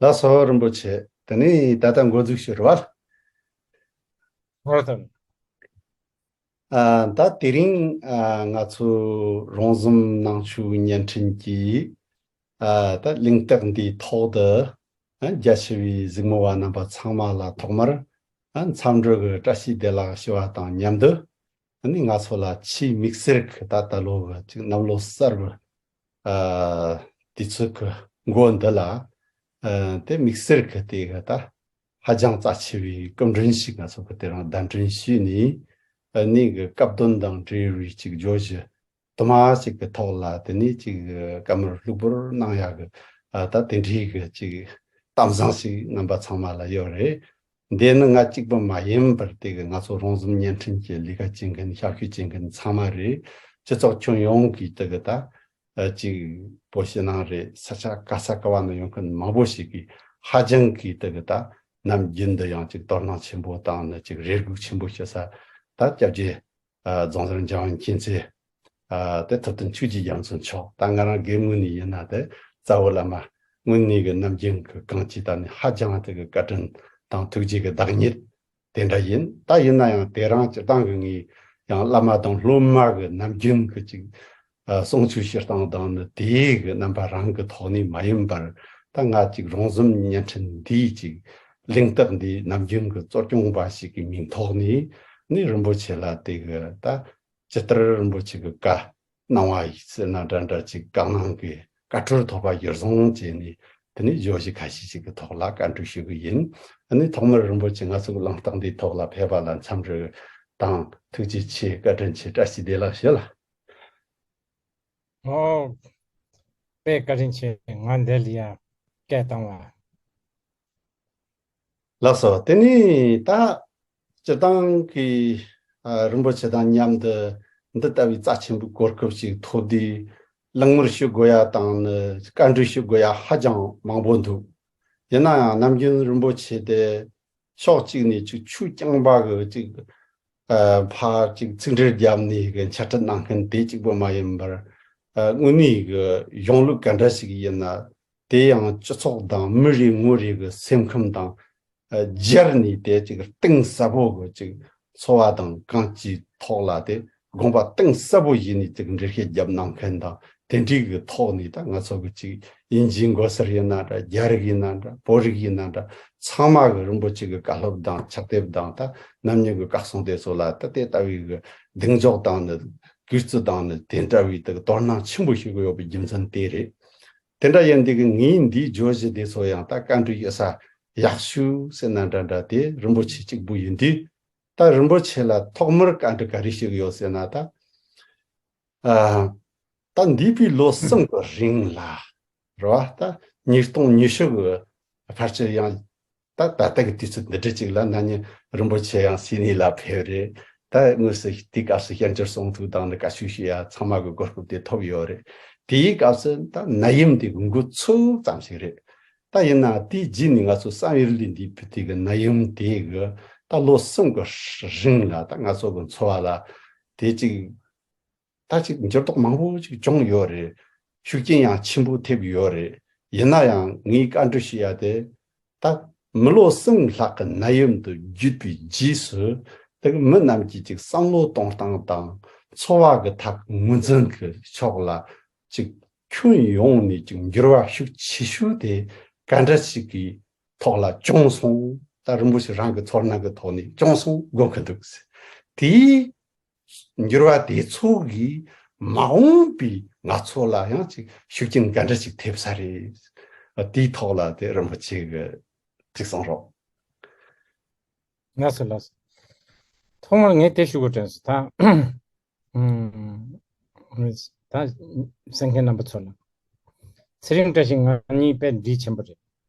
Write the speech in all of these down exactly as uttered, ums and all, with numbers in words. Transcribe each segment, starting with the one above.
ལགས་སོ་རིན་པོ་ཆེ། དེ་ནས་ད་ལྟ་འགོ་འཛུགས་ཞུ་རོགས། ཧོ་དང་། ཨ། ད་དེ་རིང་ཨ་ང་ཚོ་རོང་ཟོམ་ནང་ཆོས་བརྙན་འཕྲིན་གྱི་ཨ་ད་གླེང་སྟེགས་འདིའི་ཐོག་ཏུ་ཨ་རྒྱ་ཆེ་བའི་གཟིགས་མོ་བ་རྣམ་པ་ཚང་མ་ལ་ཐོག་མར་ཨ་འཚམས་འདྲི་གི་བཀྲ་ཤིས་བདེ་ལེགས་ཞུ་བ་དང་མཉམ་དུ། ཨ་ནི་ང་ཚོ་ལ་ཆེས་དམིགས་བསལ་གྱི་ད་ད་ལོ་གི་ཅིག་གནམ་ལོ་གསར་བར་ཨ་དུས་ཚོད་ཀྱི་འགོ་འདི་ལ་ཨ་དེ་དམིགས་བསལ་གྱི་དེ་གི་ད་ཧ་ཅང་རྩ་ཆེ་བའི་སྐུ་མགྲོན་ཞིག་ང་ཚོ་གི་དེ་རིང་གདན་འདྲེན་ཞུས་ནས། ཨ་ནི་གི་སྐབས་དོན་དང་འབྲེལ་བའི་ཅིག་བརྗོད་གཞི་དུ་མ་ཞིག་གི་ཐོག་ལ་དེ་ནས་ཅིག་བཀའ་མོལ་ལྷུག་པོར་གནང་ཡག་གི་ཨ་ད་དེ་འདྲའི་གི་ཅིག་གཏམ་བཟང་ཞིག་རྣམ་པ་ཚང་མ་ལ་ཡོད་རེད། འདི་ནི་ང་གཅིག་པུ་མ་ཡིན་པར་དེ་གི་ང་ཚོ་རོང་ཟོམ་བརྙན་འཕྲིན་གྱི་ལས་ཀ་བྱེད་མཁན་ཞབས་ཞུ་བྱེད་མཁན་ཚང་མ་རེད། སྤྱི་ཚོགས་ཁྱོན་ཡོངས་ཀྱི་དེ་གི་ད་ཨ་ཅིག་བོད་ཕྱི་ནང་རེད། ས་ཆ་ག་ས་ག་བ་ནས་ཡོང་མཁན་མང་པོ་ཞིག་གིས་ཧ་ཅང་གི་དེ་གི་ད་ནམ་རྒྱུན་དུ་ཡང་ཅིག་དོ་སྣང་ཆེན་པོ་དང་ནི་ཅིག་རེ་སྒུག་ཆེན་པོ་བྱེད་ས་ད་སྐྱབས་རྗེ་ཨ་རྫོང་གསར་འཇམ་དབྱངས་མཁྱེན་བརྩེ་ཨ་དེ་ཐུབ་བསྟན་ཆོས་ཀྱི་རྒྱ་མཚོ་མཆོག་ད་ང་རང་སྒེར་ངོས་ནས་ཡིན་ན་དེ་རྩ་བོ་བླ་མ་དངོས་གནས་ཀྱི་ནམ་རྒྱུན་གྱི་གང་ཅི་ད་ནི་ཧ་ཅང་དེ་གི་བཀའ་དྲིན་དང་ཐུགས་རྗེ་གི་བདག་ཉིད་དེ་འདྲ་ཡིན། ད་ཡིན་ན་ཡང་དེ་རང་སྤྱིར་བཏང་གི་ངས་ཡང་བླ་མ་དང་སློབ་མ་གི་ནམ་རྒྱུན་གྱི་ཅིག་ཨ་གསུང་ཆོས་བཤད་སྟངས་དང་ནི་དེའི་གི་རྣམ་པ་རང་གི་ཐོག་ནས་མ་ཡིན་པར། ད་ང་ཅིག་རོང་ཟོམ་བརྙན་འཕྲིན་འདིའི་ཅིག་གླེང་སྟེགས་འདིའི་ནམ་རྒྱུན་གྱི་གཙོ་སྐྱོང་པ་ཞིག་གི་མིང་ཐོག་ནས་ནི་རིན་པོ་ཆེ་ལ་དེ་གི་ད་ཇི་ལྟར་རིན་པོ་ཆེ་གི་བཀའ་གནང་བ་ཡིན་ཟེར་ན་འདྲ་འདྲ་ཅིག་བཀའ་གནང་གི་བཀའ་འཁྲོལ་ཐོབ་པ་གཞིར་བཟུང་བྱས་ནས་དེ་ནས་བརྗོད་གཞི་ཁ་ཤས་ཤིག་གི་ཐོག་ལ་བཀའ་འདྲི་ཞུ་གི་ཡིན། ཨ་ནི་ཐོག་མར་རིན་པོ་ཆེ་ང་ཚོ་གི་གླེང་སྟེགས་འདིའི་ཐོག་ལ་ཕེབས་པ་ལ་འཚམས་འདྲི་དང་ཐུགས་རྗེ་ཆེ། བཀའ་དྲིན་ཆེ། བཀྲ་ཤིས་བདེ་ལེགས་ཞུ་ལ། ཨོ། དཔེ་བཀའ་དྲིན་ཆེ། ང་འདི་ལ་ཡང་སྐད་བཏང་བ། ལགས་སོ། དེ་ནས་ད་སྤྱིར་བཏང་གི་ཨ་རིན་པོ་ཆེ་དང་མཉམ་དུ་འདི་ལྟ་བུའི་རྩ་ཆེན་པོའི་གོ་སྐབས་ཤིག་ཐོབ་དུས་གླེང་མོལ་ཞུ་དགོས་ཡ་དང་ནི་བཀའ་འདྲི་ཞུ་དགོས་ཡ་ཧ་ཅང་མང་པོ་འདུག་ཡིན་ན་ཡང་ནམ་རྒྱུན་རིན་པོ་ཆེ་དེ་ཕྱོགས་གཅིག་ནས་ཅིག་ཆོས་རྐྱང་པ་གི་ཅིག་ཨ་ཕར་ཅིག་ཚིག་འགྲེལ་བརྒྱབ་ནས་གི་འཆད་ཁྲིད་གནང་མཁན་དེ་གཅིག་པུ་མ་ཡིན་པར། ཨ་དངོས་གནས་གི་གཞུང་ལུགས་ག་འདྲ་ཞིག་ཡིན་ན་དེ་ཡང་སྤྱི་ཚོགས་དང་མི་རེ་ངོ་རེ་གི་སེམས་ཁམས་དང་ཨ་སྦྱར་ནས་དེ་ཅིག་གཏིང་ཟབ་པོ་གི་ཅིག་འཚོ་བ་དང་གང་ཅིའི་ཐོག་ལ་དེ་དགོངས་པ་གཏིང་ཟབ་པོ་བཞེས་ནས་ཅིག་འགྲེལ་བཤད་བརྒྱབ་གནང་མཁན་དང་། དེ་འདྲའི་གི་ཐོག་ནས་ད་ང་ཚོ་གི་ཅིག་དབྱིན་ཇིའི་མགོ་སེར་ཡིན་ན་འདྲ། རྒྱ་རིགས་ཡིན་ན་འདྲ། བོད་རིགས་ཡིན་ན་འདྲ། ཚང་མ་གི་རིན་པོ་ཆེ་གི་བཀའ་སློབ་དང་ཕྱག་དེབ་དང་ད་ནམ་རྒྱུན་གི་བཀའ་གསུང་དེ་ཚོ་ལ་ད་དེ་ལྟ་བུའི་གི་གདེང་འཇོག་དང་ནི་གུས་བརྩི་དང་ནི་དེ་འདྲ་བའི་ད་དོ་སྣང་ཆེན་པོ་ཞིག་ཡོད་པའི་རྒྱུ་མཚན་དེ་རེད། དེ་འདྲ་ཡིན་དུས་གི་ངས་འདིའི་བརྗོད་གཞི་དེ་ཚོ་ཡང་ད་བཀའ་འདྲི་ཡོད་ས་ཡག་ཤོས་ཟེར་ན་འདྲ་འདྲ་དེ་རིན་པོ་ཆེ་གཅིག་པུ་ཡིན་དུས། ད་རིན་པོ་ཆེ་ལ་ཐོག་མར་བཀའ་འདྲི་ག་རེ་ཞིག་ཡོད་ཟེར་ན་ད། ཨ། ད་འདས་པའི་ལོ་གསུམ་གྱི་རིང་ལ། རེད་བ། ད་ཉིས་སྟོང་ཉི་ཤུ་གི་ཕལ་ཆེར་ཡང་ད་ད་ལྟ་གི་དུས་ཚོད་འདི་འདྲ་ཅིག་ལ་ན་ནིང་རིན་པོ་ཆེ་ཡང་སིད་ནི་ལ་ཕེབས་རེད། ད་དངོས་སུ་དེའི་སྐབས་སུ་བསྐྱར་འགྱུར་གསུང་ཐུག་དང་ནི་བཀའ་ཆོས་ཞུ་ཡ་ཚང་མ་གི་གོ་སྐབས་དེ་ཐོབ་ཡོད་རེད། དེའི་སྐབས་སུ་ད་ནད་ཡམས་དེ་འགོ་ཚུགས་ཙམ་ཞིག་རེད། ད་ཡིན་ན་དེའི་རྗེས་ནས་ང་ཚོ་བསམ་ཡུལ་ལས་འདས་པའི་དེ་གི་ནད་ཡམས་དེ་གི་ད་ལོ་གསུམ་གི་རིང་ལ་ད་ང་ཚོ་གི་འཚོ་བ་ལ་དེ་ཅིག་ད་ཅིག་འགྱུར་ལྡོག་མང་པོ་ཅིག་བྱུང་ཡོད་རེད། ཤུགས་རྐྱེན་ཡང་ཆེན་པོ་ཐེབས་ཡོད་རེད། ཡིན་ན་ཡང་ངས་བཀའ་འདྲི་ཞུ་ཡ་དེ། ད་མི་ལོ་གསུམ་ལྷག་གི་ནད་ཡམས་དེ་བརྒྱུད་པའི་རྗེས་སུ། དེ་གི་མི་རྣམས་ཀྱིས་ཅིག་བསམ་བློ་གཏོང་སྟངས་དང་འཚོ་བ་གི་ཐད་ངོས་འཛིན་གི་ཕྱོགས་ལ་ཅིག་ཁྱོན་ཡོངས་ནས་ཅིག་འགྱུར་བ་ཤུགས་ཆེ་ཤོས་དེ་ག་འདྲ་ཞིག་གི་ཐོག་ལ་བྱུང་སོང་། ད་རིན་པོ་ཆེ་རང་གི་ཚོར་སྣང་གི་ཐོག་ནས་བྱུང་སོང་དགོངས་ཀྱི་འདུག་དེའི་འགྱུར་བ་དེ་ཚོ་གིས་མ་འོངས་པའི་ང་ཚོ་ལ་ཡང་ཅིག་ཤུགས་རྐྱེན་ག་འདྲ་ཞིག་ཐེབས་ས་རེད། དེའི་ཐོག་ལ་དེ་རིན་པོ་ཆེ་གིས་ཅིག་གསུང་རོགས། ལགས་སོ་ལགས་སོ། ཐོག་མར་ངས་དེ་ཞུ་དགོས་དྲན་སོང་ད། ཨུམ། ད་གསན་མཁན་རྣམ་པ་ཚོ་ལ། ཚེ་རིང་བཀྲ་ཤིས་ང་གཉིས་དཔེ་འདྲིས་ཆེན་པོ་རེད།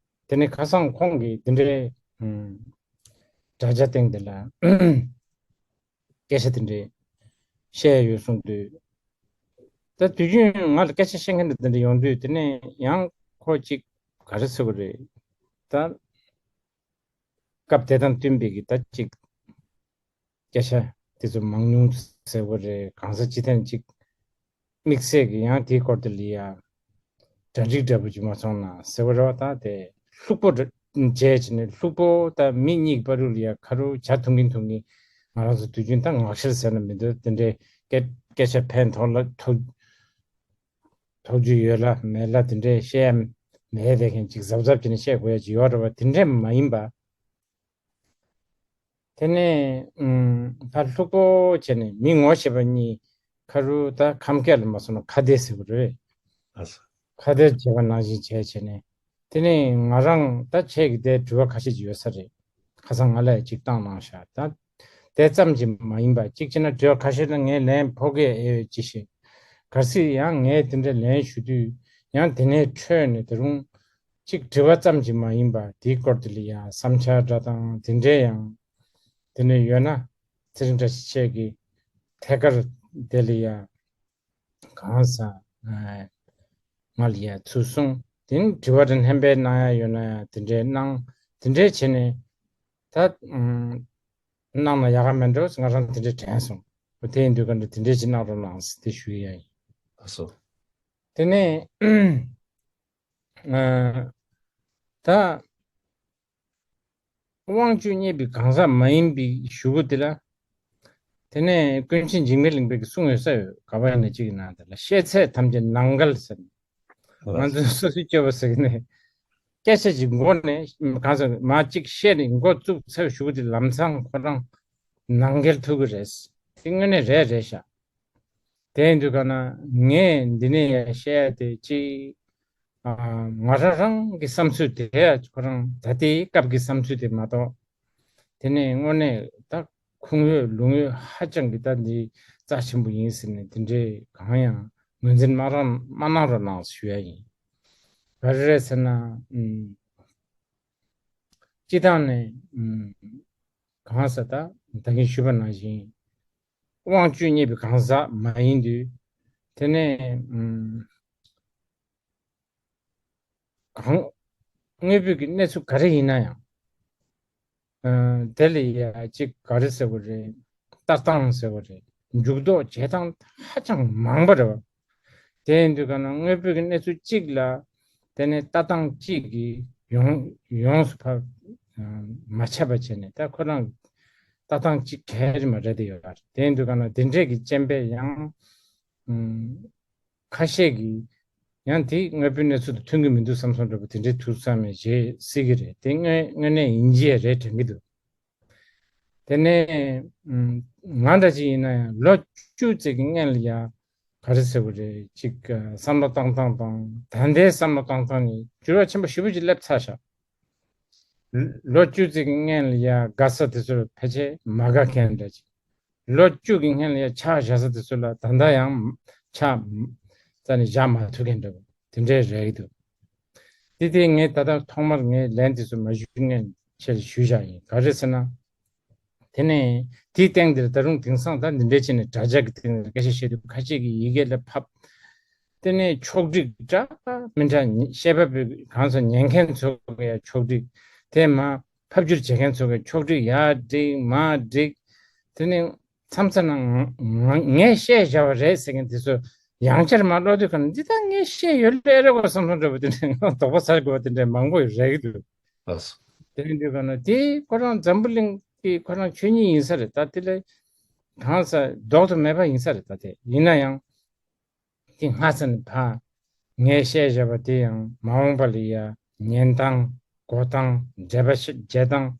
དེ་ནས་ཁ་སང་ཁོང་གིས་འདི་འདྲའི་ཨུམ། དྲ་རྒྱ་སྟེང་འདི་ལ་སྐད་ཆ་དེ་འདྲའི་བཤད་ཡོད་གསུངས་དུས། ད་དུས་རྒྱུན་ང་ལ་སྐད་ཆ་བཤད་མཁན་དེ་འདྲ་ཡོང་དུས་དེ་ནས་ཡང་ཁོ་ཅིག་ག་རེ་ཟེར་དགོས་རེད། ད་སྐབས་དེ་དང་བསྟུན་པའི་གི་ད་ཅིག་སྐད་ཆ་དེ་ཚོ་མང་ཉུང་ཟེར་དགོས་རེད། གང་ཟག་སྤྱི་ཐན་ཅིག་དམིགས་བསལ་གྱི་ཡང་དེའི་སྐོར་དུ་ལ་ཡ་གྲ་སྒྲིག་འདྲ་པོ་ཅིག་མ་སོང་ན་ཟེར་བ་རེད་བ། ད་དེ་ ལྷུག་པོ་འདྲ་བྱས་བྱས་ནས། ལྷུག་པོ་ད་མི་གཉིས་ཀྱི་བར་དུ་ལ་ཡ་ཁ་རུ་ཇ་འཐུང་གིན་འཐུང་གིན། ང་རང་ཚོ་དུས་རྒྱུན་ད་ངག་བཤེར་ཟེར་ན་མི་འདུག་དེ་འདྲའི་སྐད་སྐད་ཆ་ཕན་ཐོགས་ལ་ཐོགས་ཐོགས་རྒྱུ་ཡོད་ལ་མེད་ལ་དེ་འདྲའི་བཤད་ཡ་མེད་བསྡད་མཁན་ཅིག་གཟབ་གཟབ་བྱས་ནས་བཤད་དགོས་ཡ་ཅིག་ཡོད་རེད་བ། དེ་འདྲས་མ་ཡིན་པ། དེ་ནས་ཨུམ། ད་ལྷུག་པོ་བྱས་ནས་མི་ངོ་ཤེས་པ་གཉིས་ཁ་རུ་ད་ཁམས་སྐད་ལ་མ་སོང་ན་ཁ་བརྡ་ཟེར་བ་རེད། ཨ་ས། ཁ་བརྡ་བྱས་པ་ནང་བཞིན་བྱས་བྱས་ནས། དེ་ནས་ང་རང་ད་ཁྱེད་ཀྱི་དེ་དྲི་བ་ཁ་ཤས་ཅིག་ཡོད་ས་རེད། ཁ་སང་ང་ལ་ཡང་ཅིག་བཏང་གནང་ཤག་ད་དེ་ཙམ་གྱིས་མ་ཡིན་པ་གཅིག་བྱས་ན་དྲི་བ་ཁ་ཤས་ལ་ངས་ལན་ཕོག་གི་ཨེ་ཡོད་ཅི་ཤེས། གལ་སྲིད་ཡང་ངས་དེ་འདྲ་ལན་ཞུ་དུས་ཡང་དེ་ནས་འཕྲོས་ནས་ད་རུང་གཅིག་དྲི་བ་ཙམ་གྱིས་མ་ཡིན་པ་དེའི་སྐོར་དེ་ལ་ཡང་བསམ་འཆར་འདྲ་དང་དེ་འདྲས་ཡང་དེ་ནས་ཡོད་ན་ཚེ་རིང་བཀྲ་ཤིས་ཁྱེད་ཀྱི་ཐད་ཀར་དེ་ལ་ཡང་གང་ཟག་ང་ལ་ཡང་ཚུར་གསུངས། དེ་ནས་དྲི་བ་དང་ལྷན་པའི་གནང་ཡ་ཡོད་ན་ཡང་དེ་འདྲས་གནང་། དེ་འདྲས་བྱས་ནས་ད་ཨམ། གནང་ན་ཡག་ག་མེད་འགྲོ། ང་རང་དེ་འདྲས་དྲན་སོང་། འོ་དེ་ཡིན་དུས་ག་འདྲ་དེ་འདྲས་ཅིག་གནང་རོགས་གནང་ཟེར་དེ་ཞུ་ཡ་ཡིན། ལགས་སོ། དེ་ནས་ཨ། ད་དབང་ཕྱུག་བརྙེས་པའི་གང་ཟག་མ་ཡིན་པའི་ཞུ་སྒོ་དེ་ལ། དེ་ནས་ཀུན་མཁྱེན་འཇིགས་མེད་གླིང་པས་གསུངས་ཡོད་ས་ཡོད། ག་པར་ཡིན་ན་གཅིག་ཡིན་ན་དེ་ལ་ཤེས་ཚད་ཐམས་ཅད་ནང་འགལ་ཟེར། ང་ཚོས་སོ་སོའི་སྤྱོད་པ་ཟེར་གི་ནས་སྐད་ཆ་ཅིག་མགོ་ནས་གང་ཟེར་མ་གཅིག་བཤད་ནས་མགོ་བཙུགས་ཚར་ཞུ་གི་དེ་ལམ་སང་ཁོ་རང་ནང་འགལ་ཐུག་གི་རེད། དེ་དངོས་གནས་རེད་རེད་ཤག་དེ་ཡིན་དུས་ག་ན་ངས་འདི་ནས་ཡང་བཤད་ཡ་དེ་ཅིག་ཨ། ང་རང་རང་གི་བསམ་ཚུལ་དེ་ཁོ་རང་ད་ལྟའི་སྐབས་ཀྱི་བསམ་ཚུལ་དེ་མ་གཏོགས། དེ་ནས་དངོས་གནས་ད་ཁུངས་ཡོད་ལུང་ཡོད་ཧ་ཅང་གི་ད་འདི་རྩ་ཆེན་པོ་ཡིན་ཟེར་ནས་དེ་འདྲའི་གང་ཡང་ངོས་འཛིན་མ་རང་མ་གནང་རོགས་གནང་ཞུ་ཡ་ཡིན། ག་རེ་རེད་ཟེར་ན། ཨུམ། སྤྱི་བཏང་ནས་ཨུམ། གང་ཟེར་ད་ད་གིན་ཞུས་པ་ནང་བཞིན་དབང་བཅུ་བརྙེས་པའི་གང་ཟག་མ་ཡིན་དུས། དེ་ནས་ཨུམ། གང་། དངོས་པོའི་གི་གནས་ཚུལ་ག་རེ་ཡིན་ན་ཡང་། ཨ། དེ་ལ་ཡ་གཅིག་ག་རེ་ཟེར་དགོས་རེད། ལྟ་སྟངས་ཟེར་དགོས་རེད། འཇུག་ལྡོག་བྱེད་སྟངས་ཧ་ཅང་མང་པོ་རེད་བ། དེ་ཡིན་དུས་ག་ན་དངོས་པོའི་གི་གནས་ཚུལ་གཅིག་ལ་དེ་ནས་ལྟ་སྟངས་གཅིག་གིས་ཡོངས་ཡོངས་སུ་ཕར་མ་ཆད་པ་བྱས་ནས་ད་ཁོ་རང་ལྟ་སྟངས་གཅིག་ག་རེ་མ་རེད་དེ་ཡོད་རེད། དེ་ཡིན་དུས་ག་ན་དེ་འདྲས་ཀྱི་རྐྱེན་པས་ཡང་། ཨུམ། ཁ་ཤས་ཀྱིས་ཡང་དེ་དངོས་པོའི་གནས་ཚུལ་དང་མཐུན་གྱི་མི་འདུག་བསམ་བསམ་འདྲ་པོ་དེ་འདྲའི་ཐུགས་བསམ་ནས་བྱེད་སྲིད་ཀྱི་རེད། དེ་དངོས་དངོས་གནས་ཡིན་གྱི་རེད་དྲན་གྱི་འདུག་དེ་ནས་ང་འདྲ་ཅིག་ཡིན་ན་ཡང་ལོ་བཅུ་ཙམ་གྱི་སྔོན་ལ་ཡང་ག་རེ་ཟེར་དགོས་རེད། ཅིག་བསམ་བློ་བཏང་སྟངས་དང་ད་ལྟའི་བསམ་བློ་བཏང་སྟངས་ནི་འགྱུར་བ་ཆེན་པོ་ཞེ་པོ་ཅིག་སླེབས་ཚར་ཤག་ལོ་བཅུ་ཙམ་གྱི་སྔོན་ལ་ཡང་དགའ་ས་དེ་ཚོར་ཕལ་ཆེར་མ་དགའ་མཁན་འདྲ་ཅིག་ལོ་བཅུ་གི་སྔོན་ལ་ཡང་ཕྱག་བཞག་ས་དེ་ཚོ་ལ་ད་ལྟ་ཡང་ཕྱག་རྩ་ནས་བཞག་མ་ཐུབ་མཁན་འདྲ་པོ་དེ་འདྲའི་རེད་འདུག་དེ་དེ་ངས་ད་ལྟ་ཐོག་མར་ངས་ལན་དེ་ཚོ་མ་ཞུ་སྔོན་ཆེད་ཞུས་བཞག་ཡིན། ག་རེ་ཟེར་ན། དེ་ནས་དེའི་སྟེང་དེར་ད་རུང་དེང་སང་ད་འདི་འདྲའི་བྱས་ནས་དྲ་རྒྱ་གི་སྟེང་ལ་སྐད་ཆ་བཤད་དུས་ཁ་ཤས་ཀྱིས་ཡི་གེ་ལ་ཕབ། དེ་ནས་ཕྱོགས་སྒྲིག་འདྲ་མི་འདྲ་བཤད་པ་པོའི་གང་ཟེར་ཉན་མཁན་ཚོ་གི་ཡ་ཕྱོགས་སྒྲིག་དེ་མ་ཕབ་བསྒྱུར་བྱེད་མཁན་ཚོ་གི་ཕྱོགས་སྒྲིག་ཡར་སྒྲིག་མར་སྒྲིག་དེ་ནས་མཚམས་མཚམས་ན་ང་ང་ངས་བཤད་བཞག་པ་རེད་ཟེར་མཁན་དེ་ཚོ་ཡང་བསྐྱར་མར་ཀློག་དུས་ག་ན་འདི་ད་ངས་བཤད་ཡོད་ལེ་རེད་གོ་བསམ་བསམ་འདྲ་པོ་དེ་འདྲ་ང་དོགས་པ་ཟ་དགོས་པ་དེ་འདྲ་མང་པོ་རེད་འདུག་ལགས་སོ། དེ་ཡིན་དུས་ག་ན་དེ་ཁོ་རང་འཛམ་བུ་གླིང་གི་ཁོ་རང་ཆོས་ཉིད་ཡིན་ས་རེད། ད་དེ་ལ་གང་ཟེར་ལྡོག་ཏུ་མེད་པ་ཡིན་ས་རེད། ད་དེ་ཡིན་ན་ཡང་དེ་སྔ་ས་ནས་ཕ་ངས་བཤད་བཞག་པ་དེ་ཡང་མ་འོངས་པ་ལ་ཡ་ཉན་སྟངས་གོ་སྟངས་འགྲེལ་པ་བྱེད་སྟངས་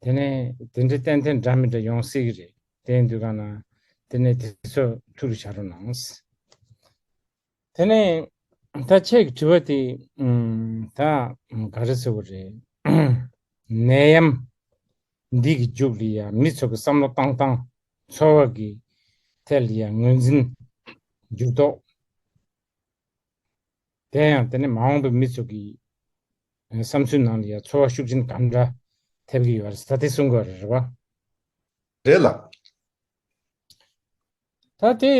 དེ་ནས་དེ་འདྲའི་ཏན་ཏན་འདྲ་མི་འདྲ་ཡོང་སྲིད་ཀྱི་རེད། དེ་ཡིན་དུས་ག་ན་དེ་ནས་དེ་ཚོ་ཐུགས་རེ་བྱ་རོགས་གནང་། དེ་ནས་ད་ཁྱེད་ཀྱི་དྲི་བ་དེ་ཨུམ། ད་ག་རེ་ཟེར་བ་རེད། ནད་ཡམས་འདི་གི་མཇུག་ལ་ཡ་མི་ཚོ་གི་བསམ་བློ་བཏང་སྟངས་འཚོ་བ་གི་ཐད་ལ་ཡ་ངོས་འཛིན་འགྱུར་ལྡོག་དེ་ཡང་དེ་ནས་མ་འོངས་པའི་མི་ཚོ་གི་བསམ་ཚུལ་ནང་ལ་ཡ་ཚོར་བ་ཤུགས་ཆེན་གང་འདྲ་ཐེབས་ཀྱི་ཡོད་རེད། ད་དེ་གསུང་དགོས་རེད་བ། རེད་ལགས། ད་དེ་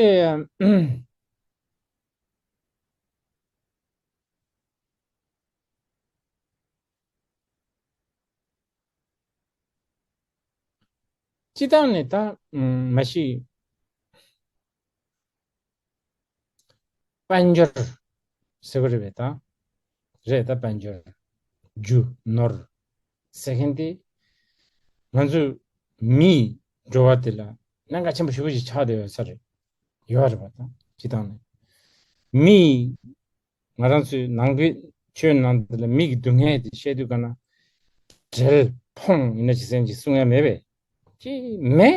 སྤྱི་བཏང་ནས་ད་མ་གཞི་དཔལ་འབྱོར་ཟེར་བ་རེད་པས་ད། རེད་ད་དཔལ་འབྱོར། རྒྱུ་ནོར་ཟེར་མཁན་དེ་ང་ཚོ་མིའི་འགྲོ་བ་དེ་ལ་གནད་འགག་ཆེན་པོ་ཞེ་པོ་ཞིག་ཆགས་བསྡད་ཡོད་ས་རེད། ཡོད་རེད་པ། ད་སྤྱིར་བཏང་ནས་མིའི། ང་རང་ཚོའི་ནང་པའི་ཆོས་ནང་དུ་ལ་མི་གི་སྡུག་བསྔལ་དེ་བཤད་དུས་ག་ན། བྲེལ་ཕོངས་ཡིན་ན་ཅི་ཟེར་གྱི་གསུང་ཡ་མེད་པས། ཅི་མེད་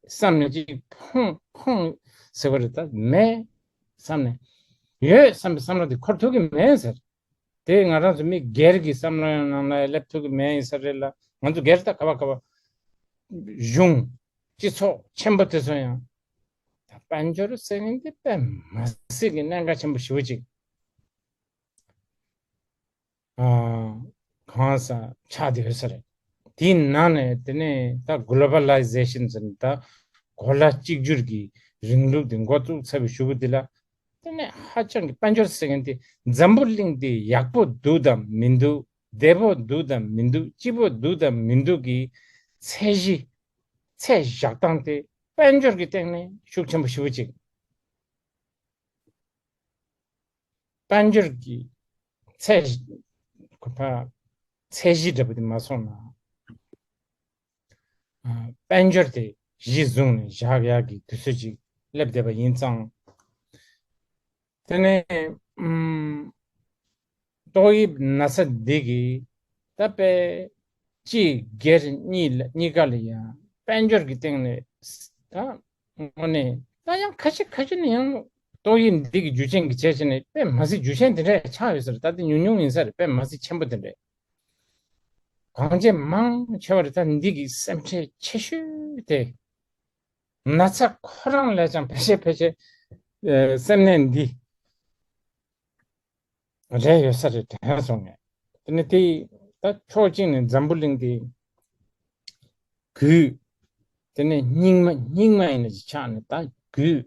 བསམ་ནས་ཅི་ཕོངས་ཕོངས་ཟེར་བ་རེད། ད་མེད་བསམ་ནས་ཡོད་བསམ་པའི་བསམ་བློ་དེ་འཁོར་ཐུབ་ཀྱི་མེད་ཟེར། དེ་ང་རང་ཚོ་མི་སྒེར་གྱི་བསམ་བློ་ཡང་ནང་ལ་སླེབས་ཐུབ་ཀྱི་མེད་ཡིན་ས་རེད་ལ། ང་ཚོ་སྒེར་ད་ག་བ་ག་བ་གཞུང་སྤྱི་ཚོགས་ཆེན་པོ་དེ་ཚོ་ཡང་། ད་དཔལ་འབྱོར་ཟེར་མཁན་དེ་དཔེ་མ་སྲིད་ཀྱི་གནད་འགག་ཆེན་པོ་ཞེ་པོ་ཅིག་ཨ། གང་ས་ཆགས་བསྡད་ཡོད་ས་རེད། དེའི་ནང་ནས་དེ་ནས་ད་གོ་ལོ་བ་ལའི་ཟེ་ཤན་ཟེར་ནས་ད་གོ་ལ་གཅིག་གྱུར་གྱི་རིང་ལུགས་དེ་འགོ་བཙུགས་ཚར་བའི་གཞུག་གུ་དེ་ལ། དེ་ནས་ཧ་ཅང་གི་དཔལ་འབྱོར་ཟེར་མཁན་དེ་འཛམ་བུ་གླིང་དེ་ཡག་པོ་འདུག་དང་མི་འདུག་བདེ་པོ་འདུག་དང་མི་འདུག་སྐྱིད་པོ་འདུག་དང་མི་འདུག་གི་ཚད་གཞི། ཚད་བཞག་སྟངས་དེ་དཔལ་འབྱོར་གྱི་སྟེང་ནས་ཤུགས་ཆེན་པོ་ཞེ་པོ་ཅིག་དཔལ་འབྱོར་གྱི་ཚད་གཞི། ཁོ་ཕ་ཚད་གཞི་འདྲ་པོ་དེ་མ་སོང་ན། ཨ། དཔལ་འབྱོར་དེ་གཞི་བཟུང་ནས་བཞག་ཡག་གི་དུས་ཚོད་ཅིག་སླེབས་བསྡད་པ་ཡིན་ཙང་། དེ་ནས་ཨུམ། ཏོག་དབྱིབས་ན་ཚ་འདི་གིས་ད་དཔེ་སྤྱི་སྒེར་གཉིས་ལ་གཉིས་ཀ་ལ་ཡང་དཔལ་འབྱོར་གྱི་སྟེང་ནས་ད་དངོས་གནས་ད་ཡང་ཁ་ཤས་ཁ་ཤས་ནས་ཡང་ཏོག་དབྱིབས་འདི་གི་རྒྱུ་རྐྱེན་གྱི་བྱས་བྱས་ནས་དཔེ་མ་སྲིད་རྒྱུ་རྐྱེན་དེ་འདྲ་ཆགས་ཡོད་ས་རེད། ད་དེ་ཉུང་ཉུང་ཡིན་ས་རེད། དཔེ་མ་སྲིད་ཆེན་པོ་དེ་འདྲ། གང་ཅི་མང་ཆེ་བ་རེད། ད་འདི་གི་སེམས་ཁྲལ་ཆེ་ཤོས་དེ། ན་ཚ་ཁོ་རང་ལས་ཀྱང་ཕལ་ཆེར་ཕལ་ཆེར་ཨ། སེམས་ནད་འདི་རེད་ཡོད་ས་རེད་དྲན་སོང་ངས། དེ་ནས་དེ་ད་ཕྱོགས་གཅིག་ནས་འཛམ་བུ་གླིང་འདི་རྒུད། དེ་ནས་སྙིགས་མ་སྙིགས་མ་ཡིན་ན་ཅིག་ཆགས་ནས་ད་རྒུད་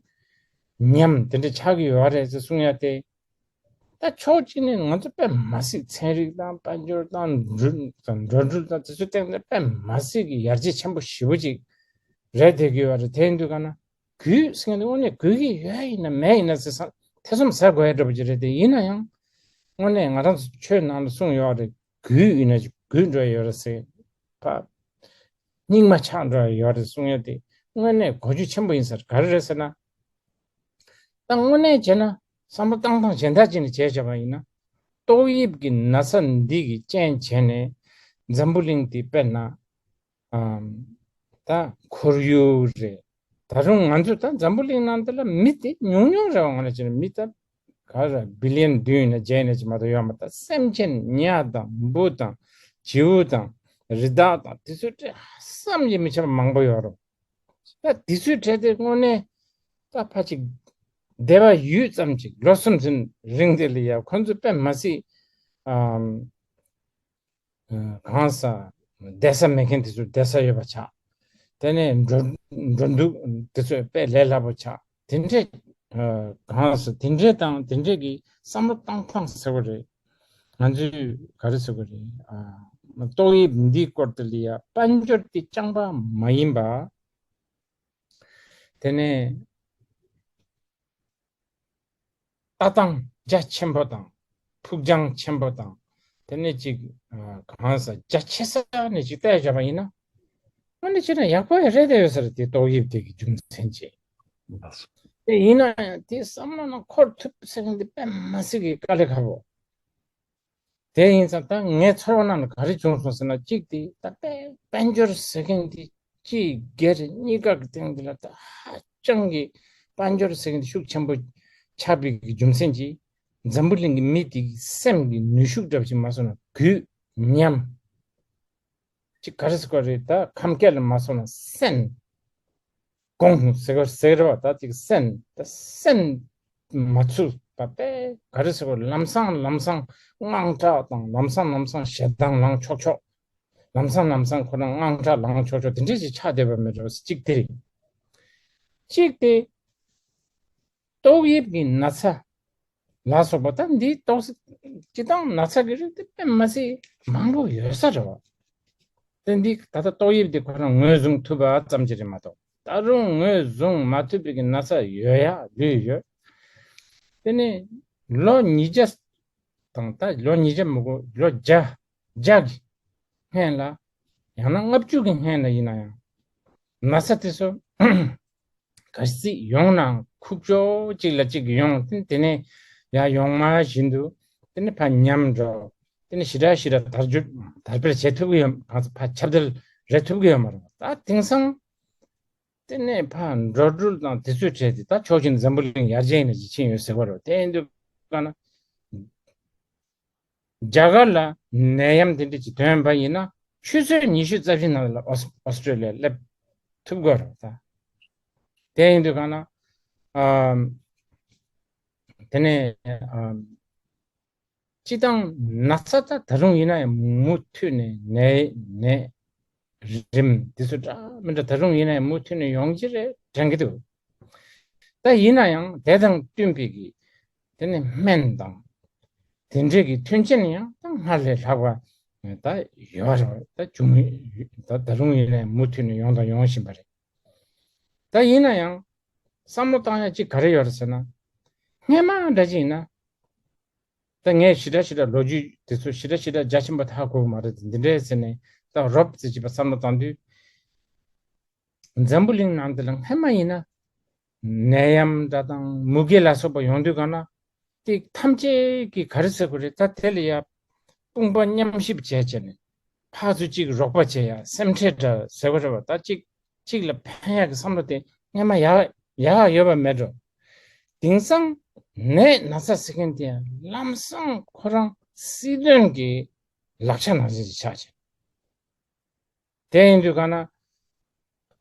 ཉམས་དེ་འདྲ་ཆགས་ཀྱི་ཡོད་རེད་ཟེར་གསུང་ཡ་དེ། ད་ཕྱོགས་གཅིག་ནས་ང་ཚོ་དཔེ་མ་སྲིད་ཚན་རིག་དང་དཔལ་འབྱོར་དང་འགྲོ་དང་འགྲོ་འགྲུལ་དང་དེ་ཚོའི་སྟེང་ནས་དཔེ་མ་སྲིད་ཀྱི་ཡར་རྒྱས་ཆེན་པོ་ཞེ་པོ་ཅིག་རེད་བསྡད་ཀྱི་ཡོད་རེད། དེ་ཡིན་དུས་ག་ན་རྒུད་ཟེར་མཁན་དེ་དངོས་གནས་རྒུད་ཀྱི་ཡོད་ཡིན་ན་མེད་ཡིན་ན་ཟེར་ས་ཐེ་ཚོམ་ཟ་དགོས་ཡ་འདྲ་པོ་ཅིག་རེད། དེ་ཡིན་ན་ཡང་དངོས་གནས་ང་རང་ཚོ་ཆོས་ནང་ལ་གསུངས་ཡོད་རེད། རྒུད་ཡིན་ན་རྒུད་འགྲོ་ཡ་ཡོད་རེད་ཟེར། ཕ། སྙིགས་མ་ཆགས་འགྲོ་ཡ་ཡོད་རེད་གསུང་ཡ་དེ་དངོས་གནས་གོ་རྒྱུ་ཆེན་པོ་ཡིན་ས་རེད། ག་རེ་རེད་ཟེར་ན། ད་དངོས་གནས་བྱས་ན་བསམ་བློ་བཏང་སྟངས་གཞན་དག་ཅིག་ནས་བྱས་བྱས་པ་ཡིན་ན། ཏོག་དབྱིབས་ཀྱི་ན་ཚ་འདི་གི་རྐྱེན་བྱས་ནས་འཛམ་བུ་གླིང་འདི་དཔེར་ན། ཨམ། ད་ཁོར་ཡུག་རེད། ད་རུང་ང་ཚོ་ད་འཛམ་བུ་གླིང་ནང་འདི་ལ་མི་དེ་ཉུང་ཉུང་རེད་བ། ང་ལ་བྱས་ན་མི་ད་ག་རེ་བི་ལི་ཡན་བདུན་ཡིན་ན་བརྒྱད་ཡིན་ན་ཅིག་མ་གཏོགས་ཡོད་མ་རེད། ད་སེམས་ཅན་ཉ་དང་འབུ་དང་བྱིའུ་དང་རི་དྭགས་དང་དེ་ཚོ་བྲེལ་བསམ་གྱིས་མི་ཁྱབ་པ་མང་པོ་ཡོད་རེད། ད་དེ་ཚོའི་གྲས་དེ་དངོས་གནས་ད་ཕ་ཅིག་བདེ་བ་ཡོད་ཙམ་ཅིག་ལོ་གསུམ་ཙམ་རིང་དེ་ལ་ཡ་ཁོ་ཚོ་དཔེ་མ་སྲིད། ཨམ། གང་ས་བསྡད་ས་མེད་མཁན་དེ་ཚོ་བསྡད་ས་ཡོད་པ་ཆགས། དེ་ནས་འགྲོ་འགྲོ་འདུག་དེ་ཚོ་དཔེ་ལས་སླ་པོ་ཆགས། དེ་འདྲས་གང་ས་དེ་འདྲས་དང་དེ་འདྲས་ཀྱི་བསམ་བློ་བཏང་སྟངས་ཟེར་བ་རེད། ང་ཚོས་ག་རེ་ཟེར་དགོས་རེད། ཨ། ཏོག་དབྱིབས་འདིའི་སྐོར་དེ་ལ་ཡ་དཔལ་འབྱོར་དེ་རྐྱང་པ་མ་ཡིན་པ། དེ་ནས་ལྟ་སྟངས་རྒྱ་ཆེན་པོ་དང་ཕུགས་རྒྱང་ཆེན་པོ་དང་། དེ་ནས་ཅིག་ཨ། གང་ས་རྒྱ་ཆེ་ས་ནས་ཅིག་བལྟས་བཞག་པ་ཡིན་ན། དངོས་གནས་བྱས་ན་ཡག་པོ་ཡང་རེད་དེ་ཡོད་ས་རེད། དེ་ཏོག་དབྱིབས་དེ་གི་རྒྱུ་མཚན་ཅིག་དེ་ཡིན་ན་ཡང་དེ་བསམ་བློ་ནང་འཁོར་ཐུབ་ཟེར་མཁན་དེ་དཔེ་མ་སྲིད་ཀྱི་དཀའ་ལས་ཁག་པོ། དེ་ཡིན་ཙང་ད་ངའི་ཚོར་བ་ནང་ལ་ག་རེ་བྱུང་སོང་ཟེར་ན། གཅིག་དེ་ད་དཔལ་དཔལ་འབྱོར་ཟེར་མཁན་དེ་སྤྱི་སྒེར་གཉིས་ཀ་གི་སྟེང་དེ་ལ་ད་ཧ་ཅང་གི་དཔལ་འབྱོར་ཟེར་མཁན་དེ་ཤུགས་ཆེན་པོ་ཆགས་པའི་གི་རྒྱུ་མཚན་གྱིས་འཛམ་བུ་གླིང་གི་མི་དེ་གི་སེམས་ཀྱི་ནུས་ཤུགས་འདྲ་པོ་ཞིག་མ་སོང་ན་རྒུད་ཉམས། ཅིག་ག་རེ་ཟེར་དགོས་རེད། ད་ཁམས་སྐད་ལ་མ་སོང་ན་སེམས་གོང་ཟེར་དགོས་ཟེར་བ། ད་ཅིག་སེམས་ད་སེམས་མ་ཚུགས་པ་དཔེ་ག་རེ་ཟེར་དགོས། ལམ་སང་ལམ་སང་དངངས་སྐྲག་དང་ལམ་སང་ལམ་སང་ཞེ་སྡང་ལངས་ཆོག་ཆོག་ལམ་སང་ལམ་སང་ཁོ་རང་དངངས་སྐྲག་ལངས་ཆོག་ཆོག་དེ་འདྲས་ཅིག་ཆགས་བསྡད་པ་མེད་འགྲོ། གཅིག་དེ་རེད། གཅིག་དེ་ཏོག་དབྱིབས་ཀྱི་ན་ཚ་ལ་སོགས་པ། ད་འདི་ཏོག་ཙམ་སྤྱིར་བཏང་ན་ཚ་གི་རིགས་དེ་དཔེ་མ་སྲིད་མང་པོ་ཡོད་ས་རེད་བ། དེ་འདི་ད་ལྟ་ཏོག་དབྱིབས་དེ་ཁོ་རང་ངོས་བཟུང་ཐུབ་པ་ཙམ་ཅིག་རེད་མ་གཏོགས། ད་རུང་ངོས་བཟུང་མ་ཐུབ་པའི་གི་ན་ཚ་ཡོད་ཡ་ལོས་ཡོད། དེ་ནས་ལོ་ཉིས་བརྒྱ་དང་། ད་ལོ་ཉིས་བརྒྱ་མི་དགོས། ལོ་བརྒྱ། བརྒྱ་གི་སྔན་ལ། ཡང་ན་ལྔ་བཅུ་གི་སྔན་ལ་ཡིན་ན་ཡང་། ན་ཚ་དེ་ཚོ་ག་ཚོད་ཡོང་ནའང་ཁུག་ཀྱོག་གཅིག་ལ་གཅིག་ཡོང་། དེ་དེ་ནས་ཡང་ཡོང་མ་བཞིན་དུ་དེ་ནས་ཕར་ཉམས་འགྲོ། དེ་ནས་ཞེ་དྲག་ཞེ་དྲག་དར་རྒྱས་དར་སྤེལ་བྱེད་ཐུབ་ཀྱི་ཡོད། གང་ཚོད་ཕར་ཁྱབ་གདལ་རེད་ཐུབ་ཀྱི་ཡོད་མ་རེད། ད་དེང་སང་དེ་ནས་ཕར་འགྲོ་འགྲུལ་དང་དེ་ཚོའི་གྲས་དེ་ད་ཕྱོགས་གཅིག་འཛམ་བུ་གླིང་ཡར་རྒྱས་ནས་ཅིག་ཕྱིན་ཡོད་ཟེར་བ་རེད། དེ་ཡིན་དུས་ག་ན། རྒྱ་གར་ལ་ནད་ཡམས་དེ་འདྲ་ཅིག་ཐོན་པ་ཡིན་ན། ཆུ་ཚོད་ཉི་ཤུ་རྩ་བཞི་ནང་ལ་ཨོ་སི་ཨོ་སི་ཀྲོ་ལི་ཡ་སླེབས་ཐུབ་དགོས་རེད་ད། དེ་ཡིན་དུས་ག་ན། ཨམ། དེ་ནས་ཨམ། སྤྱི་བཏང་ན་ཚ་ད་ད་རུང་ཡིན་ན་ཡང་མུ་མཐུད་ནས་ནད་ནད་རིམས་དེ་ཚོ་འདྲ་མི་འདྲ་ད་རུང་ཡིན་ན་ཡང་མུ་མཐུད་ནས་ཡོང་གི་རེད་དྲན་གྱི་འདུག། ད་ཡིན་ན་ཡང་དེ་དང་བསྟུན་པའི་གི་དེ་ནི་སྨན་དང་དེ་འདྲའི་གི་མཐུན་རྐྱེན་ཡང་ད་སྔར་ལས་ལྷག་པ་ད་ཡོད་རེད། ད་བྱུང་ད་ད་རུང་ཡིན་ན་ཡང་མུ་མཐུད་ནས་ཡོང་དང་ཡོང་བཞིན་པ་རེད། ད་ཡིན་ན་ཡང་བསམ་བློ་བཏང་ཡ་གཅིག་ག་རེ་ཡོད་རེད་ཟེར་ན། སྔན་མ་འདྲ་ཅིག་ཡིན་ན། ད་ངས་ཞེ་དྲག་ཞེ་དྲག་ལོ་རྒྱུས་དེ་ཚོ་ཞེ་དྲག་ཞེ་དྲག་རྒྱ་ཆེན་པོ་ཧ་གོ་གི་མ་རེད། འདི་འདྲའི་ཟེར་ནས་ད་རོབ་ཙམ་ཅིག་ཕར་བསམ་བློ་བཏང་དུས། འཛམ་བུ་གླིང་ནང་འདི་ལ་སྔན་མ་ཡིན་ན་ནད་ཡམས་འདྲ་དང་མུ་གེ་ལ་སོགས་པ་ཡོང་དུས་ག་ན་དེ་ཐམས་ཅད་ཀྱིས་ག་རེ་ཟེར་དགོས་རེད། ད་དེ་ལ་ཡ་དཔུང་པ་མཉམ་གཤིབ་བྱས་བྱས་ནས་ཕར་ཚུར་གཅིག་རོགས་པ་བྱེད་ཡ། སེམས་ཁྲལ་འདྲ་ཟེར་དགོས་རེད་པ། ད་གཅིག་གཅིག་ལ་ཕན་ཡག་གི་བསམ་བློ་དེ་སྔན་མ་ཡག་ཡག་ཡོད་པ་མེད་འགྲོ། དེང་སང་ནད་ན་ཚ་ཟེར་མཁན་དེ་ཡང་ལམ་སང་ཁོ་རང་སྲིད་དོན་གྱི་ལག་ཆ་ནང་བཞིན་ཞིག་ཆགས་བྱས། དེ་ཡིན་དུས་ག་ན།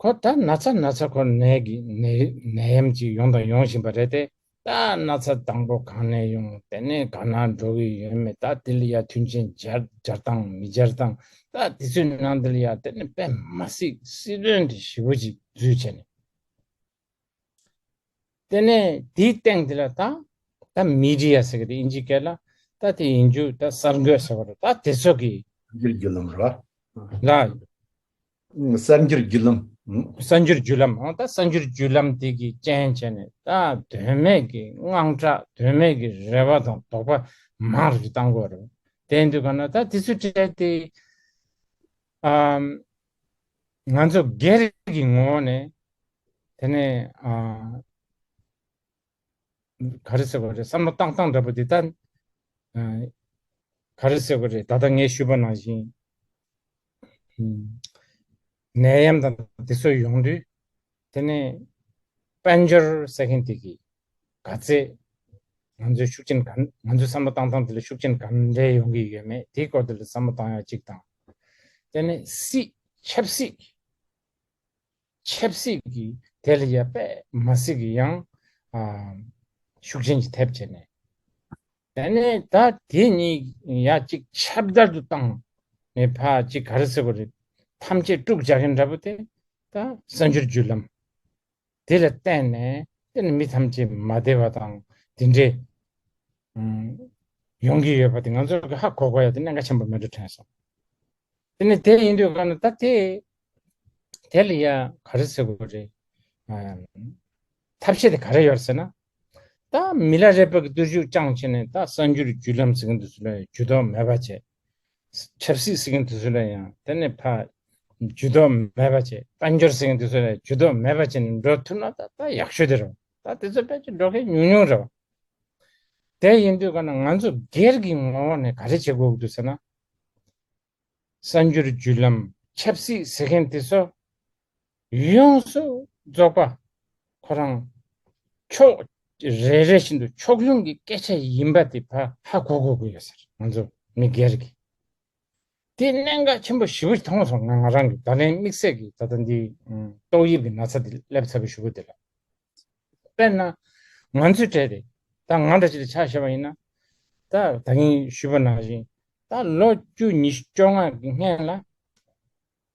ཁོ་ད་ན་ཚ་ན་ཚ་ཁོ་ནད་ཀྱི་ནད་ནད་ཡམས་ཅིག་ཡོང་དང་ཡོང་བཞིན་པ་རེད་དེ། ད་ན་ཚ་དང་པོ་གང་ནས་ཡོང་། དེ་ནས་ག་ན་འགྲོ་གི་ཡོད་མེད། ད་དེ་ལ་ཡ་མཐུན་རྐྱེན་སྦྱར་སྦྱར་སྟངས་མི་སྦྱར་སྟངས། ད་དེ་ཚོའི་ནང་དེ་ལ་ཡ་དེ་ནས་དཔེ་མ་སྲིད་སྲིད་དོན་དེ་ཞེ་པོ་ཅིག་འཛུལ་བྱས་ནས། དེ་ནས་དེའི་སྟེང་དེ་ལ་ད་ད་མི་ཌི་ཡ་ཟེར་གི་རེད། དབྱིན་ཇིའི་སྐད་ལ་ད་དེ་ཡིན་རྒྱུ་ད་གསར་འགོད་ཟེར་བ་རེད། ད་དེ་ཚོ་གི་གསར་འགྱུར་བརྒྱུད་ལམ་རེད་བ། ལ། གསར་འགྱུར་བརྒྱུད་ལམ། གསར་འགྱུར་བརྒྱུད་ལམ། ཨོ་ད་གསར་འགྱུར་བརྒྱུད་ལམ་དེ་གི་རྐྱེན་བྱས་ནས་ད་དོན་མེད་ཀྱི་དངངས་སྐྲག་དོན་མེད་ཀྱི་རེ་བ་དང་དོགས་པ་མང་རུ་བཏང་དགོས་རེད། དེ་ཡིན་དུས་ག་ན་ད་དེ་ཚོའི་གྲས་དེ་ཨམ། ང་ཚོ་སྒེར་གྱི་ངོ་བོ་ནས་དེ་ནས་ཨ། ག་རེ་ཟེར་དགོས་རེད། བསམ་བློ་བཏང་སྟངས་འདྲ་པོ་འདི་ལྟར། ཨ། ག་རེ་ཟེར་དགོས་རེད། ད་ལྟ་ངས་ཞུས་པ་ནང་བཞིན། ཨ། ནད་ཡམས་དང་དེ་ཚོ་ཡོང་དུས། དེ་ནས་དཔལ་འབྱོར་ཟེར་མཁན་དེ་གི་ག་ཚད་ང་ཚོའི་ཤུགས་རྐྱེན་ག་ང་ཚོའི་བསམ་བློ་བཏང་སྟངས་དེ་ལ་ཤུགས་རྐྱེན་ག་འདྲས་ཡོང་གི་ཡོད་མེད་དེའི་སྐོར་དེ་ལ་བསམ་བློ་བཏང་ཡ་གཅིག་དང་། དེ་ནས་སྲིད་ཆབ་སྲིད། ཆབ་སྲིད་ཀྱི་དེ་ལ་ཡ་དཔེ་མ་སྲིད་ཀྱི་ཡང་ཨ། ཤུགས་རྐྱེན་གྱིས་ཐེབས་བྱས་ནས། དེ་ནས་ད་དེ་གཉིས་ཡ་གཅིག་ཁྱབ་བརྡལ་དུ་བཏང་ནས་ཕར་གཅིག་ག་རེ་ཟེར་དགོས་རེད། ཐམས་ཅད་དཀྲུག་རྒྱག་མཁན་འདྲ་པོ་དེ་ད་གསར་འགྱུར་བརྒྱུད་ལམ་དེ་ལ་བརྟེན་ནས་དེ་ནི་མི་ཐམས་ཅད་མ་བདེ་བ་དང་དེ་འདྲས་ཨ། ཡོང་གི་ཡོད་པ་དེ་ང་ཚོ་གི་ཧ་གོ་དགོས་ཡ་དེ་གནད་འགག་ཆེན་པོ་མེད་འགྲོ་དྲན་སོང་། དེ་ནས་དེ་ཡིན་དུས་ག་ན་ད་དེ་དེ་ལ་ཡ་ག་རེ་ཟེར་དགོས་རེད། ཨ། ཐབས་ཤེས་དེ་ག་རེ་ཡོད་ཟེར་ན། ད་མི་ལ་རས་པ་གི་བརྟུལ་ཞུགས་བཅངས་བྱས་ནས་ད་གསར་འགྱུར་བརྒྱུད་ལམ་ཟེར་མཁན་དེ་ཚོ་ལ་ཇུས་གཏོགས་མེད་པ་བྱས། ཆབ་སྲིད་ཟེར་མཁན་དེ་ཚོ་ལ་ཡང་དེ་ནས་ཕར་ཇུས་གཏོགས་མེད་པ་བྱས། དཔལ་འབྱོར་ཟེར་མཁན་དེ་ཚོ་ལ་ཇུས་གཏོགས་མེད་པ་བྱས་ནས་འགྲོ་ཐུབ་ན་ད་ད་ཡག་ཤོས་དེ་རེད། ད་དེ་ཚོ་དཔེ་ཅིག་འགྲོ་མཁན་ཉུང་ཉུང་རེད་བ། དེ་ཡིན་དུས་ག་ན་ང་ཚོ་སྒེར་གྱི་ངོ་བོ་ནས་ག་རེ་བྱེད་དགོས་ཀྱི་འདུག་ཟེར་ན། གསར་འགྱུར་བརྒྱུད་ལམ་ཆབ་སྲིད་ཟེར་མཁན་དེ་ཚོ་ཡོངས་སུ་རྫོགས་པ་ཁོ་རང་ཕྱོགས་རེ་རེ་བཞིན་དུ་ཕྱོགས་ལྷུང་གི་སྐད་ཆ་ཡིན་པ་དེ་ཕར་ཧ་གོ་དགོས་ཀྱི་ཡོད་ཟེར། ང་ཚོ་མི་སྒེར་གྱི་དེ་གནད་འགག་ཆེན་པོ་ཞེ་པོ་ཞིག་མཐོང་སོང་། ང་ང་རང་གི་ད་ལན་དམིགས་བསལ་གྱི་ད་ལྟ་འདི་ཨ། ཏོག་དབྱིབས་ཀྱི་ན་ཚ་འདི་སླེབས་ཚར་བའི་གཞུག་གུ་དེ་ལ། དཔེར་ན་ང་ཚོའི་གྲས་རེད། ད་ང་འདྲ་ཅིག་ལ་ཆ་བཞག་པ་ཡིན་ན། ད་ད་གིན་ཞུས་པ་ནང་བཞིན་ད་ལོ་བཅུ་ཉི་ཤུ་བཅོ་ལྔ་གི་སྔན་ལ་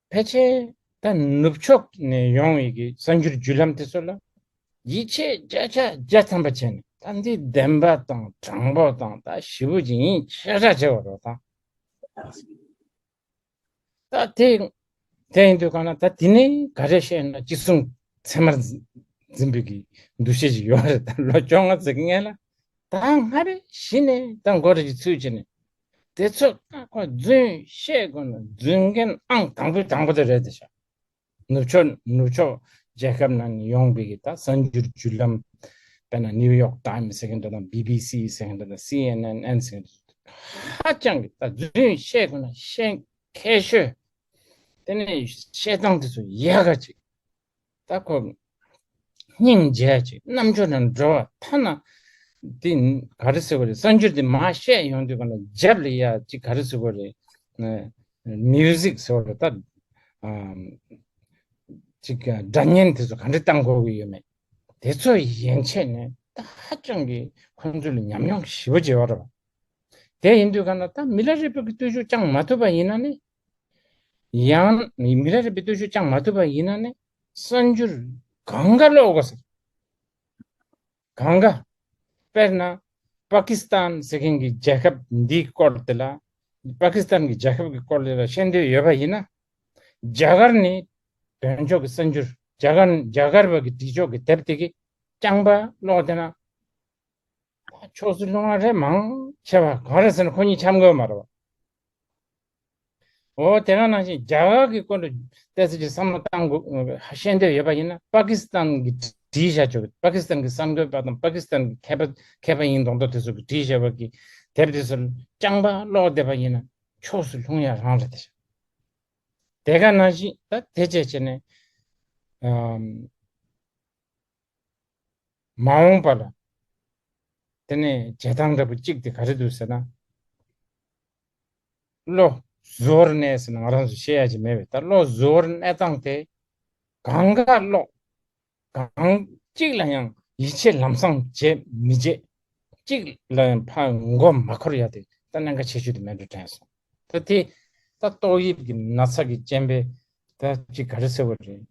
ཕལ་ཆེར་ད་ནུབ་ཕྱོགས་ནས་ཡོང་བའི་གི་གསར་འགྱུར་བརྒྱུད་ལམ་དེ་ཚོ་ལ་ཡིད་ཆེས་བརྒྱ་ཆ་བརྒྱ་ཐམ་པ་བྱས་ནས་ད་འདི་བདེན་པ་དང་དྲང་པོ་དང་ད་ཞེ་པོ་ཅིག་ཡིད་ཆེས་ར་བྱེད་པ་རེད་ད། ད་དེ་དེ་ཡིན་དུས་གང་ལ་ད་དེ་ནས་ག་རེ་བཤད་ན་ཅི་གསུང་ཚད་མར་འཛིན་པའི་གི་འདུ་ཤེས་ཅིག་ཡོད་རེད། ད་ལོ་བཅོ་ལྔ་ཙམ་གྱི་སྔན་ལ་ད་སྔ་རེ་གཞི་ནས་ད་མགོ་རེ་ཅིག་ཚུད་བྱས་ནས་ དེ་ཚོ་ད་ཁོ་རྫུན་བཤད་དགོས་ན་རྫུན་རྒན་ཨང་དང་པོའི་དང་པོ་དེ་རེད་དེ་ཤག་ནུབ་ཕྱོགས་ནུབ་ཕྱོགས་རྒྱལ་ཁབ་ནང་ནས་ཡོང་པའི་གི་ད་གསར་འགྱུར་བརྒྱུད་ལམ། དཔེར་ན་ནིའུ་ཡོག་ཊའིམ་ཟེར་གི་འདུག་དང་། བི་བི་སི་ཟེར་གི་འདུག་དང་། སི་ཨེན་ཨེན་ཟེར་གི་འདུག་ཧ་ཅང་གི་ད་རྫུན་བཤད་དགོས་ན་བཤད་མཁས་ཤོས། དེ་ནས་བཤད་སྟངས་དེ་ཚོ་ཡག་ག་ཅིག་ད་ཁོ་སྙིང་རྗེ་ཅིག་རྣམ་འགྱུར་ནང་འགྲོ་བ་ཐ་ན། དེ་ག་རེ་ཟེར་བ་རེད། གསར་འགྱུར་དེ་མར་བཤད་ཡོང་དུས་ག་ན་རྒྱབ་ལ་ཡ་ཅིག་ག་རེ་ཟེར་བ་རེད། མིའུ་ཟིག་ཟེར་བ་རེད་ད། ཅིག་སྒྲ་སྙན་དེ་ཚོ་ག་འདྲ་བཏང་དགོས་ཀྱི་ཡོད་མེད། དེ་ཚོ་ཡན་ཆད་ནས་ད་ཧ་ཅང་གི་ཁོང་ཚོ་ལ་ཉམས་མྱོང་ཞེ་པོ་ཅིག་ཡོད་རེད་བ། དེ་ཡིན་དུས་ག་ན་ད་མི་ལ་རས་པའི་གི་སྟོབས་ཤུགས་བཅང་མ་ཐུབ་པ་ཡིན་ན་ནི། ཡང་མི་ལ་རས་པའི་སྟོབས་ཤུགས་བཅང་མ་ཐུབ་པ་ཡིན་ན་ནི། གསར་འགྱུར་གང་ག་ཀློག་དགོས་ཟེར། གང་ག་དཔེར་ན། པ་ཀི་སི་ཐན་ཟེར་མཁན་གྱི་རྒྱལ་ཁབ་འདིའི་སྐོར་དེ་ལ། པ་ཀི་སི་ཐན་གྱི་རྒྱལ་ཁབ་ཀྱི་སྐོར་དེ་ལ་བཤད་འདོད་ཡོད་པ་ཡིན་ན། རྒྱ་གར་ནས་བོད་ལྗོངས་ཀྱི་གསར་འགྱུར། རྒྱ་གར་རྒྱ་གར་བ་གིས་བྲིས་ཆོག་གི་དེབ་དེ་གི་རྐྱང་པ་ཀློག་བསྡད་ན། ཕྱོགས་སུ་ལྷུང་བ་རེད་མང་ཆེ་བ། གང་རེད་ཟེར་ན་ཁོ་གཉིས་འཆམ་གི་ཡོད་མ་རེད་བ། འོ་དེ་ག་ནང་བཞིན་རྒྱ་གར་གྱི་སྐོར་དུ་ཏོག་ཙམ་ཅིག་བསམ་བློ་བཏང་དགོས་ཤེས་འདོད་ཡོད་པ་ཡིན་ན། པ་ཀི་སི་ཐན་གྱིས་བྲིས་བཞག་ཆོག་པ་ཀི་སི་ཐན་གྱི་གསར་འགོད་པ་དང་པ་ཀི་སི་ཐན་གྱི་མཁས་པ་མཁས་པ་ཡིན་མདོག་མདོག་དེ་ཚོ་གིས་བྲིས་བཞག་པ་གི་དེབ་དེ་ཚོ་རྐྱང་པ་ཀློག་བསྡད་པ་ཡིན་ན་ཕྱོགས་སུ་ལྷུང་ཡ་རང་རེད་དེ། དེ་ག་ནང་བཞིན་ད་དེ་བྱས་བྱས་ནས། ཨམ། མ་འོངས་པ་ལ། དེ་ནས་བྱེད་སྟངས་འདྲ་པོ་གཅིག་དེ་ག་རེ་འདུག་ཟེར་ན། བློ་གཟུ་བོར་གནས་ཟེར་ན་ང་རང་ཚོ་བཤད་ཡ་ཅིག་མེད་པས། ད་བློ་གཟུ་བོར་གནས་སྟངས་དེ། གང་ག་ཀློག་གང་གཅིག་ལ་ཡང་ཡིད་ཆེས་ལམ་སང་བྱེད་མི་བྱེད། གཅིག་ལ་ཡང་ཕར་མགོ་མ་འཁོར་ཡ་དེ་ད་གནད་འགག་ཆེ་ཤོས་དེ་མེད་འགྲོ་དྲན་སོང་། ད་དེ་ད་ཏོག་དབྱིབས་ཀྱི་ན་ཚ་གི་རྐྱེན་པས། ད་ཅིག་ག་རེ་ཟེར་བ་རེད།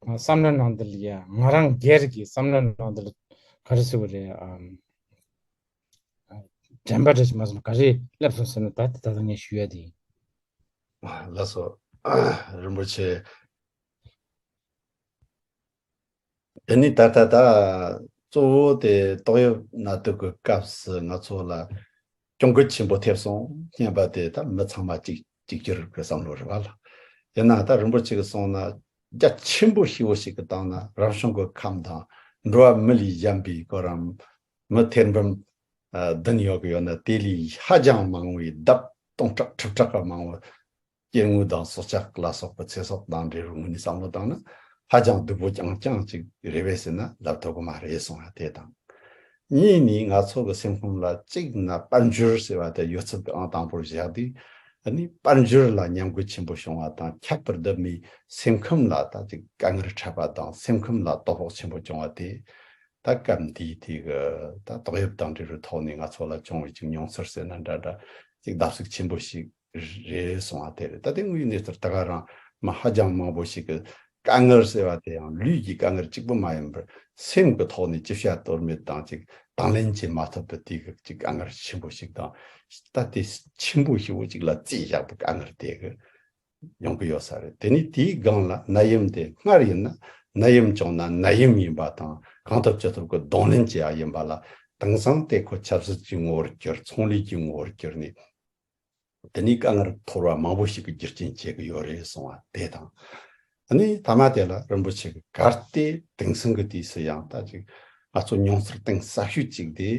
བསམ་བློའི་ནང་དུ་ལ་ཡ་ང་རང་སྒེར་གྱི་བསམ་བློའི་ནང་དུ་ལ་ག་རེ་ཟེར་བ་རེད། ཨམ། དྲན་པ་རེ་ཞིག་མ་སོང་ག་རེ་སླེབས་སོང་ཟེར་ན། ད་དེ་ད་ལྟ་ངས་ཞུ་ཡ་དེ་ཡིན། ལགས་སོ། རིན་པོ་ཆེ། དེ་ནི་ད་ལྟ་ད་གཙོ་བོ་དེ་ཏོག་དབྱིབས་ནད་དུག་གི་སྐབས་སུ་ང་ཚོ་ལ་གྱོང་གུད་ཆེན་པོ་ཐེབས་སོང་སྙམ་པ་དེ་ད་མི་ཚང་མ་གཅིག་གཅིག་གྱུར་གྱི་བསམ་བློ་རེད་བ་ལ། ཡིན་ན་ད་རིན་པོ་ཆེ་གིས་གསུངས་ན་རྒྱ་ཆེན་པོ་ཞེ་བོ་ཞིག་གི་སྟེང་ན་རང་བྱུང་གི་ཁམས་དང་འགྲོ་བ་མི་ལས་གཞན་པའི་གོ་རམ་མི་ཐེར་འབུམ་བདུན་ཡོད་གི་ཡོད་ན། དེ་ལས་ཧ་ཅང་མང་བའི་ལྡབ་སྟོང་ཕྲག་ཁྲི་ཕྲག་གི་མང་བ། སྐྱེ་དངོས་དང་སྲོག་ཆགས་ལ་སོགས་པའི་ཚེ་སྲོག་དང་འབྲེལ་བའི་ངོས་ནས་བསམ་བློ་བཏང་ན་ཧ་ཅང་སྡུག་པོ་རྐྱང་རྐྱང་ཅིག་རེད་པས་ཟེར་ན་ལབ་ཐུབ་ཀྱི་མ་རེད་གསུང་བ་དེ་དང་། གཉིས་ནི་ང་ཚོ་གི་སེམས་ཁམས་ལ་གཅིག་ན་དཔལ་འབྱོར་ཟེར་བ་དེ་ཡོད་ཚད་ཀྱི་ཨང་དང་པོར་བཞག་དུས། ཨ་ནི་དཔལ་འབྱོར་ལ་ཉམས་རྒུད་ཆེན་པོ་བྱུང་བ་དང་། ཁྱད་པར་དུ་མིའི་སེམས་ཁམས་ལ་ད་ཅིག་དཀའ་ངལ་འཕྲད་པ་དང་སེམས་ཁམས་ལ་དོ་ཕོག་ཆེན་པོ་བྱུང་བ་དེ། ད་སྐབས་འདིའི་དེ་གི་ད་ཏོག་དབྱིབས་དང་འབྲེལ་བའི་ཐོག་ནས་ང་ཚོ་ལ་བྱུང་བའི་ཅིག་མྱོང་ཚོར་ཟེར་ན་འདྲ་འདྲ་ཅིག་བརྡབ་གསིག་ཆེན་པོ་ཞིག་རེད་གསུང་བ་དེ་རེད། ད་དེ་དངོས་ཡོད་གནས་ཚུལ་ད་ག་རང་མི་ཧ་ཅང་མང་པོ་ཞིག་གི་དཀའ་ངལ་ཟེར་བ་དེ་ཡང་ལུས་ཀྱི་དཀའ་ངལ་གཅིག་པུ་མ་ཡིན་པར་སེམས་ཀྱི་ཐོག་ནས་ཅི་བྱ་གཏོལ་མེད་དང་ཅིག་དང་ལེན་བྱེད་མ་ཐུབ་པའི་དེ་གི་ཅིག་དཀའ་ངལ་ཆེན་པོ་ཞིག་དང་། ད་དེ་ཆེན་པོ་ཞེ་བོ་ཅིག་ལ་རྩིས་བཞག་པའི་དཀའ་ངལ་དེ་གི་ཡོང་གི་ཡོད་ས་རེད། དེ་ནས་དེའི་སྒང་ལ་ནད་ཡམས་དེ་སྔར་ཡིན་ན་ནད་ཡམས་བྱུང་ན་ནད་ཡམས་ཡིན་པ་དང་གང་ཐུབ་ཅི་ཐུབ་ཀྱི་གདོང་ལེན་བྱེད་ཡ་ཡིན་པ་ལ། དེང་སང་དེ་ཁོ་ཆབ་སྲིད་ཀྱི་ངོ་བོར་གྱུར། ཚོང་ལས་ཀྱི་ངོ་བོར་གྱུར་ནས། དེ་ནས་དཀའ་ངལ་ཐོར་བ་མང་པོ་ཞིག་གི་རྒྱུ་རྐྱེན་བྱེད་ཀྱི་ཡོད་རེད་གསུང་བ་དེ་དང་།། ཨ་ནི་མཐའ་མ་དེ་ལ་རིན་པོ་ཆེ་གིས་གལ་ཏེ་དེང་སང་གི་དུས་སུ་ཡང་ད་ཅིག་ང་ཚོ་མྱོང་ཚོར་གཏིང་ཟབ་ཤོས་ཅིག་དེ་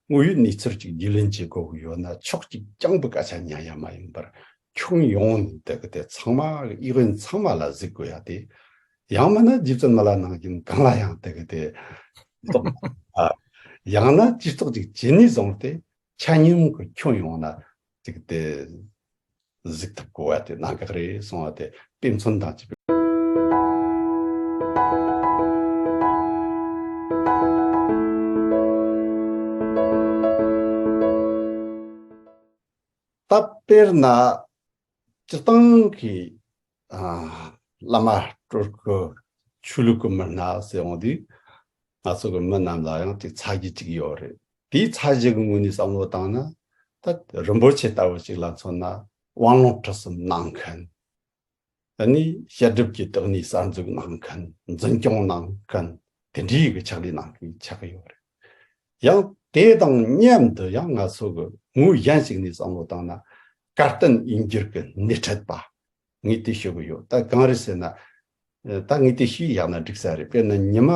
དངོས་ཡོད་གནས་ཚུལ་ཅིག་རྒྱུས་ལོན་བྱེད་དགོས་ཀྱི་ཡོད་ན། ཕྱོགས་གཅིག་རྐྱང་པའི་སྐད་ཆ་ཉན་ཡ་མ་ཡིན་པར་ཁྱོན་ཡོངས་ནས་དེ་གི་དེ་ཚང་མ་གི་ཨི་ཝན་ཚང་མ་ལ་གཟིགས་དགོས་ཡ་དེ། ཡང་མིན་ན་རྗེ་བཙུན་མི་ལ་ནང་བཞིན་གང་ལ་ཡང་དེ་གི་དེ་ཡང་ན་ཇུས་གཏོགས་ཅིག་བྱེད་ནས་བཟུང་སྟེ་ཆ་སྙོམས་ཀྱི་ཁྱོན་ཡོངས་ན་ཅིག་དེ་གཟིགས་ཐུབ་དགོས་པ་དེ་གནད་འགག་རེད་གསུང་བ་དེ་དཔེ་མཚོན་དང་བཅས་པའི། ད་དཔེར་ན་སྤྱིར་བཏང་གི་ཨ་བླ་མ་སྤྲུལ་སྐུ་ཆོས་ལུགས་ཀྱི་མི་སྣ་ཟེར་འོང་དུས། ང་ཚོ་གི་མི་རྣམས་ལ་ཡང་ཅིག་ཚ་གྱུར་ཅིག་ཡོད་རེད། དེའི་ཚ་གྱུར་གྱི་ངོས་ནས་བསམ་བློ་བཏང་ན། ད་རིན་པོ་ཆེ་ལྟ་བུ་ཅིག་ལ་མཚོན་ན་དབང་ལུང་ཁྲིད་གསུམ་གནང་མཁན། ཨ་ནི་བཤད་སྒྲུབ་ཀྱི་བདག་ཉིད་གསར་འཛུགས་གནང་མཁན། འཛིན་སྐྱོང་གནང་མཁན། དེ་འདྲའི་གི་ཕྱག་ལས་གནང་མཁན་ཆགས་ཀྱི་ཡོད་རེད། ཡང་དེ་དང་མཉམ་དུ་ཡང་ང་ཚོ་གི་ངོས་གཞན་ཞིག་ནས་བསམ་བློ་བཏང་ན། བཀའ་བསྟན་དབྱིན་འགྱུར་གྱི་སྣེ་ཁྲིད་པ། ངས་དེ་ཞུ་གི་ཡོད། ད་གང་རེད་ཟེར་ན། ཨ། ད་ངས་དེ་ཞུས་ཡག་ན་འགྲིག་ས་རེད། དཔེར་ན་ཉི་མ་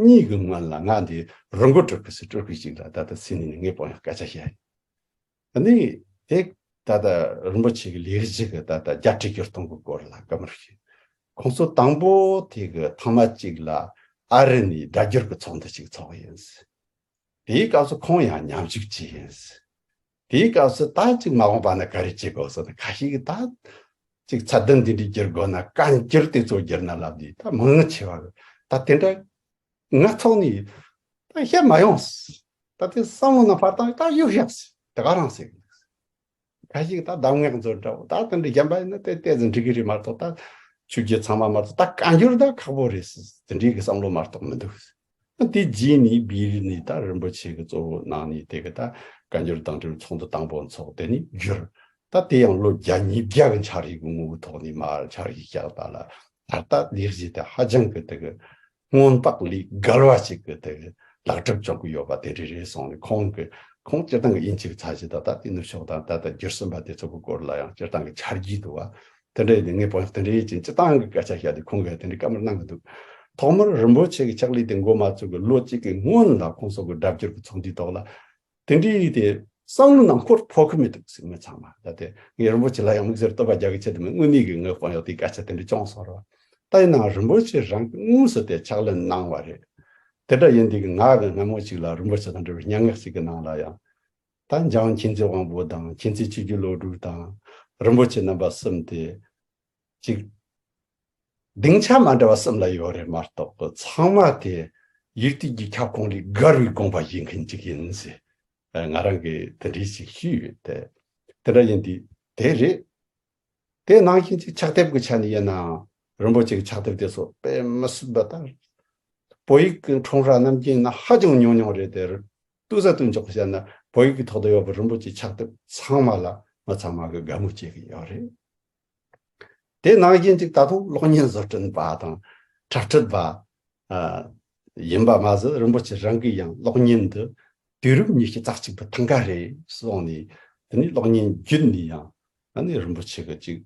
གཉིས་ཀྱི་སྔོན་ལ་ང་འདི་རི་མགོ་སྤྲུལ་སྐུ་ཟེར་སྤྲུལ་སྐུ་ཞིག་ལ་ད་ལྟ་སིད་ནི་ནས་ངས་དཔང་ཡག་སྐད་ཆ་བཤད་ཡིན། ཨ་ནི་དེ་ད་ལྟ་རིན་པོ་ཆེ་གི་ལས་གཞི་གི་ད་ལྟ་རྒྱལ་སྲས་གྱུར་སྟངས་ཀྱི་སྐོར་ལ་བཀའ་མོལ་ཞུས། ཁོང་ཚོ་དང་པོ་དེ་གི་ཐེངས་མ་གཅིག་ལ་ཨ་རི་ནས་སྒྲ་སྒྱུར་གྱི་ཚོགས་འདུ་ཅིག་ཚོགས་ཡིན། དེའི་སྐབས་སུ་ཁོང་ཡང་མཉམ་ཞུགས་བྱས་ཡིན། དེའི་སྐབས་སུ་ད་ཅིག་མ་འོངས་པ་ན་ག་རེ་བྱེད་དགོས་ཟེར་ན། ཁ་ཤས་ཀྱིས་ད་ཅིག་ཚད་ལྡན་འདི་འདྲའི་བསྒྱུར་དགོས་ན། བཀའ་འགྱུར་དེ་ཚོ་བསྒྱུར་ན་ལབ་དུས། ད་མང་ཆེ་བ་གིས་ད་དེ་འདྲ་ང་ཚོ་ནས་ད་བཤད་མ་ཡོང་། ད་དེ་བསམ་བློ་ནང་ཕར་བཏང་། ད་གཡུག་བཞག་ཟེར། དེ་ག་རང་ཟེར་གི་འདུག་ཁ་ཤས་ཀྱིས་ད་གདམས་ངག་མཛོད་འདྲ་བོ་ད་དེ་འདྲ་བརྒྱབ་པ་ཡིན་ན་དེ་ཏོག་ཙམ་འགྲིག་གི་རེད་མ་གཏོགས། ད་ཆོས་བརྒྱུད་ཚང་མ་མ་གཏོགས་ད་བཀའ་འགྱུར་ད་ཁག་པོ་རེད་ཟེར། དེ་འདྲའི་གི་བསམ་བློ་མ་གཏོགས་མི་འདུག་དེ་རྗེས་ནས་བིར་ནས་ད་རིན་པོ་ཆེ་གི་གཙོ་བོ་གནང་ནས། དེ་གི་ད་བཀའ་འགྱུར་དང་འབྲེལ་བའི་ཚོགས་འདུ་དང་པོ་འཚོགས། དེ་ནས་བསྒྱུར། ད་དེ་ཡང་ལོ་བརྒྱ་ཉིས་བརྒྱ་གི་འཆར་གཞི་གི་ངོ་བོའི་ཐོག་ནས་མར་འཆར་གཞི་བཞག་པ་ལ། ད་ལྟ་ལས་གཞི་དེ་ཧ་ཅང་གི་དེ་གི་སྔོན་དཔག་ལས་བརྒལ་བ་ཞིག་གི་དེ་གི་ལག་གྲུབ་བྱུང་གི་ཡོད་པ་དེ་འདྲ་རེད་གསུངས་ནས། ཁོང་གི་ཁོང་སྤྱིར་བཏང་གི་དབྱིན་ཇི་གི་ཚད་གཞི་དང་། ད་ལྟའི་ནུབ་ཕྱོགས་དང་། ད་ལྟ་བསྒྱུར་ཟིན་པ་དེ་ཚོ་གི་སྐོར་ལ་ཡང་སྤྱིར་བཏང་གི་འཆར་གཞི་འདུག་བ། དེ་འདྲ་ཡིན་དུས་ངས་དཔང་ཡག་དེ་འདྲ་ཡིན་ཅིང་སྤྱིར་བཏང་གི་སྐད་ཆ་བཤད་དུས་ཁོང་གིས་དེ་འདྲའི་བཀའ་མོལ་གནང་གི་འདུག་ཐོག་མར་རིན་པོ་ཆེ་གི་ཕྱག་ལས་དེ་འགོ་མ་བཙུགས་གི་ལོ་གཅིག་གི་སྔོན་ལ་ཁོང་ཚོ་གི་སྒྲ་བསྒྱུར་གི་ཚོགས་འདུའི་ཐོག་ལ་དེ་འདྲའི་དེ་བསམ་བློ་ནང་འཁོར་ཕོད་གི་མི་འདུག་ཟེར། མི་ཚང་མ་ད་དེ་ངས་རིན་པོ་ཆེ་ལ་ཡང་དམིགས་བསལ་བསྟོད་པ་རྒྱག་གི་ཆེད་དུ་མིན། དངོས་གནས་གི་ངའི་དཔང་ཡག་དེ་སྐད་ཆ་དེ་འདྲ་བྱུང་སོང་ར། ད་ཡིན་ནའང་རིན་པོ་ཆེ་རང་གིས་དངོས་སུ་དེ་ཕྱག་ལས་གནང་བ་རེད། དེ་འདྲ་ཡིན་དུས་ང་གི་སྔ་མོ་ཞིག་ལ་རིན་པོ་ཆེ་དང་འབྲེལ་བའི་སྙན་ངག་ཞིག་གི་ནང་ལ་ཡང་། ད་འཇམ་དབྱངས་མཁྱེན་བརྩེ་དབང་པོ་དང་། མཁྱེན་བརྩེ་ཆོས་ཀྱི་བློ་གྲོས་དང་། རིན་པོ་ཆེ་རྣམ་པ་གསུམ་དེ་ཅིག་སྡིངས་ཆ་མ་འདྲ་བ་གསུམ་ལ་ཡོད་རེད་མ་གཏོགས། ཚང་མ་དེ་ཡུལ་དུས་ཀྱི་ཁྱབ་ཁོངས་ལས་བརྒལ་བའི་དགོངས་པ་བཞེས་མཁན་ཅིག་ཡིན་ཟེར། ང་རང་གིས་དེ་འདྲའི་ཞིག་ཞུས་ཡོད་དེ། དེ་འདྲ་ཡིན་དུས་དེ་རེད། དེ་ནང་བཞིན་ཅིག་ཕྱག་དེབ་ཀྱི་ཆ་ནས་ཡིན་ནའང་རིན་པོ་ཆེ་གི་ཕྱག་དེབ་དེ་ཚོ་དཔེ་མི་སྲིད་པ་ལྟར། བོད་ཡིག་གི་ཁྲོམ་ར་ནམ་རྒྱུན་ན་ཧ་ཅང་ཉུང་ཉུང་རེད་དེ། ཏོག་ཙམ་ཏུ་འཇོག་བཤད་ན་བོད་ཡིག་གི་ཐོག་ཏུ་ཡོད་པའི་རིན་པོ་ཆེའི་ཕྱག་དེབ་ཚང་མ་ལ་མི་ཚང་མ་གིས་དགའ་མོས་བྱེད་ཀྱི་ཡོད་རེད། དེ་ནང་བཞིན་ཅིག་ད་དུང་གློག་བརྙན་བཟོ་སྐྲུན་པ་དང་འཁྲབ་ཁྲིད་པ་ཨ་ཡིན་པ་མ་ཟད། རིན་པོ་ཆེ་རང་གིས་ཡང་གློག་བརྙན་འདི་དུས་རབས་ཉི་ཤུ་རྩ་གཅིག་པའི་ཐང་ག་རེད་གསུངས་ནས། དེ་ནས་གློག་བརྙན་བརྒྱུད་ནས་ཡང་ཨ་ནི་རིན་པོ་ཆེ་གི་ཅིག་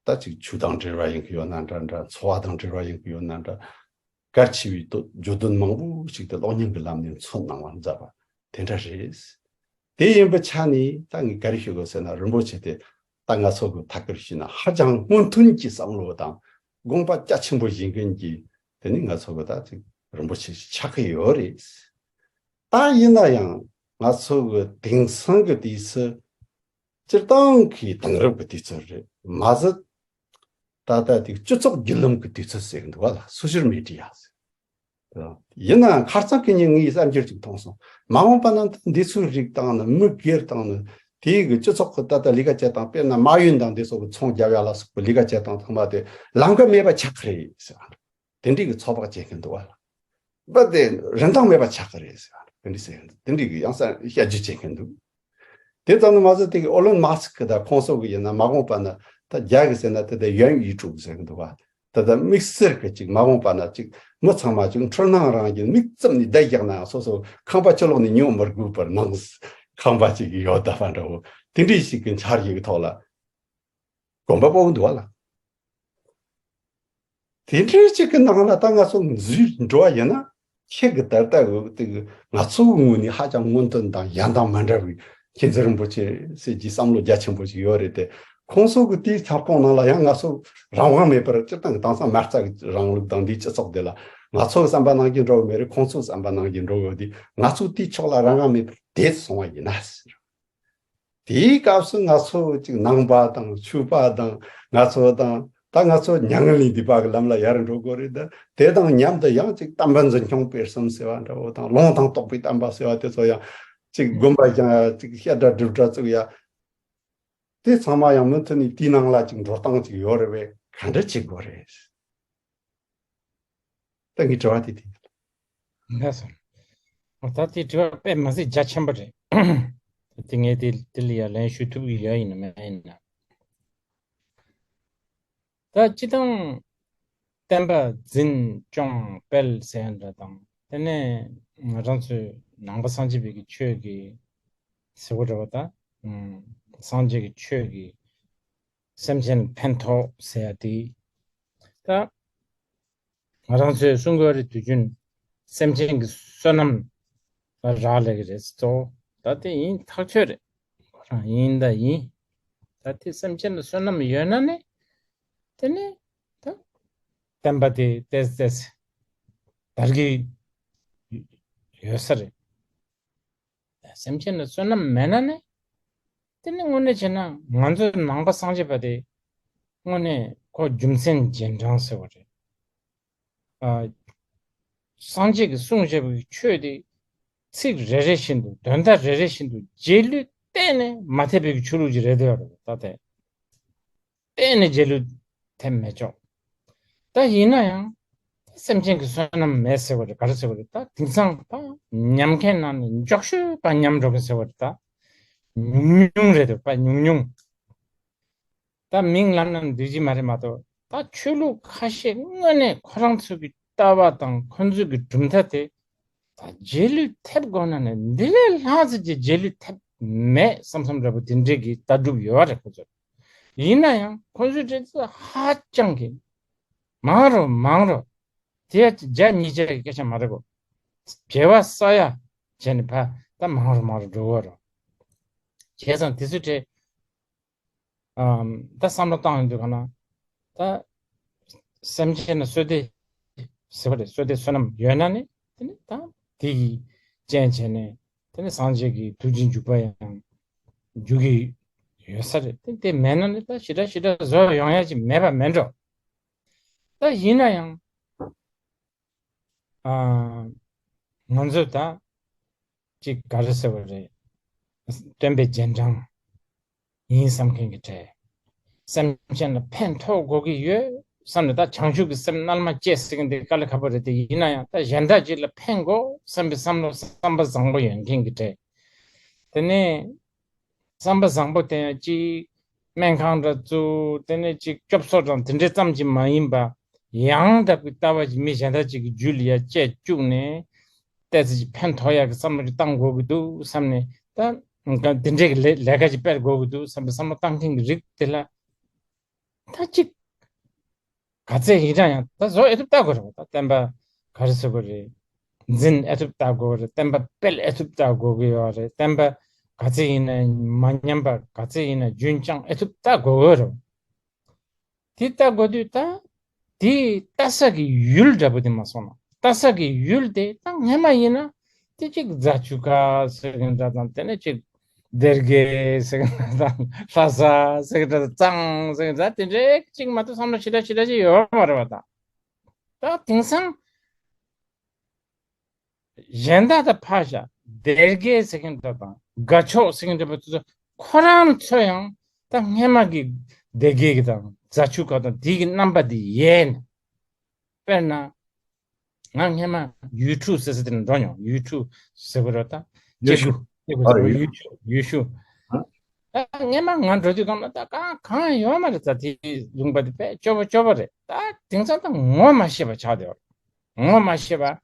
ད་ཅིག་ཆོས་དང་འབྲེལ་བ་ཡིན་གི་ཡོད་ན་འདྲ་འདྲ། འཚོ་བ་དང་འབྲེལ་བ་ཡིན་གི་ཡོད་ན་འདྲ། གལ་ཆེ་བའི་དོ་བརྗོད་དོན་མང་པོ་ཞིག་དེ་གློག་བརྙན་གྱི་ལམ་ནས་མཚོན་གནང་བར་མཛད་པ་དེ་འདྲ་རེད། དེ་ཡིན་པའི་ཆ་ནས་ད་ངས་ག་རེ་ཞུ་དགོས་ཟེར་ན། རིན་པོ་ཆེ་དེ་ད་ང་ཚོ་གི་ཐད་ཀར་ཞུས་ན་ཧ་ཅང་སྔོན་ཐོན་གྱི་བསམ་བློ་དང་དགོངས་པ་རྒྱ་ཆེན་པོ་བཞེས་མཁན་གྱི། དེ་ནི་ང་ཚོ་གི་ད་ཅིག་རིན་པོ་ཆེ་ཞིག་ཆགས་ཀྱི་ཡོད་རེད། ད་ཡིན་ན་ཡང་ང་ཚོ་གི་དེང་སང་གི་དུས་སུ་སྤྱིར་བཏང་གི་དེང་རབས་ཀྱི་དུས་ཚོད་རེད་མ་ཟད། ད་ལྟ་དེ་སྤྱི་ཚོགས་བརྒྱུད་ལམ་གྱི་དུས་ཚོད་ཟེར་གི་འདུག་བ་ལ། སོ་ཤལ་མི་ཌི་ཡ་ཟེར། ཡིན་ནའང་ཁ་སང་གི་ཉིན་ངས་གསར་འགྱུར་ཅིག་མཐོང་སོང་། མ་འོངས་པ་ན་འདི་ཚོའི་རིགས་དང་ནི་མི་སྒེར་དང་ནི་དེའི་གི་སྤྱི་ཚོགས་ཀྱི་ད་ལྟ་ལས་ཀ་བྱེད་སྟངས། དཔེར་ན་མ་ཡུན་དང་འདི་ཚོ་གི་ཚོང་རྒྱབ་ཡ་ལ་སོགས་པའི་ལས་ཀ་བྱེད་སྟངས་ཚང་མ་དེ་ལམ་ཀ་མེད་པ་ཆགས་ཀྱི་རེད་ཟེར་བ། དེ་འདྲའི་གི་ཚོད་དཔག་བྱེད་མཁན་འདུག་བ་ལ། པ་དེ་རིན་ཐང་མེད་པ་ཆགས་ཀྱི་རེད་ཟེར་བ། དེ་འདྲའི་ཟེར་མཁན་འདུག་དེ་འདྲའི་གི་ཡང་སར་བཤད་རྒྱུ་བྱེད་མཁན་འདུག་དེ་ཙམ་དུ་མ་ཟད། དེ་གི་ཨོ་ལོན་མཱ་སི་ཀི་དང་ཁོང་ཚོ་གི་ཡིན་ན་མ་འོངས་པ་ན། ད་རྒྱ་གི་ཟེར་ན་དེ་དེ་ཡོན་ཡི་ཀྲུའུ་ཟེར་གི་འདུག་བ། ད་ལྟ་དམིགས་བསལ་གྱི་ཅིག་མ་འོངས་པ་ན་ཅིག་མི་ཚང་མ་ཅིག་འཁྲུལ་སྣང་རང་བཞིན་མིག་བཙུམ་ནས་བསྡད་བཞག་ན་ཡང་། སོ་སོ་ཁང་པ་ཕྱི་ལོགས་ནས་ཉོ་མི་དགོས་པར་ནང་ཁང་པ་ཅིག་ཡོད་བསྡད་པ་འདྲ་བོ། དེ་འདྲའི་ཞིག་གི་འཆར་གཞི་གི་ཐོག་ལ་གོམ་པ་སྤོ་གི་འདུག་བ་ལ། དེ་འདྲའི་ཅིག་གི་ནང་ལ་ད་ང་ཚོ་འཛུལ་འགྲོ་བ་ཡིན་ན། ཁྱེད་ཀྱི་ད་ལྟ་འོ་དེ་གི་ང་ཚོའི་ངོས་ནས་ཧ་ཅང་སྔོན་ཐོན་དང་གཞན་དང་མ་འདྲ་བའི་མཁྱེན་བརྩེ་རིན་པོ་ཆེ་ཟེར་གྱི་བསམ་བློ་རྒྱ་ཆེན་པོ་ཞིག་ཡོད་རེད་དེ། ཁོང་ཚོ་གི་དེའི་ཁྱབ་ཁོངས་ནང་ལ་ཡང་ང་ཚོ་རང་དབང་མེད་པར། སྤྱིར་བཏང་གི་དེང་སང་མ་རྩ་གི་རིང་ལུགས་དང་འདིའི་སྤྱི་ཚོགས་དེ་ལ་ང་ཚོ་གི་བསམ་པ་ནང་བཞིན་འགྲོ་གི་མེད་རེད། ཁོང་ཚོ་གི་བསམ་པ་ནང་བཞིན་འགྲོ་གི་ཡོད་དེ། ང་ཚོ་དེའི་ཕྱོགས་ལ་རང་དབང་མེད་པར་བསྡད་སོང་བ་ཡིན་ན་ཟེར། དེའི་སྐབས་སུ་ང་ཚོ་ཅིག་ནང་པ་དང་ཆོས་པ་དང་། ང་ཚོ་དང་ད་ང་ཚོ་མྱ་ངན་ལས་འདས་པ་གི་ལམ་ལ་ཡར་འགྲོ་དགོས་རེད། ད་དེ་དང་མཉམ་དུ་ཡང་ཅིག་དམ་པ་འཛིན་སྐྱོང་སྤེལ་གསུམ་ཟེར་བ་འདྲ་བོ་དང་། ལུང་དང་རྟོགས་པའི་བསྟན་པ་ཟེར་བ་དེ་ཚོ་ཡང་ཅིག་དགོན་པ་བཞེངས་ཡ། ཅིག་བཤད་གྲྭ་སྒྲུབ་གྲྭ་བཙུགས་ཡ། དེ་ཚང་མ་ཡང་མུ་མཐུད་ནས་དེའི་ནང་ལ་ཅིག་འགྲོ་སྟངས་ཅིག་ཡོད་རེད་པས། ག་འདྲ་བྱེད་དགོས་རེད། ད་ངའི་དྲི་བ་དེ་དེ་ཡིན། ལགས་སོ། འོ་ད་དེ་དྲི་བ་དཔེ་མི་སྲིད་རྒྱ་ཆེན་པོ་རེད། དེ་ངས་དེ་དེ་ལ་ཡ་ལན་ཞུ་ཐུབ་ཀྱི་ཡོད་ཡིན་ན་མེད་ཡིན་ན། ད་སྤྱི་བཏང་བསྟན་པ་འཛིན་སྐྱོང་སྤེལ་ཟེར་ཡ་འདྲ་དང་། དེ་ནས་ང་རང་ཚོའི་ནང་པ་སངས་རྒྱས་པའི་གི་ཆོས་ཀྱི་ཟེར་བ་འདྲ་བ་དང་། ཨུམ། སངས་རྒྱས་ཀྱི་ཆོས་ཀྱིས་སེམས་ཅན་ལ་ཕན་ཐོགས་ཟེར་ཡ་དེ། ད་ང་རང་ཚོས་གསུང་དགོས་རེད། དུས་རྒྱུན་སེམས་ཅན་གྱི་བསོད་ནམས་ལ་རག་ལས་ཀྱི་རེད་གཙོ་བོ། ད་དེ་ཡིན་ཐག་ཆོད་རེད། ཁོ་རང་ཡིན་ད་ཡིན། ད་དེ་སེམས་ཅན་ལ་བསོད་ནམས་ཡོད་ན་ནི་དེ་ནི་ད་བསྟན་པ་དེ་ཏོག་ཙམ་དར་གྱི་ཡོད་ས་རེད། སེམས་ཅན་ལ་བསོད་ནམས་མེད་ན་ནི། དེ་ནི་དངོས་གནས་བྱས་ན་ང་ཚོ་ནང་པ་སངས་རྒྱས་པ་དེ་དངོས་གནས་ཁོ་རྒྱུ་མཚན་རྗེས་འབྲང་ཟེར་བ་རེད། ཨ། སངས་རྒྱས་ཀྱིས་གསུངས་བཞག་པའི་ཆོས་དེ་ཚིག་རེ་རེ་བཞིན་དུ་དོན་དག་རེ་རེ་བཞིན་དུ་རྗེས་ལུས་གཏན་ནས་མ་ཐེབས་པའི་ཆོས་ལུགས་ཅིག་རེད་འདོད་རེད་ད་དེ། གཏན་ནས་རྗེས་ལུས་ཐེབས་མེད་ཅོག་ད་ཡིན་ན་ཡང་། སེམས་ཅན་གྱི་བསོད་ནམས་མེད་ཟེར་བ་རེད། ག་རེ་ཟེར་བ་རེད། ད་དེང་སང་ད་ཉམས་མཁན་ནང་ནས་མགྱོགས་ཤོས་པ་ཉམས་འགྲོ་མཁན་ཟེར་བ་རེད། ད་ཉུང་ཉུང་རེད་འདུག་པ་ཉུང་ཉུང་། ད་མིང་ལབ་ན་འདོད་ཀྱི་མ་རེད་མ་གཏོགས། ད་ཆོས་ལུགས་ཁ་ཤས་དངོས་གནས་ཁོ་རང་ཚོ་གི་ལྟ་བ་དང་ཁོ་ཚོ་གི་གྲུབ་མཐའ་དེ། ད་རྗེས་ལུས་ཐེབས་དགོས་ན་ནི་འདི་ལས་ལྷག་ཙམ་གྱི་རྗེས་ལུས་ཐེབས་མེད་བསམ་བསམ་འདྲ་པོ་དེ་འདྲས་ཀྱི་ལྟ་གྲུབ་ཡོད་པ་རེད་ཁོ་ཚོ། ཡིན་ན་ཡང་ཁོ་ཚོའི་འདྲ་ཚོ་ཧ་ཅང་གི་མང་རུ་མང་རུ། དེ་ཡ་བརྒྱ་ཉིས་བརྒྱ་གི་སྐད་ཆ་མ་རེད་གོ། བྱེ་བ་ས་ཡ་བྱས་ནས་ཕ་ད་མང་རུ་མང་རུ་འགྲོ་གི་རེད། བྱས་ཙང་དེ་ཚོའི་གྲས། ཨམ། ད་བསམ་བློ་བཏང་ཡོང་དུས་ག་ན། ད་སེམས་ཅན་ལ་བསོད་བདེ་ཟེར་བ་རེད། བསོད་བདེ་བསོད་ནམས་ཡོད་ན་ནི་དེ་ནི་ད་དེ་གི་རྐྱེན་བྱས་ནས་དེ་ནི་སངས་རྒྱས་ཀྱི་ཐུགས་རྗེ་འཇུག་པ་ཡང་འཇུག་གི་ཡོད་ས་རེད། དེ་དེ་མེད་ན་ནི་ད་ཞེ་དྲག་ཞེ་དྲག་བཟོ་ཡོང་ཡ་ཅིག་མེད་པ་མེད་འགྲོ། ད་ཡིན་ན་ཡང་། ཨ། ང་ཚོས་ད་ཅིག་ག་རེ་ཟེར་བ་རེད། སྟོན་པའི་རྗེས་འབྲང་ཡིན་བསམ་མཁན་གྱི་གྲས། སེམས་ཅན་ལ་ཕན་ཐོགས་དགོས་ཀྱི་ཡོད་བསམ་ནས། ད་བྱང་ཆུབ་ཀྱི་སེམས་རྣལ་མ་སྐྱེས་ཟེར་མཁན་དེ་དཀའ་ལས་ཁག་པོ་རེད་དེ། ཡིན་ན་ཡང་ད་གཞན་དག་ཅིག་ལ་ཕན་དགོས་བསམ་པའི་བསམ་བློ་བསམ་པ་བཟང་པོ་ཡོད་མཁན་གྱི་གྲས། དེ་ནས། བསམ་པ་བཟང་པོ་དེ་ཡང་གཅིག་སྨན་ཁང་འདྲ་བཙུགས། དེ་ནས་གཅིག་སྐྱོབ་གསོ་དང་དེ་འདྲའི་ཙམ་གྱིས་མ་ཡིན་པ། ཡང་དག་པའི་ལྟ་བ་ཅིག་མི་གཞན་དག་ཅིག་གི་རྒྱུད་ལ་ཡ་བཅས་བཅུག་ནས། ཏོག་ཙམ་ཅིག་ཕན་ཐོགས་ཡག་གི་བསམ་བློ་ཅིག་བཏང་དགོས་ཀྱི་འདུག་བསམ་ནས། ད་དེ་འདྲའི་གི་ལས་ལས་ཀ་ཅིག་སྤེལ་དགོས་ཀྱི་འདུག་བསམ་པའི་བསམ་བློ་བཏང་མཁན་གྱི་རིགས་དེ་ལ། ད་གཅིག་ག་ཚད་ཡིན་ཀྱང་ཡང་ད་བཟོ་ཨེ་ཐུབ་ལྟ་དགོས་རེད་པ། ད་བསྟན་པ་ག་རེ་ཟེར་དགོས་རེད། འཛིན་ཨེ་ཐུབ་ལྟ་དགོས་རེད། བསྟན་པ་སྤེལ་ཨེ་ཐུབ་ལྟ་དགོས་ཀྱི་ཡོད་རེད། བསྟན་པ་ག་ཚད་ཡིན་ན་མ་ཉམས་པ། ག་ཚད་ཡིན་ན་རྒྱུན་བསྐྱངས་ཨེ་ཐུབ་ལྟ་དགོས་ཀྱི་རེད། དེ་ལྟ་དགོས་དུས་ད་དེ་ལྟ་ས་གི་ཡུལ་འདྲ་པོ་དེ་མ་སོང་ན། ལྟ་ས་གི་ཡུལ་དེ་ད་སྔན་མ་ཡིན་ན་དེ་གཅིག་རྫ་ཆུ་ཁ་ཟེར་མཁན་འདྲ་དང་། དེ་ནས་གཅིག་སྡེ་དགེ་ཟེར་མཁན་འདྲ་དང་། ལྷ་ས་ཟེར་མཁན་འདྲ་དང་། གཙང་ཟེར་མཁན་འདྲ་དེ་འདྲའི་གཅིག་མ་གཏོགས་བསམ་བློ་ཞེ་དྲག་ཞེ་དྲག་ཅིག་ཡོད་མ་རེད་པ། ད་ད་དེང་སང་གཞན་དག་ད་ཕར་བཞག་སྡེ་དགེ་ཟེར་མཁན་འདྲ་དང་དགའ་ཕྱོགས་ཟེར་མཁན་འདྲ་པོ་དེ་ཚོ་ཁོ་རང་ཚོ་ཡང་ད་སྔན་མ་གི་སྡེ་དགེ་གི་དང་རྫ་ཆུ་ཁ་དང་དེ་གི་རྣམ་པ་དེ་ཡལ་ནས། དཔེར་ན། ང་སྔན་མ་ཡུལ་གྲུ་ཟེར་ས་དེ་ནས་འགྲོ་མྱོང་། ཡུལ་གྲུ་ཟེར་བ་རེད་ད། ཡུལ་ཤུལ། ཨ། ཡུལ་ཡུལ་ཤུལ། ཡུལ་ཤུལ། ཨ། ད་སྔན་མ་ང་འགྲོ་དུས་སྒང་ལ་ད་གང་གང་ཡོད་མ་རེད། ད་དེ་ལུང་པ་དེ་དཔེ་སྐྱོ་པོ་སྐྱོ་པོ་རེད། ད་དེང་སང་ད་ངོ་མ་ཤེས་པ་ཆགས་བསྡད་པ་རེད། ངོ་མ་ཤེས་པ།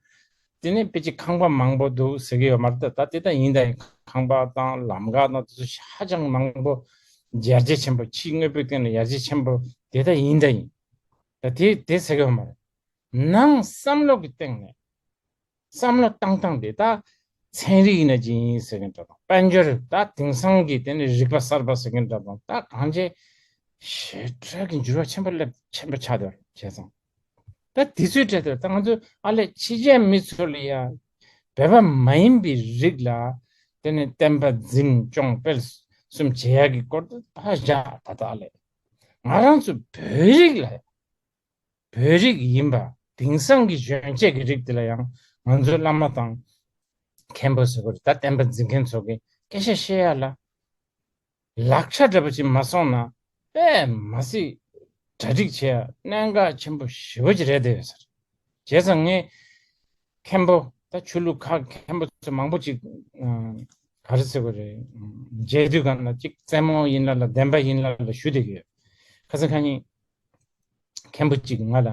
དེ་ནས་དཔེ་ཅིག་ཁང་པ་མང་པོ་འདུག་ཟེར་གྱི་ཡོད་མ་རེད། ད་ད་དེ་ད་ཡིན་ད་ཡིན། ཁང་པ་དང་ལམ་ཁ་དང་དེ་ཚོ་ཧ་ཅང་མང་པོ། ཡར་རྒྱས་ཆེན་པོ། ཕྱི་དངོས་པོའི་སྟེང་ལ་ཡར་རྒྱས་ཆེན་པོ་དེ་ད་ཡིན་ད་ཡིན། ད་དེ་དེ་ཟེར་གྱི་ཡོད་མ་རེད། ནང་བསམ་བློ་གི་སྟེང་ནས། བསམ་བློ་བཏང་སྟངས་དེ་ད་ཚན་རིག་ཡིན་ན་ཅི་ཡིན་ཟེར་མཁན་འདྲ་དང་། དཔལ་འབྱོར། ད་དེང་སང་གི་དེ་ནི་རིག་པ་གསར་པ་ཟེར་མཁན་འདྲ་དང་། ད་གང་ཅི་ཞེ་དྲག་གི་འགྱུར་བ་ཆེན་པོ་སླེབས། ཆེན་པོ་ཆགས་བསྡད་པ་རེད། བྱས་ཙང་ད་དེ་ཚོའི་གྲས་དེར་ད་ང་ཚོས་ཨ་ལས་ཕྱི་རྒྱལ་མི་ཚོ་ལ་ཡ་བོད་པ་མ་ཡིན་པའི་རིགས་ལ་དེ་ནི་བསྟན་པ་འཛིན་སྐྱོང་སྤེལ་གསུམ་བྱེད་ཡག་གི་སྐོར་དུ་ཕར་བཞག་ད་ད་ཨ་ལས་ང་རང་ཚོ་བོད་རིགས་ལ་ཡ། བོད་རིགས་ཡིན་པ། དེང་སང་གི་གཞོན་སྐྱེས་ཀྱི་རིགས་དེ་ལ་ཡང་ང་ཚོའི་བླ་མ་དང་མཁན་པོ་ཟེར་དགོས་རེད། ད་བསྟན་པ་འཛིན་མཁན་ཚོ་གིས་སྐད་ཆ་བཤད་ཡ་ལ་ལག་ཆ་འདྲ་པོ་ཅིག་མ་སོང་ན་དཔེ་མ་སྲིད་གྲ་སྒྲིག་བྱེད་ཡ་གནད་འགག་ཆེན་པོ་ཞེ་པོ་ཅིག་རེད་བསྡད་ཡོད་ས་རེད། བྱས་ཙང་ངས་མཁན་པོ། ད་ཆོས་ལུགས་ཁག་མཁན་པོ་ཚོ་མང་པོ་ཅིག་ཨ། ག་རེ་ཟེར་དགོས་རེད། མཇལ་དུས་སྒང་ལ་ཅིག་རྩེད་མོ་ཡིན་ལ་ལ་བདེན་པ་ཡིན་ལ་ལ་ཞུ་བསྡད་ཀྱི་ཡོད། ཁ་སང་ཁ་ཉིན་མཁན་པོ་ཅིག་ང་ལ་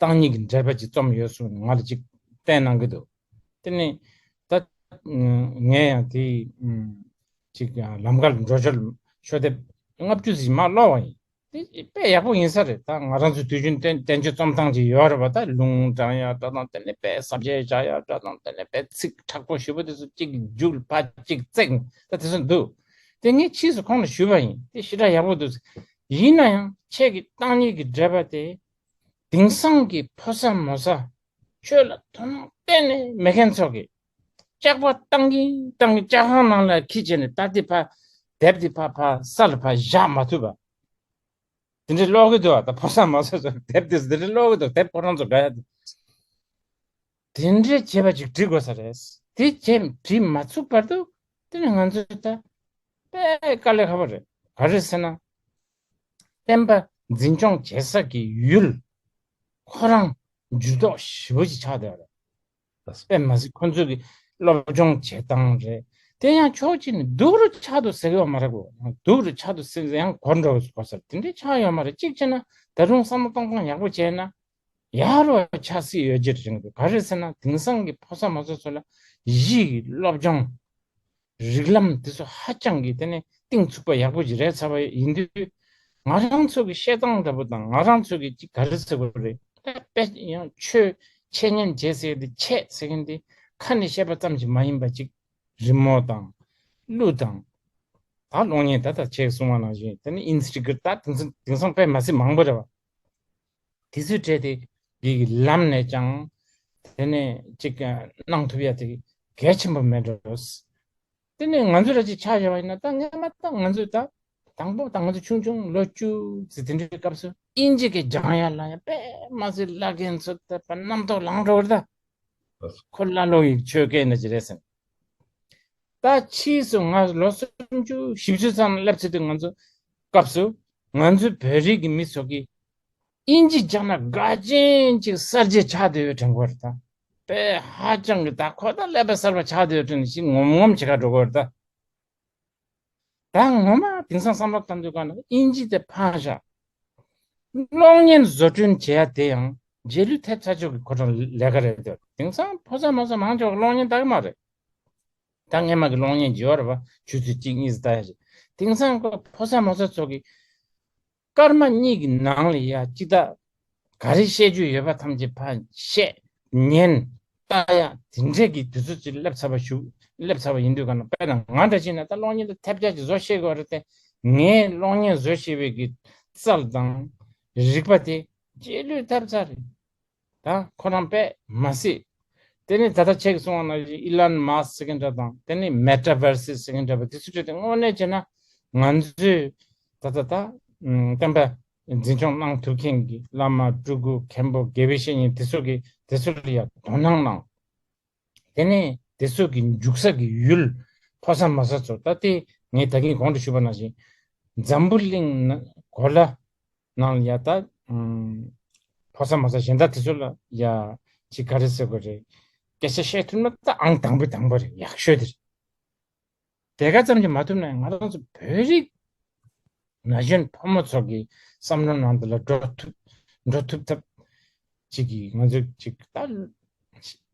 བརྟག་གཉིས་ཀྱི་འགྲེལ་པ་ཅིག་རྩོམ་ཡོད་གསུངས་ནས་ང་ལ་ཅིག་བསྟན་གནང་གི་འདུག་དེ་ནས་ད་ངས་ཡང་དེ་ཅིག་ལམ་ཁར་འགྲོ་ཞོར་ ཤོག་ལྡེབ་ལྔ་བཅུ་ཟིན་མ་ཀློག་པ་ཡིན། དེ་དཔེ་ཡག་པོ་ཡིན་ས་རེད། ད་ང་རང་ཚོའི་དུས་རྒྱུན་བསྟན་བསྟན་བཅོས་རྩོམ་སྟངས་ཅིག་ཡོད་རེད་པ། ད་ལུང་དྲངས་ཡ་འདྲ་དང་། དེ་ནས་དཔེ་ཟབ་རྒྱས་བཞག་ཡ་འདྲ་དང་། དེ་ནས་དཔེ་ཚིག་དྲག་པོ་ཞེ་པོ་དེ་ཚོ་གཅིག་མཇུག་ལ་ཕར་གཅིག་བརྩེགས། ད་དེ་ཚོ་འདུག་དེ་ངས་ཕྱིས་སུ་ཁོང་ལ་ཞུས་པ་ཡིན། དེ་ཞེ་དྲག་ཡག་པོ་འདུག་ཡིན་ན་ཡང་ཁྱེད་ཀྱི་བཏང་སྙིང་གི་འགྲེལ་པ་དེ། དེང་སང་གི་ཕོ་གསར་མོ་གསར། ཆོས་ལ་དོ་སྣང་གཏན་ནས་མེད་མཁན་ཚོ་གིས། ལྕགས་པ་བཏང་གིན་བཏང་གིན་ལྕགས་སྒང་ནང་ལ་འཁྱེར་བྱས་ནས། ད་འདི་ཕར། དེབ་འདི་ཕར་ཕར་ས་ལ་ཕར་བཞག་མ་ཐུབ་པ། དེ་འདྲའི་ཀློག་གི་འདུག་ཨ། ད་ཕོ་གསར་མོ་གསར་ཚོ་དེབ་དེ་དེ་འདྲའི་ཀློག་གི་འདུག་དེབ་ཁོ་རང་ཚོ་དགའ་ཡ་འདུག་དེ་འདྲའི་བྱས་པ་ཅིག་འབྲི་དགོས་ས་རེད། དེ་བྱས་འབྲི་མ་ཚུགས་བར་དུ། དེ་ནི་ང་ཚོས་ད་དཔེ་དཀའ་ལས་ཁག་པོ་རེད། ག་རེ་ཟེར་ན། བསྟན་པ་འཛིན་སྐྱོང་བྱེད་ས་ཀྱི་ཡུལ་ཁོ་རང་འགྱུར་ལྡོག་ཞེ་པོ་ཅིག་ཆགས་བསྡད་ཡོད་རེད། དཔེ་མ་སྲིད་ཁོ་ཚོས་ཀྱི་སློབ་སྦྱོང་བྱེད་སྟངས་རེད། དེ་ཡང་ཕྱོགས་གཅིག་ནས་སྡུག་རུ་ཆགས་འདུག་ཟེར་གྱི་ཡོད་མ་རེད་གོ། སྡུག་རུ་ཆགས་འདུག་ཟེར་ཡང་གོ་འགྲོ་གི་གོ་ས་རེད། དེ་འདྲའི་ཆགས་ཡོད་མ་རེད། གཅིག་བྱས་ན་ད་རུང་བསམ་བློ་གཏོང་སྟངས་ཡག་པོ་བྱས་ན། ཡག་རུ་ཆགས་སྲིད་ཡོད་ཀྱི་རེད་འདུག་ག་རེ་ཟེར་ན། དེང་སང་གི་ཕོ་གསར་མོ་གསར་ཚོ་ལ་གཞི་ཡི་སློབ་སྦྱོང་རིགས་ལམ་དེ་ཚོ་ཧ་ཅང་གི་དེ་ནས་གཏིང་ཚུགས་པ་ཡག་པོ་ཅིག་རེད་ཚར་བ་ཡིན་དུས། ང་རང་ཚོ་གི་བཤད་སྟངས་འདྲ་པོ་དང་། ང་རང་ཚོ་གི་ཅིག་ག་རེ་ཟེར་དགོས་རེད། དཔེ་ཡང་ཆོས་འཆད་ཉན་བྱེད་ཟེར་དེ། འཆད་ཟེར་མཁན་དེ་ཁ་ནས་བཤད་པ་ཙམ་གྱིས་མ་ཡིན་པ་ཅིག་རི་མོ་དང་གླུ་དང་། ད་གློག་བརྙན་ད་ལྟ་ཁྱེད་གསུངས་པ་ནང་བཞིན། དེ་ནས་ཨིན་སི་ཊི་གི་ད་དེང་སང་དེང་སང་དཔེ་མ་སྲིད་མང་པོ་རེད་བ། དེ་ཚོའི་གྲས་དེ་འདི་གི་ལམ་ནས་ཀྱང་དེ་ནས་ཅིག་གནང་ཐུབ་ཡ་དེ་གལ་ཆེན་པོ་མེད་འགྲོ། དེ་ནས་ང་ཚོ་ར་ཅིག་ཆགས་བཞག་པ་ཡིན་ན། ད་སྔན་མ་ད་ང་ཚོས་ད་དང་པོ་ད་ང་ཚོ་ཆུང་ཆུང་ལོ་བཅུ་ཙམ་དེ་འདྲའི་སྐབས་སུ་དབྱིན་ཇི་གི་སྦྱང་ཡ་ལ་ཡ་དཔེ་མ་སྲིད་བསླབ་མཁན་ཚོ་ད་དཔེ་རྣམ་རྟོག་ལངས་འགྲོ་བ་རེད་ད། ཁོ་ཀླ་ཀློ་ཡི་ཆོས་སྐད་ནང་བཞིན་རེད་ཟེར། ད་ཕྱིས་སུ་ང་ལོ་སུམ་ཅུ་བཞི་བཅུ་ཙམ་སླེབས་ཚེ་དུས། ང་ཚོ་སྐབས་སུ་ང་ཚོའི་བོད་རིགས་ཀྱི་མི་ཚོ་གིས་དབྱིན་ཇི་སྦྱངས་ན་དགའ་ཅན་ཅིག་གསར་བརྗེ་ཆགས་བསྡད་ཡོད་དྲན་གྱི་ཡོད་རེད་ད། དཔེ་ཧ་ཅང་གི་ད་ཁོ་ད་ཀླད་པ་གསར་པ་ཆགས་བསྡད་ཡོད་དྲན་ཞིག་ངོམ་ངོམ་བྱེད་ག་འགྲོ་གི་ཡོད་རེད་ད། ད་ངོ་མ་དེང་སང་བསམ་བློ་བཏང་དུས་ག་ན་དབྱིན་ཇི་དེ་ཕར་བཞག་གློག་བརྙན་བཟོ་སྐྲུན་བྱེད་ཡ་དེ་ཡང་རྗེས་ལུས་ཐེབས་ཚར་ཆོག་གི་ཁོ་རང་ལས་ཀ་རེད་འདུག་དེང་སང་ཕོ་གསར་མོ་གསར་མང་ཆེ་བ་གློག་བརྙན་ལྟ་གི་མ་རེད། ད་སྔན་མ་གི་གློག་བརྙན་བརྗེ་བ་རེད་པ། ཆུ་ཚོད་གཅིག་གཉིས་ལྟ་ཡ་རེད། དེང་སང་ཁོ་ཕོ་གསར་མོ་གསར་ཚོ་གི་སྐར་མ་གཉིས་ཀྱི་ནང་ལ་ཡ་ཅི་ད་ག་རེ་བཤད་རྒྱུ་ཡོད་པ་ཐམས་ཅད་ཕར་བཤད། ཉན། ལྟ་ཡ་དེ་འདྲས་ཀྱི་དུས་ཚོད་ཅིག་སླེབས་ཚར་བ་ཞུ། སླེབས་ཚར་བ་ཡིན་དུས་ག་ན། དཔེར་ན་ང་འདྲ་བྱས་ན་ད་གློག་བརྙན་དེ་ཐེབས་ཆག་ཅིག་བཟོ་ཤེས་དགོས་རེད་དེ། ངས་གློག་བརྙན་བཟོ་ཤེས་པའི་གི་རྩལ་དང་རིག་པ་དེ་རྗེས་ལུས་ཐེབས་ཚར་རེད། ད་ཁོ་རང་དཔེ་མ་སྲིད། དེ་ནས་ད་ལྟ་ཁྱེད་ཀྱིས་གསུངས་པ་ནང་བཞིན་ཨི་ལོན་མཱ་སི་ཟེར་མཁན་འདྲ་དང་། དེ་ནས་མེ་ཊ་བར་སི་ཟེར་མཁན་འདྲ་པོ་དེ་ཚོ་གྲས་དེ་དངོས་གནས་བྱས་ན་ང་ཚོས་ད་ལྟ་ད་ཨམ་བསྟན་པ་འཛིན་སྐྱོང་གནང་ཐུབ་མཁན་གྱི་བླ་མ་སྤྲུལ་སྐུ་མཁན་པོ་དགེ་བའི་བཤེས་གཉེན་དེ་ཚོ་གི་དེ་ཚོ་ལ་ཡ་དོ་སྣང་གནང་། དེ་ནས་དེ་ཚོ་གི་འཇུག་ས་གི་ཡུལ་ཕོ་གསར་མོ་གསར་ཚོ། ད་དེ་ངས་ད་གིན་གོང་དུ་ཞུས་པ་ནང་བཞིན་འཛམ་བུ་གླིང་ན་གོ་ལ་ནང་ལ་ཡ་ད་ཨམ་ཕོ་གསར་མོ་གསར་གཞན་དག་དེ་ཚོ་ལ་ཡ་ཅིག་ག་རེ་ཟེར་དགོས་རེད། སྐད་ཆ་བཤད་ཐུབ་ན་ད་ཨང་དང་པོ་དང་པོ་རེད། ཡག་ཤོས་དེ་རེད། དེ་ག་ཙམ་གྱིས་མ་ཐུབ་ན་ང་རང་ཚོ་བོད་རིགས་ན་གཞོན་ཕོ་མོ་ཚོ་གི་བསམ་བློ་ནང་དུ་ལ་འགྲོ་ཐུབ། འགྲོ་ཐུབ་ཐབས་ཅིག་གིས་ང་ཚོས་ཅིག་ད་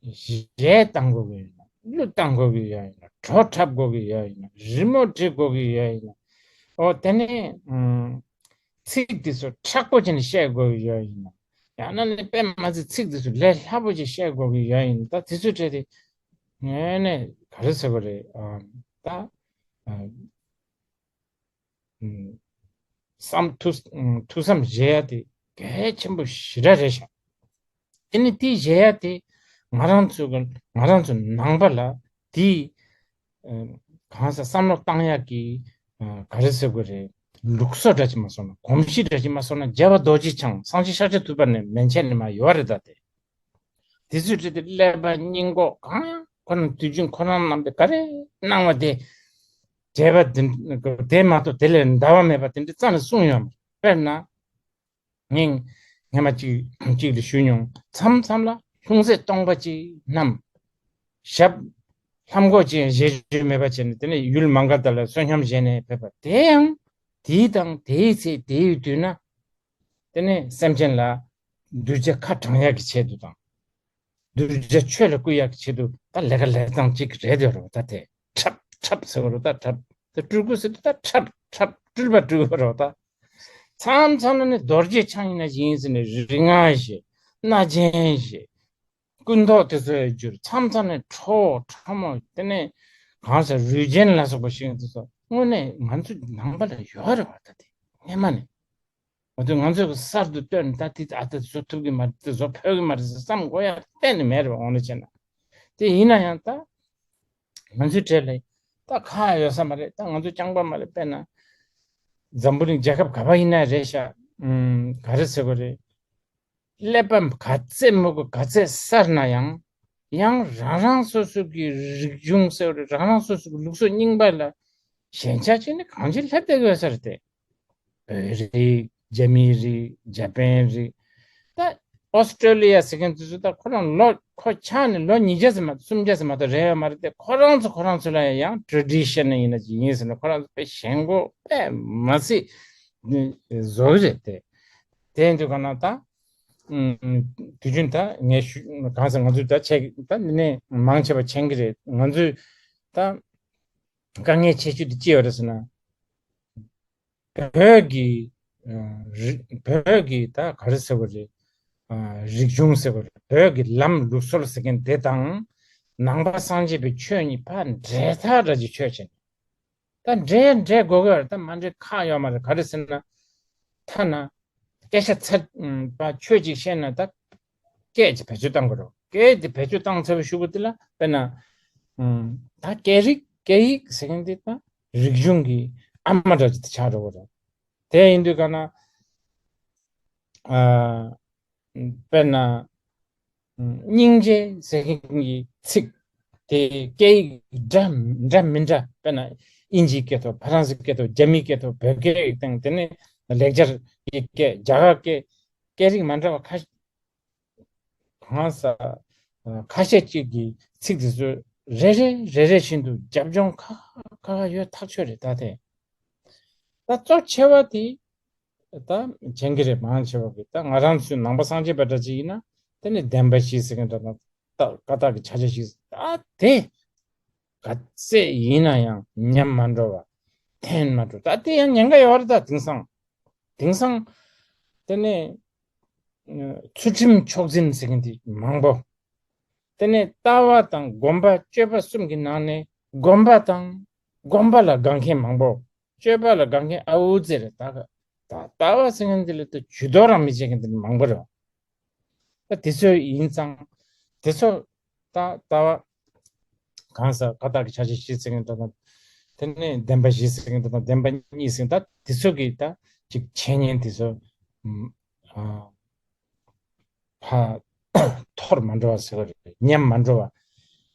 གཞས་བཏང་དགོས་ཀྱི་ཡོད་ན། གླུ་བཏང་དགོས་ཀྱི་ཡོད་ཡིན་ན། བྲོ་འཁྲབ་དགོས་ཀྱི་ཡོད་ཡིན་ན། རི་མོ་འབྲི་དགོས་ཀྱི་ཡོད་ཡིན་ན། ཨོ་དེ་ནས་ཨམ་ཚིག་དེ་ཚོ་མཁྲེགས་པོ་བྱས་ནས་བཤད་དགོས་ཀྱི་ཡོད་ཡིན་ན། ཡང་ན་ནི་དཔེ་མ་སྲིད་ཚིག་དེ་ཚོ་ལས་སླ་པོ་ཅིག་བཤད་དགོས་ཀྱི་ཡོད་ཡིན་ན། ད་དེ་ཚོའི་གྲས་དེ་ངས་ནས་ག་རེ་ཟེར་དགོས་རེད། ཨ་ད་ཨ་ཨམ་བསམ་ཐུགས་ཨམ་ཐུགས་བསམ་བཞེས་ཡ་དེ་གལ་ཆེན་པོ་ཞེ་དྲག་རེད་ཤག་དེ་ནི་དེ་བཞེས་ཡ་དེ་ང་རང་ཚོ་གི་ང་རང་ཚོ་ནང་པ་ལ་དེ་ཨ་གང་ཟག་བསམ་བློ་བཏང་ཡག་གི་ཨ་ག་རེ་ཟེར་དགོས་རེད། ལུགས་སྲོལ་འདྲ་ཅིག་མ་སོང་ན། གོམས་གཤིས་འདྲ་ཅིག་མ་སོང་ན། རྒྱལ་བ་རྡོ་རྗེ་འཆང་། སངས་རྒྱས་ཤཱཀྱ་ཐུབ་པ་ནས་མན་ཆད་ནས་མར་ཡོད་རེད། ད་དེ་དེ་ཚོའི་གྲས་དེ་ཀླད་པ་སྙིང་ཁོག་གང་ཁོ་རང་དུས་རྒྱུན་ཁོ་རང་རྣམ་པས་ག་རེ་གནང་བ་དེ་བྱས་པ་དེ་དེ་མ་གཏོགས་དེ་ལས་འདའ་བ་མེད་པ་དེ་འདྲ་རྩ་ནས་གསུངས་ཡོད་མ་རེད། དཔེར་ན། ངས་སྔ་མ་གཅིག་གཅིག་ལ་ཞུས་མྱོང་། མཚམས་མཚམས་ལ་ལྷུང་བཟེད་སྟོང་པ་གཅིག་བསྣམས། ཞབས་ལྷམ་གོག་ཅན་བཞེས་རྒྱུ་མེད་པ་བྱས་ནས། དེ་ནས་ཡུལ་མ་འགལ་དག་ལ་བསོད་སྙོམས་བཞེས་ནས་ཕེབས་པ་དེ་ཡང་དེའི་དང་དེའི་ཚེ་དེའི་དུས་ན། དེ་ནས་སེམས་ཅན་ལ་གདུལ་བྱ་ཁ་དྲང་ཡག་གི་ཆེད་དུ་དང་། གདུལ་བྱ་ཆོས་ལ་བསྐུལ་ཡག་གི་ཆེད་དུ་ད་ལས་ཀ་ལས་སྟངས་གཅིག་རེད་དེ་རེད་པ། ད་དེ་འཁྲབ་འཁྲབ་ཟེར་བ་རེད། ད་འཁྲབ་དེ་སྤྲུལ་སྐུ་ཟེར་དུས་ད་འཁྲབ། འཁྲབ་སྤྲུལ་པ་སྤྲུལ་པ་རོ་ད། མཚམས་མཚམས་ལ་ནི་རྡོ་རྗེ་འཆང་ཡིན་ན་ཡིན་ཟེར་ནས་རིགས་ལྔ་ཞེས་རྣ་ཆེན་ཞེས་སྐུ་མདོག་དེ་ཚོ་ཡང་བསྒྱུར། མཚམས་མཚམས་ནས་ཁྲོ་བོ་ཁྲོ་མོ་དེ་ནས་གང་ཟེར་རུས་ཆེན་ལ་སོགས་པ་ཞིག་དེ་ཚོ་དངོས་གནས་ང་ཚོ་ནང་པ་ལ་ཡོད་རེད་བ། ད་དེ་སྔས་མ་ནས། འོ་དེ་ང་ཚོས་གསར་དུ་བཏོན་ད་དེ་ཨ་ད་བཟོ་ཐུབ་ཀྱི་མ་རེད། དེ་བཟོ་ཕོད་ཀྱི་མ་རེད་ཟེར་བསམ་དགོས་ཡ་གཏན་ནས་མེད་རེད་བ། འོ་ན་བྱས་ན་དེ་ཡིན་ན་ཡང་ད་ང་ཚོའི་གྲས་ལ་ད་ཁག་ཡོད་ས་མ་རེད། ད་ང་ཚོ་རྐྱང་པ་མ་རེད། དཔེར་ན་འཛམ་བུ་གླིང་རྒྱལ་ཁབ་ག་པ་ཡིན་ན་རེད་ཤག་ཨུམ་ག་རེ་ཟེར་དགོས་རེད། ཀླད་པ་ག་ཚད་མི་དགོས་ག་ཚད་གསར་ན་ཡང་། ཡང་རང་རང་སོ་སོ་གི་རིག་གཞུང་ཟེར་བ་རེད། རང་རང་སོ་སོ་གི་ལུགས་སྲོལ་རྙིང་པ་ལ་ཞེན་ཆགས་བྱས་ནས་གང་ཅི་སླེབས་བསྡད་ཡོད་ས་རེད་དེ། བོད་རིགས། རྒྱ་མིའི་རིགས། འཇར་པན་རིགས། ད་ཨོ་སི་ཀྲོ་ལི་ཡ་ཟེར་མཁན་དེ་ཚོ་ད་ཁོ་རང་ལོ་ཁོ་ཆགས་ནས་ལོ་ཉིས་བརྒྱ་ཙམ་མ་གཏོགས་སུམ་བརྒྱ་ཙམ་མ་གཏོགས་རེད་ཡོད་མ་རེད་དེ། ཁོ་རང་ཚོ་ཁོ་རང་ཚོ་ལ་ཡང་ཊ་རེ་ཌི་ཤན་ཡིན་ན་ཅི་ཡིན་ཟེར་ན་ཁོ་རང་ཚོ་དཔེ་ཞེན་ཁོག་དཔེ་མ་སྲིད་བཟོ་གི་རེད་དེ། དེ་ཡིན་དུས་ག་ན་ད། ཨུམ། དུས་རྒྱུན་ད་ངས་ཞུ་གང་ཟེར་ང་ཚོས་ད་ཆེ་ད་འདི་ནས་མང་ཆེ་བ་མཁྱེན་གྱི་རེད། ང་ཚོས་ད་དཀའ་ངལ་ཆེ་ཤོས་དེ་ཅི་ཡོད་རེད་ཟེར་ན། བོད་ཀྱི་ཨ་རི་བོད་ཀྱི་ད་ག་རེ་ཟེར་དགོས་རེད། ཨ་རིག་གཞུང་ཟེར་དགོས་རེད། བོད་ཀྱི་ལམ་ལུགས་སྲོལ་ཟེར་མཁན་དེ་དང་ནང་པ་སངས་རྒྱས་པའི་ཆོས་གཉིས་ཕར་འབྲེལ་ཐག་འདྲ་ཅིག་ཆོད་བྱས་ནས། ད་འདྲེ་འདྲེ་དགོས་ཀྱི་ཡོད་རེད། ད་མ་འདྲེ་ཁག་ཡོད་མ་རེད། ག་རེ་ཟེར་ན། ཐ་ན་སྐད་ཆ་ཚར་པ་ཆོས་ཅིག་བཤད་ན་ད་སྐད་ཅིག་བེད་སྤྱོད་བཏང་དགོས་རེད། སྐད་དེ་བེད་སྤྱོད་བཏང་ཚར་བའི་གཞུག་གུ་དེ་ལ་དཔེར་ན་ད་སྐད་རིགས་སྐད་ཡིག་ཟེར་མཁན་དེ་ད་རིག་གཞུང་གི་ཨ་མ་འདྲ་ཅིག་ཆགས་འགྲོ་གི་རེད། དེ་ཡིན་དུས་ག་ན་ཨ། དཔེར་ན། སྙིང་རྗེ་ཟེར་མཁན་གྱི་ཚིག་དེ་སྐད་ཡིག་འདྲ་འདྲ་མི་འདྲ། དཔེར་ན་དབྱིན་ཇིའི་སྐད་ཐོག་ཕ་རན་སིའི་སྐད་ཐོག་རྒྱ་མིའི་སྐད་ཐོག་བོད་སྐད་ཡིག་དང་དེ་ནས་ལེགས་སྦྱར་གྱི་སྐད། རྒྱ་གར་སྐད། སྐད་རིགས་མ་འདྲ་བ་ཁ་གང་ས་ཁ་ཤས་ཅིག་གི་ཚིག་དེ་ཚོ་རེ་རེ་རེ་རེ་བཞིན་དུ་རྒྱབ་ལྗོངས་ཁག་ཁག་ཁག་ཡོད་ཐག་ཆོད་རེད། ད་དེ་ད་གཙོ་ཆེ་བ་དེ། ད་མཁྱེན་གྱི་རེད། མང་ཆེ་བ་གིས་ད་ང་རང་ཚོའི་ནང་པ་སངས་རྒྱས་པ་འདྲ་ཅིག་ཡིན་ན་དེ་ནི་བདེན་པ་བཞི་ཟེར་མཁན་འདྲ་དང་ད་ཀ་དག་གི་ཕྱག་རྒྱ་བཞི་ཟེར། ད་དེ་ག་ཚད་ཡིན་ན་ཡང་ཉམས་མ་འགྲོ་བ། ཐོན་མ་འགྲོ། ད་དེ་ཡང་ཉེན་ཁ་ཡོད་རེད། ད་དེང་སང་དེང་སང་དེ་ནས་ཚུལ་ཁྲིམས་མཆོག་འཛིན་ཟེར་མཁན་དེ་མང་པོ། དེ་ནས་ལྟ་བ་དང་སྒོམ་པ་སྤྱོད་པ་གསུམ་གྱི་ནང་ནས་སྒོམ་པ་དང་སྒོམ་པ་ལ་དགའ་མཁན་མང་པོ། སྤྱོད་པ་ལ་དགའ་མཁན་ཨ་འུ་ཙི་རེད། ད་ག་ད་ལྟ་བ་ཟེར་མཁན་འདི་ལ་ད་ཇུས་གཏོགས་རང་མི་བྱེད་མཁན་འདི་མང་པོ་རེད། ད་དེ་ཚོ་ཡིན་ཙང་དེ་ཚོ་ད་ལྟ་བ་གང་ཟག་ཀ་དག་གི་ཕྱག་རྒྱ་བཞི་ཟེར་མཁན་འདྲ་དང་། དེ་ནས་བདེན་པ་བཞི་ཟེར་མཁན་འདྲ་དང་། བདེན་པ་གཉིས་ཟེར་མཁན་ད་དེ་ཚོ་གི་ད་ཅིག་འཆད་ཉན་དེ་ཚོ་ཨ། ཕ་ཐོར་མ་འགྲོ་བ་ཟེར་བ་རེད། ཉམས་མ་འགྲོ་བ།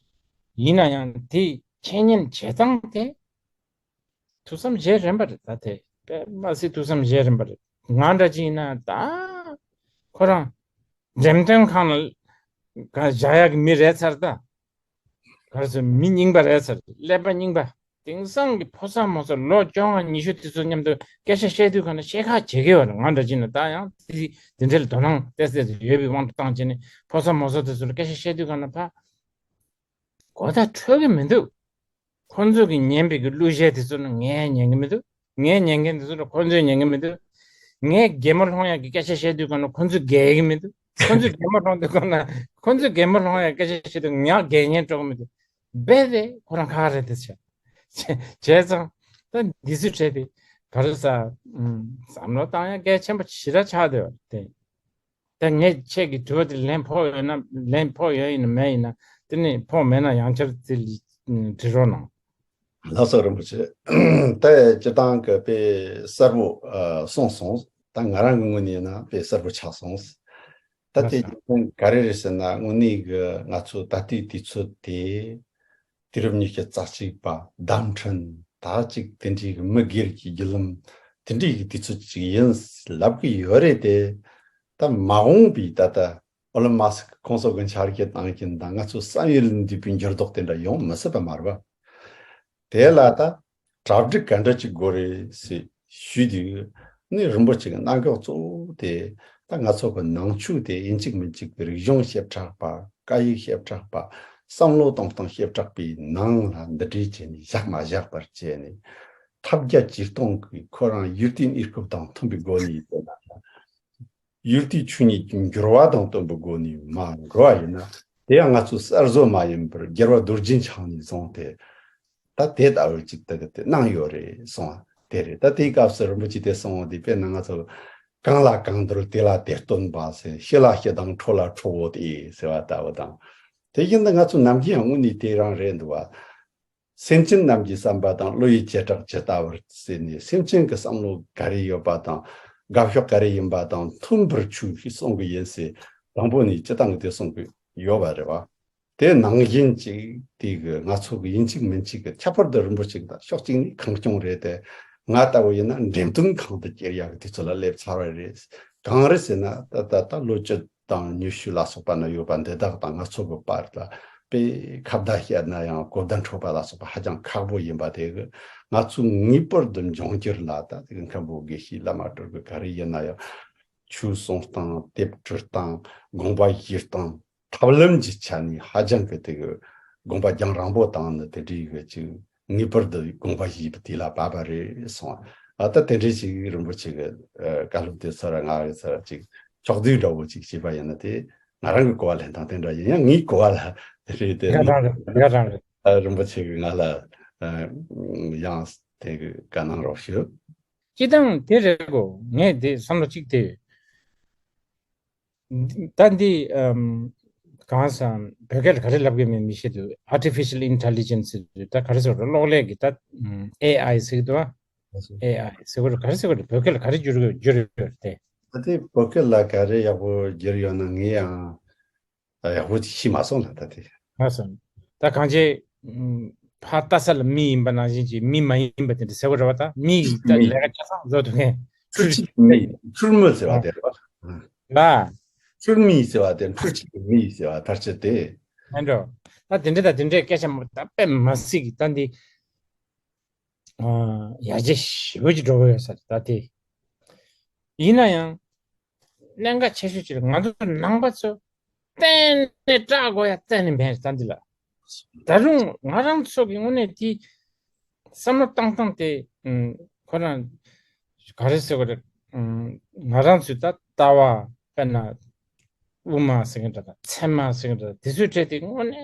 ཡིན་ན་ཡང་དེ་འཆད་ཉན་བྱེད་སྟངས་དེ་ཐུགས་བསམ་བཞེས་རན་པ་རེད། ད་དེ་དཔེ་མ་སྲིད་ཐུགས་བསམ་བཞེས་རན་པ་རེད། ང་འདྲ་ཅིག་ཡིན་ན་ད་ཁོ་རང་འགྲེམས་སྟོན་ཁང་ལ་བཞག་ཡག་གི་མི་རེད་ཚར། ད་ག་རེ་ཟེར། མི་རྙིང་པ་རེད་ཚར། ཀླད་པ་རྙིང་པ། དེང་སང་གི་ཕོ་གསར་མོ་གསར་ལོ་བཅོ་ལྔ་ཉི་ཤུ་དེ་ཚོ་མཉམ་དུ་སྐད་ཆ་བཤད་དུས་གང་ན་བཤད་ཁག་བྱེད་ཀྱི་ཡོད་རེད། ང་འདྲ་ཅིག་ན་ད་ཡང་དེ་དེ་འདྲ་ལ་དོ་སྣང་ཏོག་ཙམ་ཡོད་པའི་དབང་དུ་བཏང་བྱས་ནས་ཕོ་གསར་མོ་གསར་དེ་ཚོ་ལ་སྐད་ཆ་བཤད་དུས་གང་ན་ཕ་གོ་བརྡ་འཕྲོད་ཀྱི་མི་འདུག་ཁོ་ཚོ་གི་ཉན་པའི་གི་གླུ་གཞས་དེ་ཚོ་ནི་ངས་ཉན་གྱི་མི་འདུག་ངས་ཉན་མཁན་དེ་ཚོ་ལ་ཁོ་ཚོས་ཉན་གྱི་མི་འདུག་ངས་གད་མོ་སློང་ཡག་གི་སྐད་ཆ་བཤད་དུས་གང་ན་ཁོ་ཚོས་རྒྱག་གི་མི་འདུག་ཁོ་ཚོས་གད་མོ་སློང་དུས་གང་ན་ཁོ་ཚོས་གད་མོ་སློང་ཡག་སྐད་ཆ་བཤད་དུས་ངས་རྒྱག་སྙིང་བྲོ་གི་མི་འདུག་རྦད་དེ་ཁོ་རང་ཁག་རེད་དེ་བྱས། བྱས་ཙང་ད་འདི་ཚོ་བྲལ་ཏེ་ག་རེ་ཟ། ཨུམ། བསམ་བློ་བཏང་ཡག་གལ་ཆེན་པོ་ཞེ་དྲག་ཆགས་བསྡད་པ་རེད་དེ། ད་ངས་ཁྱེད་ཀྱི་དྲི་བ་དེ་ལན་ཕོག་ཡོད་ན་ལན་ཕོག་ཡོད་ཡིན་ན་མེད་ཡིན་ན་དེ་ནི་ཕོག་མེད་ན་ཡང་བསྐྱར་དེ་ལ་དྲི་རོགས་གནང་། ལགས་སོ་རིན་པོ་ཆེ། ད་སྤྱིར་བཏང་གི་དཔེ་གསལ་པོ་ཨ་གསུངས་སོང་། ད་ང་རང་གི་ངོས་ནས་ཡིན་ན་དཔེ་གསལ་པོ་ཆགས་སོང་། ད་དེ་ཡིན་ཙང་ག་རེ་རེད་ཟེར་ན་དངོས་གནས་གི་ང་ཚོ་ད་ལྟའི་དུས་ཚོད་དེ་དུས་རབས་ཉི་ཤུ་རྩ་གཅིག་པ་བརྡ་འཕྲིན་ད་ཅིག་དེ་འདྲའི་གི་མི་སྒེར་གྱི་བརྒྱུད་ལམ་དེ་འདྲའི་གི་དུས་ཚོད་ཅིག་ཡིན་ལབ་གི་ཡོད་རེད་དེ། ད་མ་འོངས་པའི་ད་ལྟ་ཨོ་ལོན་མཱ་སི་ཁོང་ཚོ་གི་འཆར་གཞི་བཏང་གིན་ད་ང་ཚོ་བསམ་ཡུལ་འདུས་པའི་འགྱུར་ལྡོག་དེ་འདྲ་ཡོང་མི་སྲིད་པ་མ་རེད་པ། དེ་ལ་ད་གྲ་སྒྲིག་ག་འདྲ་ཅིག་དགོས་རེད་ཟེར་ཞུས་དུས་ནི་རིན་པོ་ཆེ་གི་གནད་འགག་གཙོ་བོ་དེ་ད་ང་ཚོ་གི་ནང་ཆོས་དེ་ཡིན་གཅིག་མིན་གཅིག་གི་རིག་གཞུང་བྱེ་བྲག་པ། སྐད་ཡིག་བྱེ་བྲག་པ། བསམ་བློ་གཏོང་སྟངས་བྱེ་བྲག་པའི་ནང་ལ་འདུ་འབྲེལ་བྱས་ནས་བཞག་མ་བཞག་པར་བྱས་ནས། ཐབས་བརྒྱ་ཇུས་སྟོང་གིས་ཁོ་རང་ཡུལ་དུས་གནས་སྐབས་དང་མཐུན་པའི་སྒོ་ནས་ཡིན་ན། ཡུལ་དུས་ཆོས་ཉིད་ཀྱི་འགྱུར་བ་དང་བསྟུན་པའི་སྒོ་ནས་མ་འགྲོ་བ་ཡིན་ན། དེ་ཡང་ང་ཚོ་གསར་བཟོ་མ་ཡིན་པར་རྒྱལ་བ་རྡོ་རྗེ་འཆང་ནས་བཟུང་སྟེ། ད་དེ་ལྟ་བུར་ཅིག་ད་གི་དེ་གནང་ཡོད་རེད་གསུང་བ་དེ་རེད། ད་དེའི་སྐབས་སུ་རིན་པོ་ཆེ་དེ་གསུང་བ་དེ་དཔེར་ན་ང་ཚོ་གང་ལ་གང་འདུལ་དེ་ལ་དེ་སྟོན་པ་ཟེར། སྤྱི་ལ་སྤྱི་དང་ཁྲོ་ལ་ཁྲོ་བོ་དེ་ཟེར་བ་ལྟ་བུ་དང་། དེ་བཞིན་དུ་ང་ཚོ་ནམ་རྒྱུན་ཡང་དངོས་གནས་དེ་རང་རེད་འདུག་བ། སེམས་ཅན་རྣམས་ཀྱི་བསམ་པ་དང་བློ་ཡི་བྱེ་བྲག་ཇི་ལྟ་བར་ཟེར་ནས། སེམས་ཅན་གྱི་བསམ་བློ་ག་རེ་ཡོད་པ་དང་དགའ་ཕྱོགས་ག་རེ་ཡིན་པ་དང་མཐུན་པར་ཆོས་ཤིག་གསུང་གི་ཡིན་ཟེར། དང་པོ་ནས་སྤྱི་བཏང་གི་དེ་གསུང་གི་ཡོད་པ་རེད་བ། དེ་ནང་བཞིན་ཅིག་དེ་གི་ང་ཚོ་གི་ཡིན་གཅིག་མིན་གཅིག་གི་ཁྱད་པར་དུ་རིན་པོ་ཆེ་གི་ད་ཕྱོགས་གཅིག་ནས་གངས་ལྗོངས་རེད་དེ། ང་ལྟ་བུ་ཡིན་ན་འགྲེམས་སྟོན་ཁང་དུ་སྐྱེལ་ཡག་གི་དུས་ཚོད་ལ་སླེབས་ཚར་བ་རེད། གང་རེད་ཟེར་ན་ད་ད་ད་ལོ་བཅུ་དང་ཉི་ཤུ་ལ་སོགས་པ་ན་ཡོད་པ་འདི་དག་དང་ང་ཚོ་གི་བར་ལ་དཔེ་ཁ་བརྡ་བཤད་ན་ཡང་གོ་བརྡ་འཕྲོད་པ་ལ་སོགས་པ་ཧ་ཅང་ཁག་པོ་ཡིན་པ་དེ་གི། ང་ཚོ་ངེས་པར་དུ་འབྱུང་འགྱུར་ལ་ད་དེ་གི་མཁན་པོ་དགེ་བཤེས་བླ་མ་གྲུབ་གི་ག་རེ་ཡིན་ན་ཡང་ཆོས་གསུང་སྟངས། དེབ་འབྲི་སྟངས། དགོངས་པ་བཞེས་སྟངས། ཐབས་ལམ་གྱི་ཆ་ནས་ཧ་ཅང་གི་དེ་གི་དགོངས་པ་རྒྱང་རིང་པོ་བཏང་ནི་དེ་འདྲའི་གི་ཅིག་ངེས་པར་དུ་དགོངས་པ་བཞེས་པ་དེ་ལ་བབ་པ་རེད་གསུངས། ཨ་ད་དེ་འདྲའི་ཅིག་རིན་པོ་ཆེ་གི་ཨ་བཀའ་སློབ་དེ་ཚོ་ར་ང་གི་ཚོ་ར་ཅིག་ཕྱོགས་བསྡུས་འདྲ་བོ་ཅིག་བྱས་པ་ཡིན་ན། དེ་ང་རང་གི་གོ་བ་ལེན་སྟངས་དེ་འདྲ་ཡིན། ཡང་ངའི་གོ་བ་ལ་དེ་རེད་དེ། ཡ་རང་རེད། ཡ་རང་རེད། ཨ་རིན་པོ་ཆེ་གི་ང་ལ་ཨ་ཡང་དེ་གི་བཀའ་གནང་རོགས་ཞུ། སྤྱི་བཏང་དེ་རེད་གོ། ངས་དེ་བསམ་བློ་གཅིག་དེ། ད་འདི་ཨམ་གང་ཟེར། བོད་སྐད་ལ་ག་རེ་ལབ་དགོས་མིན་མི་ཤེས་འདུག། Artificial Intelligence ཟེར་དུས་ད་ག་རེ་ཟེར་དགོས་རེད། གློག་ཀླད་ཀྱི་ད་ཨམ་ཨེ་ཨའི་ཟེར་གི་འདུག་ཨ། ཨེ་ཨའི་ཟེར་དགོས་རེད། ག་རེ་ཟེར་དགོས་རེད། བོད་སྐད་ལ་ག་རེ་བསྒྱུར་དགོས། བསྒྱུར་ཡོད་རེད་དེ། ད་དེ་བོད་སྐད་ལ་ག་རེ་ཡག་པོ་བསྒྱུར་ཡོད་ན་ངས་ཡང་ཡག་པོ་ཅིག་ཤེས་མ་སོང་ལ། ད་དེ་ལགས་སོ། ད་གང་ཅི་ཨམ་ཕར་ལྟ་ས་ལ་མི་ཡིན་པ་ནང་བཞིན་གྱི་མི་མ་ཡིན་པ་དེ་འདྲ་ཟེར་དགོས་རེད་བ། ད་མི་ཡི་ད་མི་ལས་ཀ་ཆ་ཚང་བཟོ་ཐུབ་མཁན། འཕྲུལ་ཆས་ཀྱི་མི། འཕྲུལ་མི་ཟེར་བ་དེ་རེད་བ། ལ། འཕྲུལ་མི་ཟེར་བ་དེ། འཕྲུལ་ཆས་ཀྱི་མི་ཟེར་བ་ཕལ་ཆེར་དེ། མེད་འགྲོ། ད་དེ་འདྲ་ད་དེ་འདྲའི་སྐད་ཆ་མ་ད་དཔེ་མ་སྲིད་ཀྱི་ད་འདི་ཨ་ཡར་རྒྱས་ཞེ་པོ་ཅིག་འགྲོ་གི་ཡོད་ས་རེད་ད་དེ། ཡིན་ན་ཡང་གནད་འགག་ཆེ་ཤོས་ཅིག་ལ་ང་ཚོ་ནང་པ་ཚོ་གཏན་ནས་སྐྲག་དགོས་ཡ་གཏན་ནས་མེད་ད་འདི་ལ། ད་རུང་ང་རང་ཚོ་གི་དངོས་གནས་དེ་བསམ་བློ་བཏང་སྟངས་དེ་ཨུམ་ཁོ་རང་ག་རེ་ཟེར་དགོས་རེད། ཨུམ་ང་རང་ཚོའི་ད་ལྟ་བ་དཔེར་ན་དབུ་མ་ཟེར་གི་འདྲ་དང་ཚད་མ་ཟེར་གི་འདྲ་དང་དེ་ཚོའི་གྲས་དེ་དངོས་གནས་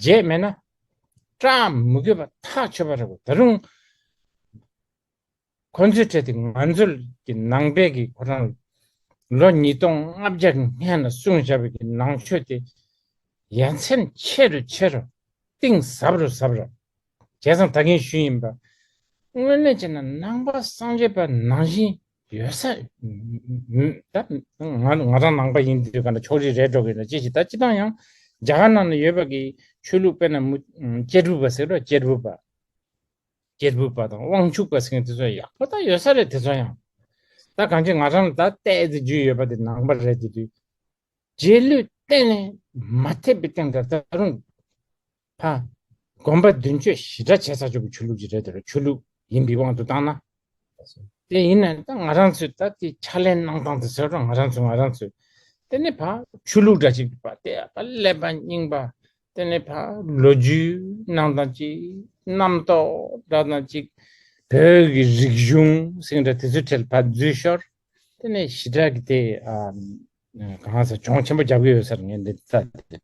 བརྗེད་མེད་ན་སྐྲག་མི་དགོས་པ་ཐག་ཆོད་པ་རེད་གོ། ད་རུང་ཁོ་ཚོའི་གྲས་དེ་ང་ཚོ་གི་ནང་པའི་གི་ཁོ་རང་ལོ་ཉིས་སྟོང་ལྔ་བརྒྱ་གི་སྔན་ལ་གསུངས་བཞག་པའི་གི་ནང་ཆོས་དེ་ཡ་མཚན་ཆེ་རུ་ཆེ་རུ་གཏིང་ཟབ་རུ་ཟབ་རུ། བྱས་ཙང་ད་གིན་ཞུས་ཡིན་པ། དངོས་གནས་བྱས་ན་ནང་པ་སངས་རྒྱས་པ་ནང་བཞིན་ཡོད་ས། ད་ང་ང་རང་ནང་པ་ཡིན་དུས་ག་འདྲ་ཕྱོགས་རིས་རེད་འགྲོ་གི་ཡིན་ན་ཅི་ཞིག་ད་སྤྱི་བཏང་ཡང་རྒྱ་གར་ནང་ན་ཡོད་པ་གི་ཆོས་ལུགས་དཔེར་ན་མུ་གཅེར་བུ་པ་ཟེར་རོ། གཅེར་བུ་པ། གཅེར་བུ་པ་དང་དབང་ཕྱུག་པ་ཟེར་མཁན་དེ་ཚོ་ཡག་པོ་ད་ཡོད་ས་རེད། དེ་ཚོ་ཡང་ད་གང་ཅི་ང་རང་ལ་ད་ལྟའི་དེ་རྒྱུས་ཡོད་པ་དེ་ནང་པ་རེད། དེ་དུས་རྗེས་ལུས་གཏན་ནས་མ་ཐེབས་པའི་སྟེང་དུ་ད་རུང་ཕ་དགོན་པ་མདུན་སྐྱོད་ཞེ་དྲག་བྱས་ཚར་ཆོག་གི་ཆོས་ལུགས་ཅིག་རེད། དེ་རུ་ཆོས་ལུགས་ཡིན་པའི་དབང་དུ་བཏང་ན། དེ་ཡིན་ན་ད་ང་རང་ཚོས་ད་དེ་ཕྱག་ལས་གནང་སྟངས་དེ་ཟེར་རོ། ང་རང་ཚོ་ང་རང་ཚོས་དེ་ནས་ཕ་ཆོས་ལུགས་འདྲ་ཅིག་པ་དེ་ཕ་ཀླད་པ་རྙིང་པ། དེ་ནས་ཕ་ལོ་རྒྱུས་ནང་དང་ཅིག་རྣམ་རྟོག་འདྲ་དང་ཅིག་བོད་ཀྱི་རིག་གཞུང་ཟེར་འདྲ་དེ་ཚོའི་གྲས་ལ་ཕ་འཛུལ་ཞོར། དེ་ནས་ཞེ་དྲག་གི་དེ་ཨ་གང་ཟེར་གྱོང་ཆེན་པོ་རྒྱབ་ཀྱི་ཡོད་ས་རེད། ངས་འདི་ལྟ་དེ།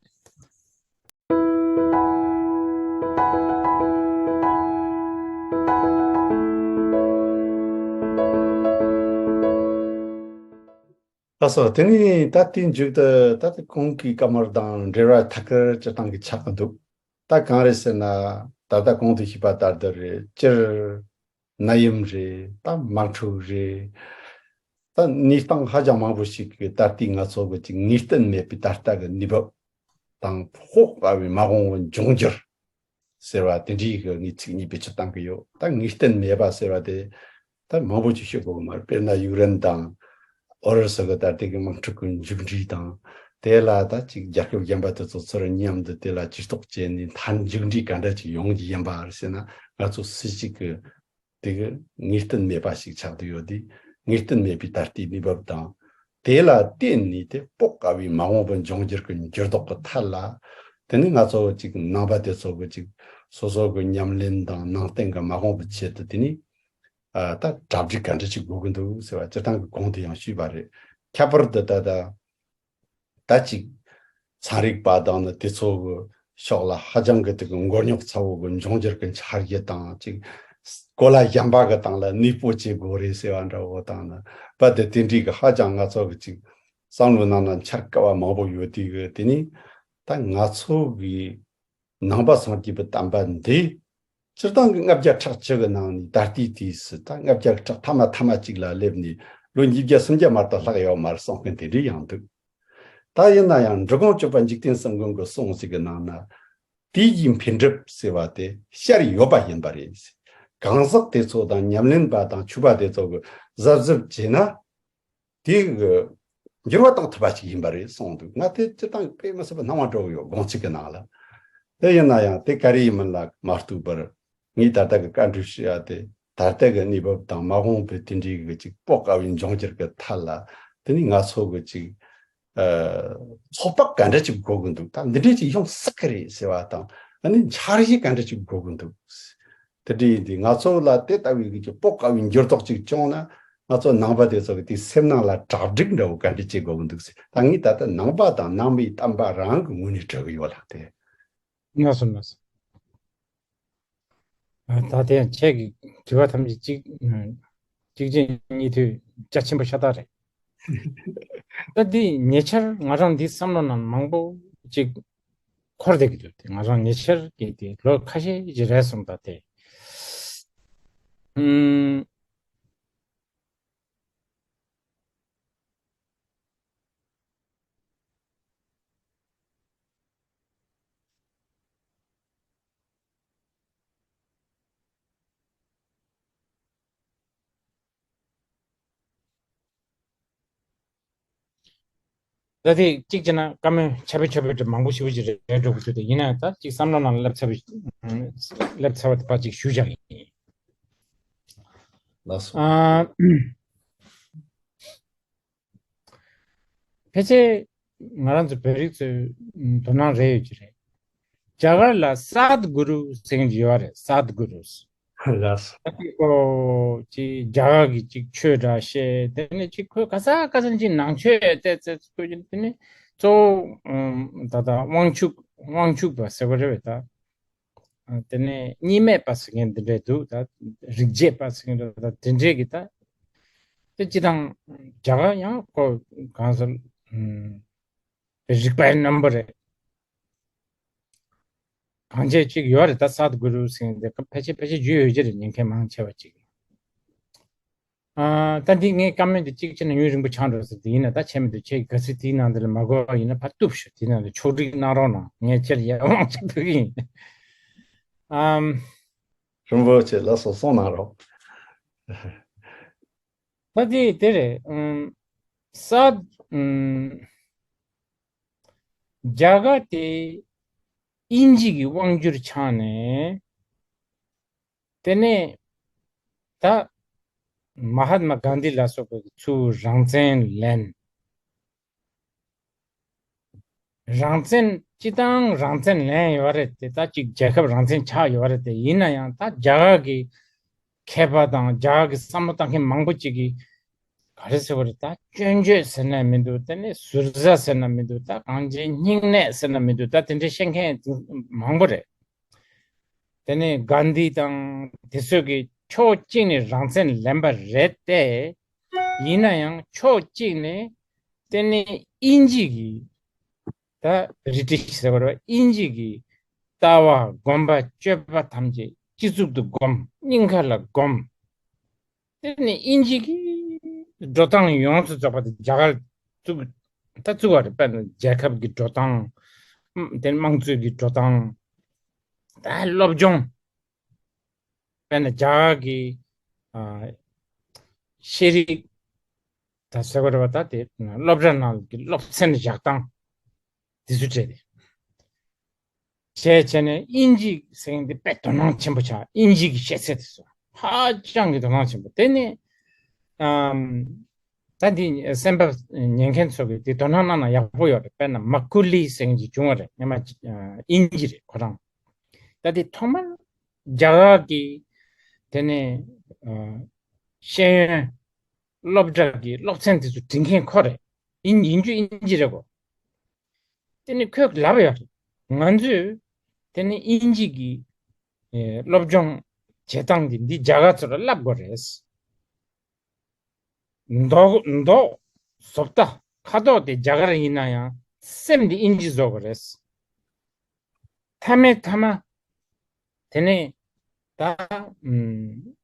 ལགས་སོ། དེ་ནས་ད་ལྟའི་མཇུག་ཏུ་ད་ལྟ་གོང་གི་བཀའ་མོལ་དང་འབྲེལ་བ་ཐད་ཀར་སྤྱིར་བཏང་གི་ཆགས་ཀྱི་འདུག། ད་གང་རེད་ཟེར་ན། ད་ལྟ་གོང་དུ་ཞུས་པ་ལྟར་དུ་རེད། སྤྱིར་ནད་ཡམས་རེད། ད་དམག་འཁྲུག་རེད། ད་གནས་སྟངས་ཧ་ཅང་མང་པོ་ཞིག་གིས་ད་ལྟའི་ང་ཚོ་གི་ཅིག་ངེས་གཏན་མེད་པའི་ད་ལྟ་གི་གནས་བབ་དང་། དཔོག་དཀའ་བའི་མ་འོངས་པ་འབྱུང་འགྱུར་ཟེར་བ་དེ་འདྲའི་གི་ངས་ཚིག་གཉིས་བེད་སྤྱོད་བཏང་གི་ཡོད། ད་ངེས་གཏན་མེད་པ་ཟེར་བ་དེ་ད་མང་པོ་ཅིག་ཤོད་དགོས་མ་རེད། དཔེར་ན་ཡུཀ་རེན་དང་ཨུ་རུ་སུ་གི་ད་ལྟའི་གི་དམག་འཁྲུག་གི་མཇུག་འབྲས་དང་། དེ་ལ་ད་ཅིག་རྒྱལ་ཁབ་གཞན་པ་དེ་ཚོ་ཚུར་མཉམ་དུ་དེ་ལ་ཇུས་གཏོགས་བྱས་ནས་མཐར་མཇུག་འབྲས་ག་འདྲ་ཅིག་ཡོང་གི་ཡིན་པ་རེད་ཟེར་ན། ང་ཚོ་སུ་ཞིག་གི་དེ་གི་ངེས་གཏན་མེད་པ་ཞིག་ཆགས་བསྡད་ཡོད་དེ། ངེས་གཏན་མེད་པའི་ད་ལྟའི་གནས་བབ་དང་། དེ་ལ་བརྟེན་ནས་དེ་དཔོག་དཀའ་བའི་མ་འོངས་པ་འབྱུང་འགྱུར་གྱི་འགྱུར་ལྡོག་གི་ཐད་ལ། དེ་ནི་ང་ཚོ་ཅིག་ནང་པ་དེ་ཚོ་གི་ཅིག་སོ་སོ་གི་ཉམས་ལེན་དང་ནང་བསྟན་གྱི་མ་འོངས་པའི་ཆེད་དུ་དེ་ནི་ ཨ་ད་གྲ་སྒྲིག་ག་འདྲ་ཅིག་དགོས་ཀྱི་འདུག་ཟེར་བ་སྤྱིར་བཏང་གི་གོང་དུ་ཡང་ཞུས་པ་རེད། ཁྱད་པར་དུ་ད་ད་ད་ཅིག་ཚན་རིག་པ་དང་ནི་དེ་ཚོ་གི་ཕྱོགས་ལ་ཧ་ཅང་གི་དེ་གི་མགོ་རྙོག་ཚ་བོ་གི་འབྱུང་འགྱུར་གི་འཆར་གཞི་དང་ཅིག་གོ་ལ་གཞན་པ་གི་སྟེང་ལ་གནས་སྤོ་བྱེད་དགོས་རེད་ཟེར་བ་འདྲ་བོ་དང་ནི་རྦད་དེ་དེ་འདྲའི་གི་ཧ་ཅང་ང་ཚོ་གི་ཅིག་བསམ་བློའི་ནང་ན་འཆར་དཀའ་བ་མང་པོ་ཡོད་དུས་གི་དེ་ནི་ད་ང་ཚོ་གི་ནང་པ་སངས་རྒྱས་པའི་བསྟན་པ་འདི་སྤྱིར་བཏང་གི་ལྔ་བརྒྱ་ཕྲག་གཅིག་གི་ནང་ནས་ད་ལྟའི་དུས་སུ་ད་ལྔ་བརྒྱ་ཕྲག་ཐ་མ་ཐ་མ་གཅིག་ལ་སླེབས་ནས་ལོ་ཉིས་བརྒྱ་སུམ་བརྒྱ་མ་གཏོགས་ལྷག་ཡོད་མ་རེད་གསུང་མཁན་དེ་འདྲ་ཡང་འདུག་ད་ཡིན་ན་ཡང་འབྲི་གུང་སྤྱོད་པ་འཇིག་རྟེན་གསུམ་མགོན་གྱི་གསུང་ཞིག་གི་ནང་ན་དུས་ཀྱི་འཕེལ་འགྲིབ་ཟེར་བ་དེ་ཤར་ཡོད་པ་ཡིན་པ་རེད། གང་ཟག་དེ་ཚོ་དང་ཉམས་ལེན་པ་དང་ཆོས་པ་དེ་ཚོ་གི་གཟབ་གཟབ་བྱས་ན། དེ་གི་འགྱུར་བ་གཏོང་ཐུབ་པ་ཞིག་ཡིན་པ་རེད་གསུངས་འདུག་ང་དེ་སྤྱིར་བཏང་དཔེ་མི་སྲིད་པ་སྣང་བ་འགྲོ་གི་ཡོད། དགོངས་ཚིག་གི་ནང་ལ། དེ་ཡིན་ན་ཡང་དེ་ག་རེ་ཡིན་མིན་ལ་མ་ལྟོས་པར་ངས་ད་ལྟ་གི་བཀའ་འདྲི་ཞུ་ཡ་དེ་ད་ལྟ་གི་གནས་བབ་དང་མ་འོངས་པའི་དེ་འདྲའི་གི་ཅིག་སྤོ་དཀའ་བའི་འབྱུང་འགྱུར་གི་ཐད་ལ་དེ་ནི་ང་ཚོ་གི་ཅིག་ཚོད་དཔག་ག་འདྲ་ཅིག་དགོས་གི་འདུག་ད་འདི་འདྲ་ཅིག་ཡོང་སྲིད་གི་རེད་ཟེར་བ་དང་ཨ་ནི་འཆར་གཞི་ག་འདྲ་ཅིག་དགོས་གི་འདུག་དེ་འདྲ་ཡིན་དུས་ང་ཚོ་ལ་དེ་ལྟ་བུའི་གི་ཅིག་སྤོ་དཀའ་བའི་འགྱུར་ལྡོག་ཅིག་བྱུང་ན་ང་ཚོ་ནང་པ་དེ་ཚོ་གི་དེ་སེམས་ནང་ལ་གྲ་སྒྲིག་འདྲ་བོ་ག་འདྲ་བྱེད་དགོས་གི་འདུག་ཟེར། ད་ངས་ད་ལྟ་ནང་པ་དང་ནང་མིའི་བསྟན་པ་རང་གི་ངོས་ནས་དྲི་གི་ཡོད་ལགས་ཏེ། ལགས་སོ་ལགས་སོ། ད་དེ་ཡང་ཁྱེད་ཀྱི་དྲི་བ་ཐམས་ཅད་གཅིག་གཅིག་རྗེས་གཉིས་མཐུད་རྒྱ་ཆེན་པོ་ཤ་སྟག་རེད། ད་འདི་ཉེ་ཆར་ང་རང་འདི་བསམ་བློ་ནང་མང་པོ་ཅིག་འཁོར་བསྡད་ཀྱི་འདུག་དེ་ང་རང་ཉེ་ཆར་གྱི་དེ་ལོ་ཁ་ཤས་ཀྱི་རེད་སོང་ད་དེ། ཨུམ། ད་དེ་གཅིག་བྱས་ན་བཀའ་མོལ་ཆ་བེ་ཆ་བེ་འདྲ་མང་པོ་ཞེ་པོ་ཅིག་རེད་འགྲོ་གི་འདུག་དེ་ཡིན་ན་ད་གཅིག་བསམ་བློ་ནང་སླེབས་ཚར་བའི་སླེབས་ཚར་བ་དེ་ཕར་གཅིག་ཞུ་བྱ་ཡིན། ལགས་སོ། ཨ། ཕལ་ཆེར་ང་རང་ཚོ་བོད་རིགས་ཚོའི་དོ་སྣང་རེ་ཡོད་ཀྱི་རེད། རྒྱ་གར་ལ་སཱད་གུ་རུ་ཟེར་མཁན་ཅིག་ཡོད་རེད། སཱད་གུ་རུ། ལགས་སོ། ཨ་ནི་ཁོ་ཅིག་རྒྱ་གར་གྱི་ཅིག་ཆོས་འདྲ་བཤད། དེ་ནས་ཅིག་ཁོས་ག་ས་ག་ས་ཅིག་ནང་ཆོས་བལྟས་ཚེ་ཁོས་ཅིག་དེ་ནས་གཙོ་བོ་ཨམ་ད་ལྟ་དབང་ཕྱུག་དབང་ཕྱུག་པ་ཟེར་བ་རེད་པས་ད། དེ་ནས་གཉིས་མེད་པ་ཟེར་མཁན་འདི་འདྲས་འདུག་ད་རིག་བྱེད་པ་ཟེར་མཁན་འདྲ་ད་དེ་འདྲས་ཀྱི་ད། དེ་སྤྱི་དང་རྒྱ་གར་ཡང་ཁོ་གང་ཟེར་ཨུམ་རིག་པའི་རྣམ་པ་རེད། གང་བྱས་ཅིག་ཡོད་རེད། ད་སཱད་གུ་རུ་ཟེར་མཁན་འདི་ཕལ་ཆེར་ཕལ་ཆེར་རྒྱུས་ཡོད་ཀྱི་རེད། ཉན་མཁན་མང་ཆེ་བ་ཅིག་ཨ། ད་འདི་ངས་བཀའ་མོལ་འདི་གཅིག་བྱས་ན་ཡུན་རིང་པོ་ཆགས་འགྲོ་ཟེར། དེ་ཡིན་ན་ད་བྱས་མི་འདུག་ཁྱེད་ཀྱི་ག་ཚོད་དེའི་ནང་དེ་ལ་མ་གོ་བ་ཡིན་ན་ཕར་གཏུབ་ཤོག་དེའི་ནང་དུ་ཕྱོགས་སྒྲིག་གནང་རོགས་གནང་། ངས་ཁྱེད་ལ་ཡར་དབང་ཆ་སྤྲོད་ཀྱི་ཡིན། ཨམ། རིན་པོ་ཆེ་ལགས་སོ། གསུངས་གནང་རོགས། ད་དེ་དེ་རེད། ཨམ། ས། ཨམ། རྒྱ་གར་དེ་དབྱིན་ཇི་གི་དབང་སྒྱུར་ཆགས་ནས། དེ་ནས་ད་མ་ཧཱ་ཏ་མ་གྷན་དྷི་ལ་སོགས་པའི་ཚུར་རང་བཙན་ལེན། རང་བཙན་སྤྱི་བཏང་རང་བཙན་ལེན་ཡོད་རེད་དེ། ད་ཅིག་རྒྱལ་ཁབ་རང་བཙན་ཆགས་ཡོད་རེད་དེ། ཡིན་ན་ཡང་ད་རྒྱ་གར་གྱི་མཁས་པ་དང་རྒྱ་གར་གྱི་བསམ་བློ་བཏང་མཁན་མང་པོ་ཅིག་གིས་ག་རེ་ཟེར་བ་རེད། ད་སྐྱོན་བརྗོད་ཟེར་ན་མི་འདུག་དེ་ནས་ཟུར་ཟ་ཟེར་ན་མི་འདུག་ད་གང་ཅིའི་སྙིང་ནད་ཟེར་ན་མི་འདུག་ད་དེ་འདྲའི་བཤད་མཁན་མང་པོ་རེད། དེ་ནས་གྷན་དྷི་དང་དེ་ཚོས་ཀྱིས་ཕྱོགས་གཅིག་ནས་རང་བཙན་ལེན་པ་རེད་དེ། ཡིན་ན་ཡང་ཕྱོགས་གཅིག་ནས་དེ་ནས་དབྱིན་ཇི་གི་ད་བྷི་རི་ཊིཤ་ཟེར་བ་རེད་པ། དབྱིན་ཇི་གི་ལྟ་བ་སྒོམ་པ་སྤྱོད་པ་ཐམས་ཅད་སྤྱི་གཙུག་ཏུ་བསྒོམ། སྙིང་ཁ་ལ་བསྒོམ། དེ་ནས་དབྱིན་ཇི་གི་འགྲོ་སྟངས་ཡོངས་སུ་རྫོགས་པ་དེ་རྒྱ་གར་བཙུགས་ད་བཙུགས་པ་རེད། དཔེར་ན་རྒྱལ་ཁབ་ཀྱི་འགྲོ་སྟངས། ཨམ། དེ་ནས་དམངས་གཙོའི་གི་འགྲོ་སྟངས། ད་སློབ་སྦྱོང་། དཔེར་ན་རྒྱ་གར་གྱི་ཨ་ཤེས་རིག་ད་ཟེར་བ་རེད་པ། ད་དེ་སློབ་གྲྭ་ནང་གི་སློབ་ཚན་བཞག་སྟངས་དེ་ཚོ་སྤྲད་དེ། བྱས་བྱས་ནས་དབྱིན་ཇི་ཟེར་མཁན་དེ་དཔེ་དོ་སྣང་ཆེན་པོ་ཆགས། དབྱིན་ཇི་གི་ཤེས་ཚད་དེ་ཚོ་ཧ་ཅང་གི་དོ་སྣང་ཆེན་པོ། དེ་ནས་ཨམ། ད་འདི་གསན་པ་ཉན་མཁན་ཚོ་གིས་དེ་དོ་སྣང་གནང་ན་ཡག་པོ་ཡོད་རེད། དཔེར་ན་མ་ཀུ་ལི་ཟེར་མཁན་ཅིག་བྱུང་བ་རེད། སྔོན་མ་ཨ་དབྱིན་ཇི་རེད་ཁོ་རང་། ད་དེ་ཐོག་མར་རྒྱ་གར་གྱི་དེ་ནས་ཨ་ ཤེས་ཡོན་སློབ་གྲྭ་གི་སློབ་ཚན་དེ་ཚོ་འབྲི་མཁན་ཁོ་རེད། ཨིན་ཡིན་རྒྱུ་ཨིན་ཇི་རེད་གོ། དེ་ནི་ཁོས་ལབ་ཡོད་རེད། ང་ཚོས་དེ་ནི་ཨིན་ཇི་གི་ཨེ་སློབ་སྦྱོང་བྱེད་སྟངས་དེ་འདི་རྒྱ་གར་ཚོ་ལ་བསླབ་དགོས་རེད། མདོག་མདོག་བཟོ་ལྟ་ཁ་དོག་དེ་རྒྱ་གར་ཡིན་ན་ཡང་སེམས་དེ་ཨིན་ཇི་བཟོ་དགོས་རེད། མཐའ་མའི་མཐའ་མ། དེ་ནས་ད་ཨུམ།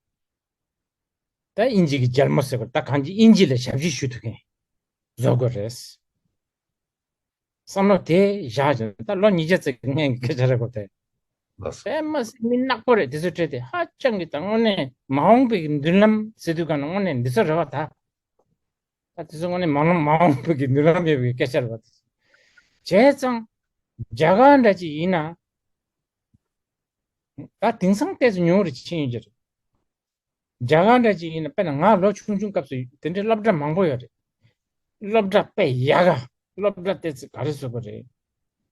ད་ཨིན་ཇི་གི་རྒྱལ་མོ་ཟེར་བ་ད་གང་ཅི་ཨིན་ཇི་ལ་ཞབས་ཕྱི་ཞུ་ཐུབ་མཁན་བཟོ་དགོས་རེད། བསམ་བློ་དེ་བཞག་ཅིང་ད་ལོ་ཉིས་བརྒྱ་ཙམ་སྔོན་གྱི་སྐད་ཆ་རེད་གོ་དེ། ལགས་སོ། པད་མ་སེ་མི་ནག་པོ་རེད་དེ་ཚོ་བྲིས་ཏེ་ཧ་ཅང་གི་ད་དངོས་གནས་མ་འོངས་པའི་མདུན་ལམ་ཟེར་དུས་ག་ན་དངོས་གནས་འདི་ཚོ་རེད་བ་ད། ད་དེ་ཚོ་དངོས་གནས་མ་འོངས་མ་འོངས་པའི་མདུན་ལམ་ཡོད་པའི་སྐད་ཆ་རེད་བ། བྱས་ཙང་རྒྱ་གར་འདྲ་ཅིག་ཡིན་ན་ད་དེང་སང་ཏོག་ཙམ་ཉུང་རུ་ཕྱིན་ཡོད་ཀྱི་རེད། རྒྱ་གར་འདྲ་ཅིག་ཡིན་ན་དཔེར་ན་ང་ལོ་ཆུང་ཆུང་སྐབས་སུ་དེ་འདྲའི་སློབ་གྲྭ་མང་པོ་ཡོད་རེད། སློབ་གྲྭ་དཔེ་ཡག་ག་སློབ་གྲྭ་ཏོག་ཙམ་ག་རེ་ཟེར་དགོས་རེད།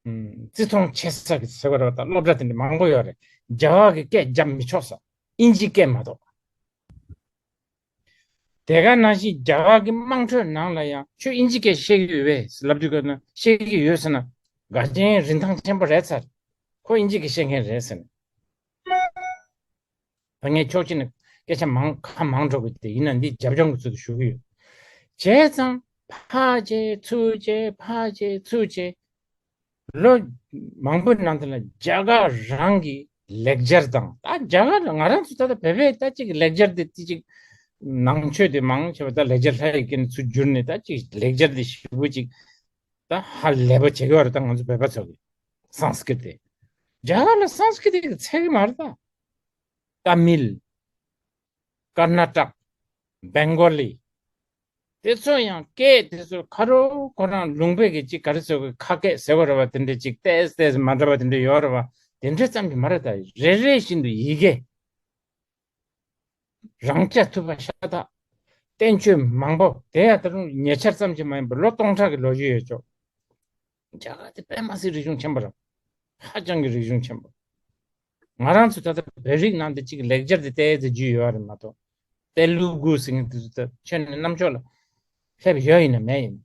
ཨུམ། བརྩི་མཐོང་ཆེ་ས་གི་ཟེར་དགོས་རེད་བ་ད་སློབ་གྲྭ་དེ་འདྲ་མང་པོ་ཡོད་རེད། རྒྱ་གར་གྱི་སྐད་རྒྱབ་མི་ཆོག་ས། ཨིན་ཇིའི་སྐད་མ་གཏོགས། དེ་ག་ནང་བཞིན་རྒྱ་གར་གྱི་དམངས་ཁྲོད་ནང་ལ་ཡང་ཁྱོད་ཨིན་ཇི་སྐད་ཤེས་ཀྱི་ཡོད་པས་ལབ་དུས་ག་ན་ཤེས་ཀྱི་ཡོད་ཟེར་ན་དགའ་ཆེན་རིན་ཐང་ཆེན་པོ་རེད་ཚར། ཁོ་ཨིན་ཇི་སྐད་ཤེས་མཁན་རེད་ཟེར་ནས། ད་ངས་ཕྱོགས་གཅིག་ནས་སྐད་ཆ་མང་ཁ་མང་འགྲོ་གི་དེ་ཡིན་ན་འདི་རྒྱབ་ལྗོངས་ཀྱི་ཚུལ་དུ་ཞུ་གི་ཡོད། བྱས་ཙང་ཕར་བྱས་ཚུར་བྱས་ཕར་བྱས་ཚུར་བྱས། ལོ་མང་པོའི་ནང་དུ་ལ་རྒྱ་གར་རང་གི་ལེགས་སྦྱར་དང་ད་རྒྱ་གར་ང་རང་ཚོ་ད་ལྟ་བོད་པའི་ད་ཅིག་ལེགས་སྦྱར་དེ་དེ་ཅིག་ནང་ཆོས་དེ་མང་ཆེ་བ་ད་ལེགས་སྦྱར་ལྷ་ཡི་སྐད་ནས་ཚུར་བསྒྱུར་ནས་ད་ཅིག་ལེགས་སྦྱར་དེ་ཞེ་པོ་ཅིག་ད་ཧ་ལས་པ་བྱེད་ཀྱི་བ་རེད་ད་ང་ཚོ་བོད་པ་ཚོ་གི་སཾ་སྐྲྀཏ་དེ་རྒྱ་གར་ལ་སཾ་སྐྲྀཏ་དེ་གི་ཚད་གི་མ་རེད་ད། ཏ་མིལ། ཀར་ན་ཏག་བེང་གོ་ལི། དེ་ཚོ་ཡང་སྐད་དེ་ཚོ་ཁ་རོ་ཁོ་རང་ལུང་པའི་གི་ཅིག་ག་རེ་ཟེར་གི་ཁ་སྐད་ཟེར་བ་རེད་བ་དེ་འདྲ་ཅིག་ཏེས་ཏེས་མ་འདྲ་བ་དེ་འདྲ་ཡོད་རེད་བ། དེ་འདྲ་ཙམ་གྱིས་མ་རེད་ད་རེ་རེ་བཞིན་དུ་ཡི་གེ་རང་རྐྱ་ཐུབ་པ་ཤ་སྟག་བསྟན་བཅོས་མང་པོ་དེ་ཡང་ད་རུང་ཉེ་ཆར་ཙམ་གྱིས་མ་ཡིན་པར་ལོ་སྟོང་ཕྲག་གི་ལོ་རྒྱུས་ཡོད་ཅོག་རྒྱ་གར་དེ་དཔེ་མ་སྲིད་རིག་གཞུང་ཆེན་པོ་རེད། ཧ་ཅང་གི་རིག་གཞུང་ཆེན་པོ། ང་རང་ཚོ་ད་ལྟ་བོད་རིགས་ནང་དུ་གཅིག་ལེགས་སྦྱར་དེ་ཏོག་ཙམ་རྒྱུས་ཡོད་རེད་མ་གཏོགས། ཏེ་ལུ་གུ་ཟེར་མཁན་དེ་ཚོ་ད་ཁྱོན་ནས་རྣམ་ཅོག་ལ་སླེབས་ཡོད་ཡིན་ན་མེད་ཡིན།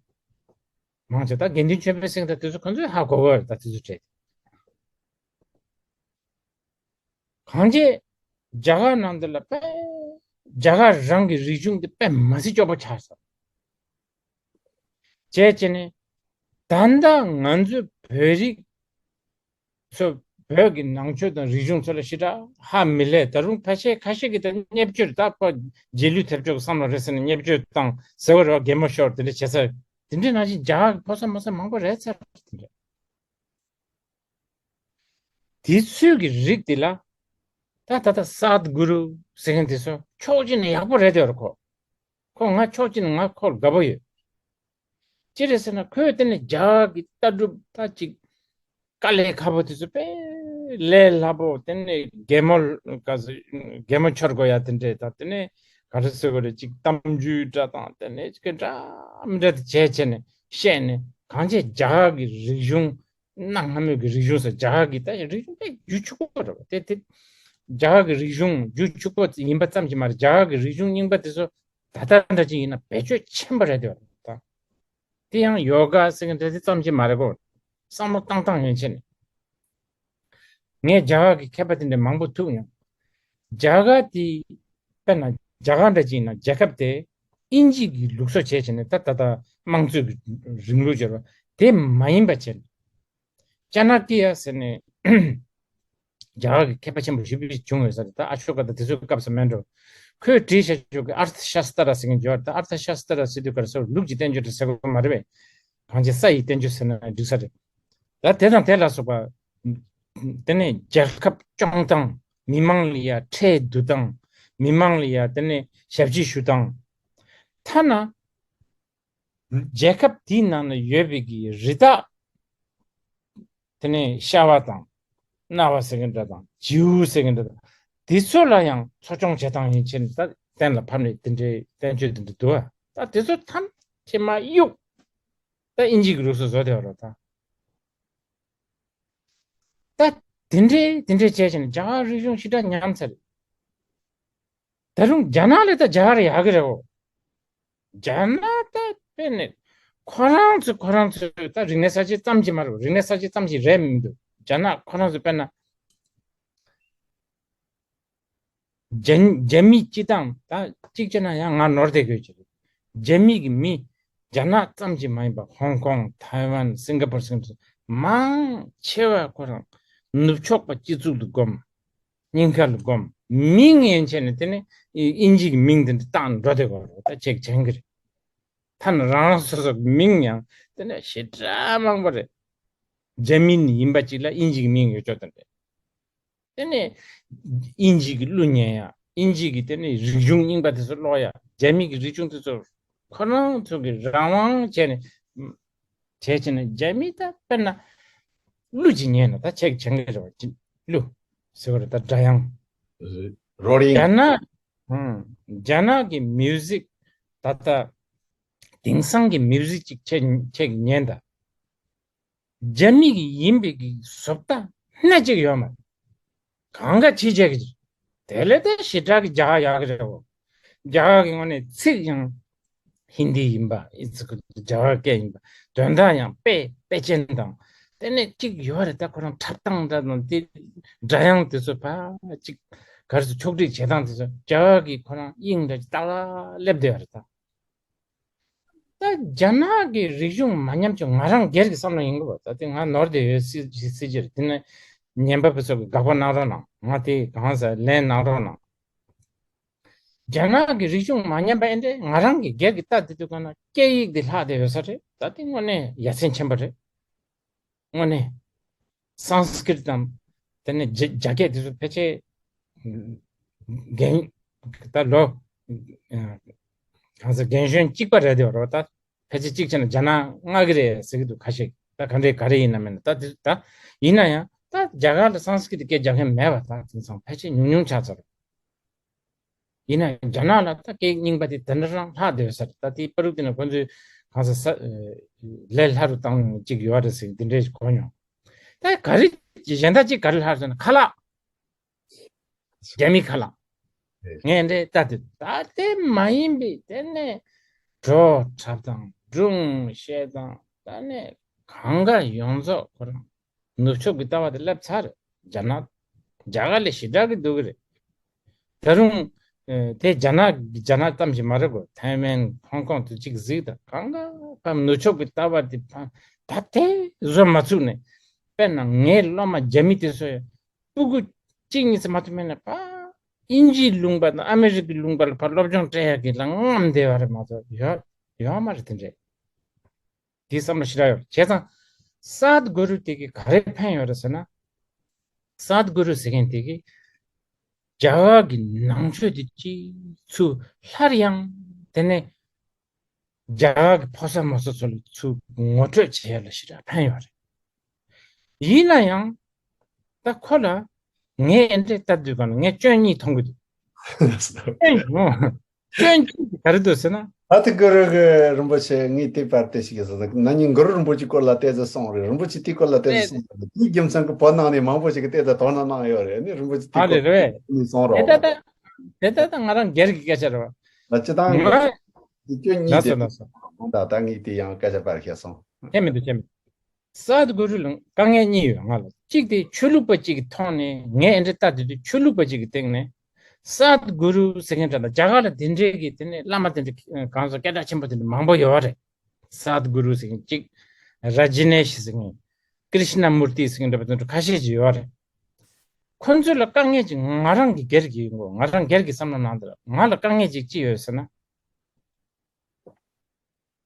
མང་ཆེ་ད་དགེ་འདུན་ཆོས་འཕེལ་ཟེར་མཁན་ད་དེ་ཚོ་ཁོ་ཚོས་ཧ་གོ་གི་རེད་ད་དེ་ཚོ་བྲིས་ཏེ། གང་ཅི། རྒྱ་གར་ནང་འདི་ལ་དཔེ། རྒྱ་གར་རང་གི་རིག་གཞུང་འདི་དཔེ་མ་སྲིད་སྐྱོ་པོ་ཆགས་སོང་། བྱས་བྱས་ནས། ད་ལྟ་ང་ཚོའི་བོད་རིགས་ཚོ་བོད་ཀྱི་ནང་ཆོས་དང་རིག་གཞུང་ཚོ་ལ་ཞེ་དྲག་ཧ་མི་ལས་ད་རུང་ཕལ་ཆེར་ཁ་ཤས་ཀྱིས་ད་བརྙས་བཅོས་ད་ཕ་རྗེས་ལུས་ཐེབས་ཆོག་གི་བསམ་བློ་རེད་ཟེར་ནས་བརྙས་བཅོས་བཏང་ཟེར་བ་རེད་བ་གད་མོ་ཤོར་དེ་འདྲ་བྱས་ཚར་དེ་འདྲའི་ནང་བཞིན་རྒྱ་གར་གྱི་ཕོ་གསར་མོ་གསར་མང་པོ་རེད་ཚར་དེ་འདྲ། དེ་ཚོའི་གི་རིགས་དེ་ལ། ད་ད་ལྟ་སཱད་གུ་རུ་ཟེར་མཁན་དེ་ཚོ་ཕྱོགས་གཅིག་ནས་ཡག་པོ་རེད་དེ་ཡོད་རེད་ཁོ། ཁོ་ང་ཕྱོགས་གཅིག་ནས་ང་ཁོ་ལ་དགའ་པོ་ཡོད། ཅི་རེད་ཟེར་ན་ཁོས་དེ་ནས་རྒྱ་གར་གི་ལྟ་གྲུབ་ད་ཅིག་དཀའ་ལས་ཁག་པོ་དེ་ཚོ་དཔེ་ལས་སླ་པོ་དེ་ནས་གད་མོ་ག་ཚོད་གད་མོ་འཆོར་དགོས་ཡ་དེ་འདྲས་ད་དེ་ནས་ག་རེ་ཟེར་དགོས་རེད་ཅིག་གཏམ་རྒྱུད་འདྲ་དང་དེ་ནས་ཅིག་འདྲ་མི་འདྲ་དེ་བྱས་བྱས་ནས་བཤད་ནས་གང་བྱས་རྒྱ་གར་གི་རིག་གཞུང་། གནའ་སྔ་མོའི་གི་རིག་གཞུང་ཟེར་རྒྱ་གར་གི་ད་རིག་གཞུང་དཔེ་རྒྱུ་ཕྱུག་པོ་རེད་བ། དེ་དེ་རྒྱ་གར་གི་རིག་གཞུང་རྒྱུ་ཕྱུག་པོ་ཡིན་པ་ཙམ་གྱིས་མ་རེད། རྒྱ་གར་གི་རིག་གཞུང་རྙིང་པ་དེ་ཚོ་ད་ལྟ་འདྲ་ཅིག་ཡིན་ན་བེད་སྤྱོད་ཆེན་པོ་རེད་དེ་བ་ད། དེ་ཡང་ཡོ་ག་ཟེར་གི་འདྲ་དེ་ཙམ་གྱིས་མ་རེད་གོ། བསམ་བློ་བཏང་སྟངས་ཡན་ཆད་ནས། ངས་རྒྱ་གར་གི་མཁས་པ་དེ་འདྲ་མང་པོ་ཐུག་མྱོང་། རྒྱ་གར་དེ་དཔེར་ན་རྒྱ་གར་འདྲ་ཅིག་ཡིན་ན་རྒྱལ་ཁབ་དེ་ཨིན་ཇི་གི་ལུགས་སྲོལ་བྱས་བྱས་ནས་ད་ད་ལྟ་དམངས་གཙོའི་གི་རིང་ལུགས་སྦྱོར་བ་དེ་མ་ཡིན་པ་བྱས་ནས། ཅ་ན་ཀི་ཡ་ཟེར་ནས་རྒྱ་གར་གི་མཁས་པ་ཆེན་པོ་ཞེ་པོ་ཅིག་བྱུང་ཡོད་ས་རེད། ད་ཨ་ཤོ་ཀ་ད་དེ་ཚོའི་སྐབས་སུ་མེད་འགྲོ། ཁོས་བྲིས་བཞག་ཆོག་གི་ཨར་ཐ་ཤ་སྟ་ར་ཟེར་མཁན་ཡོད་རེད། ད་ཨར་ཐ་ཤ་སྟ་ར་ཟེར་དུས་ག་རེ་ཟེར་ལུགས་ཀྱི་བསྟན་བཅོས་འདྲ་ཟེར་དགོས་མ་རེད་པས། གང་ཅི་ས་ཡི་བསྟན་བཅོས་ཟེར་ན་འགྲིག་ས་རེད། ད་དེ་དང་དེ་ལ་སོགས་པ། དེ་ནས་རྒྱལ་ཁབ་སྐྱོང་སྟངས། མི་མང་ལ་ཡ་ཁྲལ་བསྡུ་སྟངས། མི་མང་ལ་ཡ་དེ་ནས་ཞབས་ཕྱི་ཞུ་སྟངས། ཐ་ན། རྒྱལ་ཁབ་དེའི་ནང་ན་ཡོད་པའི་གི་རི་དྭགས། དེ་ནས་ཤ་བ་དང་། གནའ་བ་ཟེར་གི་འདྲ་དང་བྱིའུ་ཟེར་གི་འདྲ་དང་། དེ་ཚོ་ལ་ཡང་འཚོ་སྐྱོང་བྱེད་སྟངས་ཡིན་ཕྱིན་ད་གཏན་ལ་ཕབ་ནས་དེ་འདྲའི་བསྟན་བཅོས་དེ་འདྲ་འདུག་ཨ། ད་དེ་ཚོ་ཐམས་ཅད་མ་གཡུག་ད་ཨིན་ཇི་གི་ལུགས་སྲོལ་བཟོ་བསྡད་པ་རེད་ད། ད་དེ་འདྲའི་དེ་འདྲའི་བྱས་ཕྱིན་རྒྱ་གར་རིག་གཞུང་ཞེ་དྲག་ཉམས་ཚར་རེད། ད་རུང་རྒྱ་ནག་ལས་ད་རྒྱ་གར་ཡག་གི་རེད་འོ། རྒྱ་ནག་ད་དཔེ་ནས་ཁོ་རང་ཚོ་ཁོ་རང་ཚོ་ད་རིག་གནས་གསར་བརྗེ་ཙམ་གྱིས་མ་རེད། རིག་གནས་གསར་བརྗེ་ཙམ་གྱིས་རེད་མི་འདུག་རྒྱ་ནག་ཁོ་རང་ཚོ་དཔེར་ན། རྒྱ་རྒྱ་མི་སྤྱི་བཏང་ད་གཅིག་བྱས་ན་ཡང་ང་ནོར་བསྡད་དགོས་ཀྱི་རེད། རྒྱ་མི་གི་མི་རྒྱ་ནག་ཙམ་གྱིས་མ་ཡིན་པ་ཧོང་ཀོང་ཐའེ་ཝན་སིང་ག་པོར་སོགས་མང་ཆེ་བ་ཁོ་རང་ནུབ་ཕྱོགས་པ་སྤྱི་གཙུག་ཏུ་བསྒོམ། སྙིང་ཁ་ལ་བསྒོམ། མིང་ཡན་ཆད་ནས་དེ་ནས་དབྱིན་ཇི་གི་མིང་དེ་འདྲ་བཏང་འགྲོ་བསྡད་དགོས་རེད། ད་ཅིག་བྱེད་ཀྱི་རེད། ཐ་ན་རང་རང་སོ་སོ་གི་མིང་ཡང་དེ་ནས་ཞེ་དྲག་མང་པོ་རེད། རྒྱ་མི་ཡིན་པ་ཅིག་ལ་དབྱིན་ཇི་གི་མིང་ཡོད་ཆོག་དེ་འདྲ། དེ་ནས་དབྱིན་ཇི་གི་གླུ་ཉན་ཡ། དབྱིན་ཇི་གི་དེ་ནས་རིག་གཞུང་རྙིང་པ་དེ་ཚོ་ཀློག་ཡ། རྒྱ་མི་གི་རིག་གཞུང་དེ་ཚོ་ཁོ་རང་ཚོ་གི་རང་དབང་བྱས་ནས་བྱས་བྱས་ནས་རྒྱ་མི་ད་དཔེར་ན་གླུ་ཅིག་ཉན་ན་ད་ཆེག་བྱེད་ཀྱི་རེད་བ། གླུ་ཟེར་བ་རེད། ད་སྒྲ་དབྱངས། རོལ་དབྱངས། རྒྱ་ནག་ཨང་། རྒྱ་ནག་གི་མིའུ་ཟིག་ད་ལྟ་དེང་སང་གི་མིའུ་ཟིག་ཅིག་ཆེག་ཆེག་ཉན་ད། རྒྱ་མི་གི་ཡིན་པའི་གི་བཟོ་ལྟ་སྣ་གཅིག་ཡོད་མ་རེད། གང་ག་ཅི་བྱེད་ཀྱི་རེད། དེ་ལས་དེ་ཞེ་དྲག་གི་རྒྱ་གར་ཡག་གི་རེད་བ། རྒྱ་གར་གི་ངོས་ནས་ཚིག་ཡང་ཧིན་དི་ཡིན་པ་ཨི་ཚིག་རྒྱ་གར་སྐད་ཡིན་པ། དོན་དག་ཡང་དཔེ་དཔེ་ཅན་དང་། དེ་ནས་གཅིག་ཡོད་རེད། ད་ཁོ་རང་འཁྲབ་སྟངས་འདྲ་དང་དེ་སྒྲ་དབྱངས་དེ་ཚོ་ཕ་གཅིག་ག་རེ་ཟེར། ཕྱོགས་སྒྲིག་བྱེད་སྟངས་དེ་ཚོ་རྒྱ་གར་གི་ཁོ་རང་དབྱིངས་འདྲ་ཅིག་ཏག་ཏག་སླེབས་བསྡད་ཡོད་རེད་ད། ད་རྒྱ་ནག་གི་རིག་གཞུང་མ་ཉམས་ཀྱི་ང་རང་སྒེར་གྱི་བསམ་བློ་ཡིན་གི་བ། ད་དེ་ང་ནོར་བསྡད་ཡོད་སྲིད་སྲིད་ཀྱི་རེད། དེ་ནས་ཉན་པ་པོ་ཚོ་གི་དགག་པ་གནང་རོགས་གནང་། ང་དེ་གང་ཟག་ལན་གནང་རོགས་གནང་། རྒྱ་ནག་གི་རིག་གཞུང་མ་ཉམས་པ་ཨེ་འདྲས། ང་རང་གི་སྒེར་གྱི་ལྟ་དེ་དུས་ག་ན་སྐད་ཡིག་དེ་ལྷག་བསྡད་ཡོད་ས་རེད། ད་དེ་དངོས་གནས་ཡ་མཚན་ཆེན་པོ་རེད། དངོས་གནས། སཾ་སྐྲྀཏ་དང་། དེ་ནས་རྒྱ་རྒྱ་སྐད་དེ་ཚོ་ཕལ་ཆེར་རྒན་ད་ལོ་གང་ཟེར་རྒན་གཞོན་གཅིག་པ་རེད་དེ་རོ། ད་ཕལ་ཆེར་གཅིག་བྱས་ན་རྒྱ་ནག་མངའ་གི་རེད་ཟེར་གི་འདུག་ཁ་ཤས་ཀྱིས། ད་ག་འདྲས་ག་རེ་ཡིན་ན་མིན་ན། ད་དེ་ད་ཡིན་ན་ཡང་ད་རྒྱ་གར་ལ་སཾ་སྐྲྀཏ་སྐད་རྒྱག་མཁན་མེད་པ། ད་དེང་སང་ཕལ་ཆེར་ཉུང་ཉུང་ཆགས་ཚར། ཡིན་ན་རྒྱ་ནག་ལ་ད་སྐད་རྙིང་པ་དེ་དེ་འདྲ་རང་ལྷག་བསྡད་ཡོད་ས་རེད། ད་དེའི་པ་རུག་དེ་ན་ཁོ་ཚོའི་གང་ཟེར་ས་ལས་སླ་རུ་བཏང་ཡོང་གཅིག་ཡོད་རེད་ཟེར་འདི་འདྲས་གོ་མྱོང་། ད་ག་རེ་གཞན་དག་ཅིག་ག་རེ་ལྷག་ཟེར་ན་ཁ་ལག་རྒྱ་མི་ཁ་ལག་ངས་འདྲས་ལྟ་དུས་ད་དེ་མ་ཡིན་པའི་དེ་ནས་བྲོ་འཁྲབ་དང་སྒྲུང་བཤད་དང་ད་ནས་གང་ག་ཡོངས་རྫོགས་ཁོ་རང་ནུབ་ཕྱོགས་ཀྱི་ལྟ་བ་དེ་སླེབས་ཚར་རེད། རྒྱ་ནག་རྒྱ་གར་ལས་ཞེ་དྲག་གི་སྡུག་གི་རེད། ད་རུང་ཨ་དེ་རྒྱ་ནག་རྒྱ་ནག་ཙམ་ཞིག་མ་རེད་གོ། ཐའེ་ཝན་ཧོང་ཀོང་དུ་གཅིག་གཟིགས་དང་། གང་ག་ཕར་ནུབ་ཕྱོགས་ཀྱི་ལྟ་བ་དེ་ཕར་ད་དེ་བཟོ་མ་ཚུགས་ནས། དཔེར་ན་ངའི་སློབ་མ་རྒྱ་མི་དེ་ཚོ་ཡང་སྤུ་གུ་གཅིག་གཉིས་ཙམ་མ་གཏོགས་མེད་ན་ཕར་དབྱིན་ཇིའི་ལུང་པ་དང་ཨ་མེ་རི་ཀའི་ལུང་པ་ལ་ཕར་སློབ་སྦྱོང་སྤྲད་ཡག་གི་ལ་རྔམ་བསྡད་པ་རེད་མ་གཏོགས་ཡོད་ཡོད་མ་རེད་དེ་འདྲས། དེའི་བསམ་བློ་ཞེ་དྲག་ཡོད། བྱས་ཙང་སད་གུ་རུ་དེ་གིས་ག་རེ་ཕན་ཡོད་རེད་ཟེར་ན། སད་གུ་རུ་ཟེར་མཁན་དེ་གིས་རྒྱ་གར་གྱི་ནང་ཆོས་དེ་གཅིག་ཚུར་སླར་ཡང་དེ་ནས་རྒྱ་གར་གྱི་ཕོ་གསར་མོ་གསར་ཚོ་ལ་ཚུར་ངོ་སྤྲོད་བྱེད་ཡ་ལ་ཞེ་དྲག་ཕན་ཡོད་རེད། ཡིན་ན་ཡང་ད་ཁོ་ལ་ངས་ཨེ་འདྲས་ལྟ་དུས་ག་ན་ངས་སྐྱོན་གཉིས་མཐོང་གི་འདུག་སྐྱོན་གཉིས། སྐྱོན་གཅིག་ག་རེ་འདུག་ཟེར་ན། ཨ་ཏི་གུ་རུ་གི་རིན་པོ་ཆེ་ངས་དེ་པར་དེ་ཞིག་ཟེར་ན་ན་ནིང་གུ་རུ་རིན་པོ་ཆེ་སྐོར་ལ་ཏོག་ཙམ་གསུངས་རེད། རིན་པོ་ཆེ་དེའི་སྐོར་ལ་ཏོག་ཙམ་གསུངས་རེད། དེའི་རྒྱུ་མཚན་གྱིས་བོད་ནང་ནས་མང་པོ་ཞིག་གིས་ཏོག་ཙམ་དོ་སྣང་གནང་ཡོད་རེད། ཨ་ནི་རིན་པོ་ཆེ་དེའི་ཨ་སྐོར་རེད་རེད། ནས་གསུངས་དེ་རོགས། ད་ད་དེ་ད་ད་ང་རང་སྒེར་གྱི་སྐད་ཆ་རེད་བ། ལ་སྤྱི་བཏང་ང་གི་དེ་སྐྱོན་གཉིས་ལགས་དེ་སོ་ལགས་སོ། ད་ད་ངས་དེ་ཡང་སྐད་ཆ་པར་བཤད་སོང་། ཁྱད་མི་འདུག་ཁྱད་མི་འདུག་སད་གུ་རུ་ལ་དཀའ་ངལ་གཉིས་ཡོད་ང་ལ། གཅིག་དེ་ཆོས་ལུགས་པ་གཅིག་གི་ཐོག་ནས་ངས་ཨེ་འདྲ་ལྟ་དུས་དུས་ཆོས་ལུགས་པ་གཅིག་གི་སྟེང་ནས་སད་གུ་རུ་ཟེར་མཁན་འདྲ་ལ་རྒྱ་གར་ལ་དེ་འདྲའི་གི་དེ་ནས་བླ་མ་དེ་འདྲ་གང་ཟེར་སྐད་གྲགས་ཆེན་པོ་དེ་འདྲ་མང་པོ་ཡོད་རེད། སད་གུ་རུ་ཟེར་མཁན་གཅིག་ར་ཇི་ནེ་ཤི་ཟེར་མཁན། ཀྲི་ཤི་ན་མུར་ཏི་ཟེར་མཁན་འདྲ་པོ་དེ་འདྲ་ཁ་ཤས་ཅིག་ཡོད་རེད། ཁོ་ཚོ་ལ་དཀའ་ངལ་ཅིག་ང་རང་གི་སྒེར་གྱི་ཡིན་གོ། ང་རང་སྒེར་གྱི་བསམ་བློ་ནང་དེ་ལ་ང་ལ་དཀའ་ངལ་ཅིག་ཅི་ཡོད་ཟེར་ན།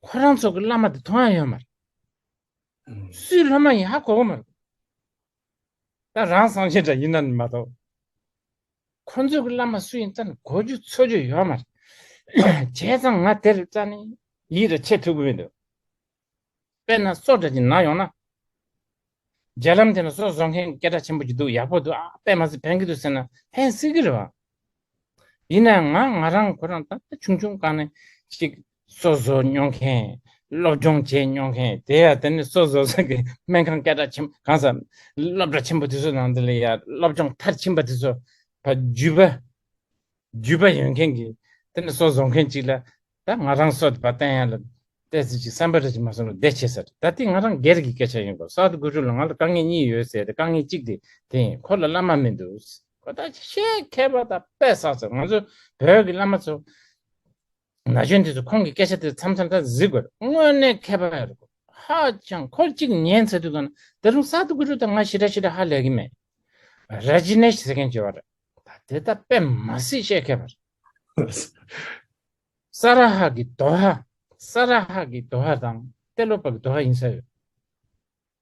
ཁོ་རང་ཚོ་གི་བླ་མ་དེ་མཐོང་ཡ་ཡོད་མ་རེད། ཨང་། སུའི་སློབ་མ་ཡིན་ཧ་གོ་གི་མ་རེད། ད་རང་སངས་རྒྱས་འདྲ་ཡིན་ན་མ་གཏོགས། ཁོ་ཚོ་གི་བླ་མ་སུ་ཡིན་ད་ནི་གོ་རྒྱུ་ཚོར་རྒྱུ་ཡོད་མ་རེད། བྱས་ཙང་ང་དེར་རྩ་ནས་ཡིད་ལ་ཆེས་ཐུབ་གི་མི་འདུག་དཔེར་ན་སོ་འདྲ་ཅིག་ན་ཡོང་ན། རྒྱ་ལམ་དེ་ན་སོ་བཟོ་མཁན་སྐད་གྲགས་ཆེན་པོ་ཅིག་འདུག་ཡག་པོ་འདུག་ཨ་དཔེ་མ་སྲིད་ཕན་གི་འདུག་ཟེར་ན་ཕན་སྲིད་གི་རེད་བ། ཡིན་ནའང་ང་ང་རང་ཁོ་རང་ད་ལྟ་ཆུང་ཆུང་སྒང་ནས་ཅིག་སོ་བཟོ་མྱོང་མཁན། སློབ་སྦྱོང་བྱས་མྱོང་མཁན་དེ་ཡ་དེ་ནི་སོ་བཟོ་ས་གི་སྨན་ཁང་སྐད་གྲགས་ཆེན་པོ་གང་ས་སློབ་གྲྭ་ཆེན་པོ་དེ་ཚོ་ནང་དེ་ལ་ཡ་སློབ་སྦྱོང་མཐར་ཕྱིན་པ་དེ་ཚོ་བརྒྱུད་པ། རྒྱུས་པ་ཡོད་མཁན་གྱི་དེ་ནི་སོ་བཟོ་མཁན་གཅིག་ལ། ད་ང་རང་སོ་དེ་བ་བསྟན་ཡ་ལ་ཏོག་ཙམ་ཅིག་བསམ་པ་རེ་ཅིག་མ་སོང་ན་བདེ་ཆེ་ས་རེད། ད་དེ་ང་རང་སྒེར་གྱི་སྐད་ཆ་ཡིན་གོ། སཱ་དྷུ་གུ་རུ་ལ་ང་ལ་དཀའ་ངལ་གཉིས་ཡོད་ཟེར་ཏེ། དཀའ་ངལ་གཅིག་དེ་དེ་ཡིན། ཁོ་ལ་བླ་མ་མི་འདུག། ཁོ་ད་ཆེས་མཁས་པ་དང་དཔེ་བསགས་ཚར། ང་ཚོ་བོད་ཀྱི་བླ་མ་ཚོ་ན་གཞོན་དེ་ཚོ་ཁོང་གི་སྐད་ཆ་དེ་མཚམས་མཚམས་ད་གཟིགས་དགོས་རེད། དངོས་གནས་མཁས་པ་རེད། ཧ་ཅང་ཁོ་གཅིག་ཉན་ཚར་དུས་གང་ན་ད་རུང་སཱ་དྷུ་གུ་རུ་དང་ང་ཞེ་དྲག་ཞེ་དྲག་ཧ་ལས་ཀྱི་མེད། ར་ཇི་ནེ་ཤི་ཟེར་མཁན་ཅིག་ཡོད་རེད། ད་དེ་ད་དཔེ་མ་སྲིད་བཤད་མཁས་པ་རེད། ས་ར་ཧ་གི་དོ་ཧ། ས་ར་ཧ་གི་དོ་ཧ་དང་ཏེ་ལོ་པ་གི་དོ་ཧ་ཡིན་ས་ཡོད།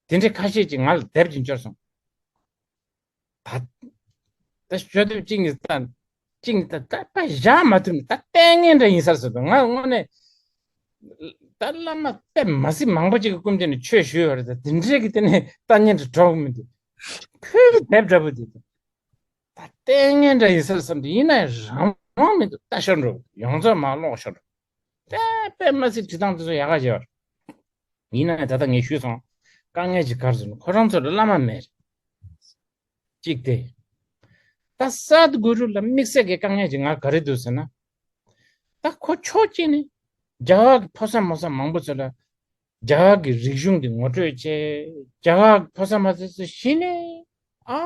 དེ་འདྲའི་ཁ་ཤས་ཀྱིས་ང་ལ་དེབ་ཅིག་འབྱོར་སོང་། ད་ད་ཤོད་དུས་གཅིག་ནི་ད་གཅིག་ནི་ད་ད་ད་བཞག་མ་ཐུབ་ནི་ད་ལྟས་ངན་འདྲ་ཡིན་ས་རེད་ཟེར་དུས། ང་དངོས་གནས་ད་བླ་མ་དཔེ་མ་སྲིད་མང་པོ་ཅིག་གི་སྐུ་མདུན་ནས་ཆོས་ཞུས་ཡོད་རེད། ད་དེ་འདྲའི་གི་དེ་ནས་ལྟ་ཉན་དུ་གྲོགས་མི་འདུག། ཁོའི་གི་དེབ་འདྲ་པོ་དེ་ད་ལྟས་ངན་འདྲ་ཡིན་ས་རེད་བསམ་དུས། ཡིན་ན་ཡང་རང་དབང་མི་འདུག། ལྟ་ཤོར་འགྲོ། ཡོངས་རྫོགས་མར་ཀློག་ཤོར་འགྲོ། ད་དཔེ་མ་སྲིད་བྲིས་སྟངས་དེ་ཚོ་ཡག་ག་བྱས་པ་རེད། ཡིན་ན་ད་ལྟ་ངས་ཞུས་སོང་། དཀའ་ངལ་ཅིག་ག་རེ་ཟེར་ན་ཁོ་རང་ཚོ་ལ་བླ་མ་མེད་རེད། གཅིག་དེ། ད་སཱད་གུ་རུ་ལ་དམིགས་བསལ་གྱི་དཀའ་ངལ་ཅིག་ང་ག་རེ་འདུག་ཟེར་ན། ད་ཁོ་ཕྱོགས་གཅིག་ནས་རྒྱ་གར་གྱི་ཕོ་གསར་མོ་གསར་མང་པོ་ཚོ་ལ་རྒྱ་གར་གྱི་རིག་གཞུང་འདི་ངོ་སྤྲོད་བྱས། རྒྱ་གར་གྱི་ཕོ་གསར་མོ་གསར་ཚོ་གཞི་ནས་ཨ་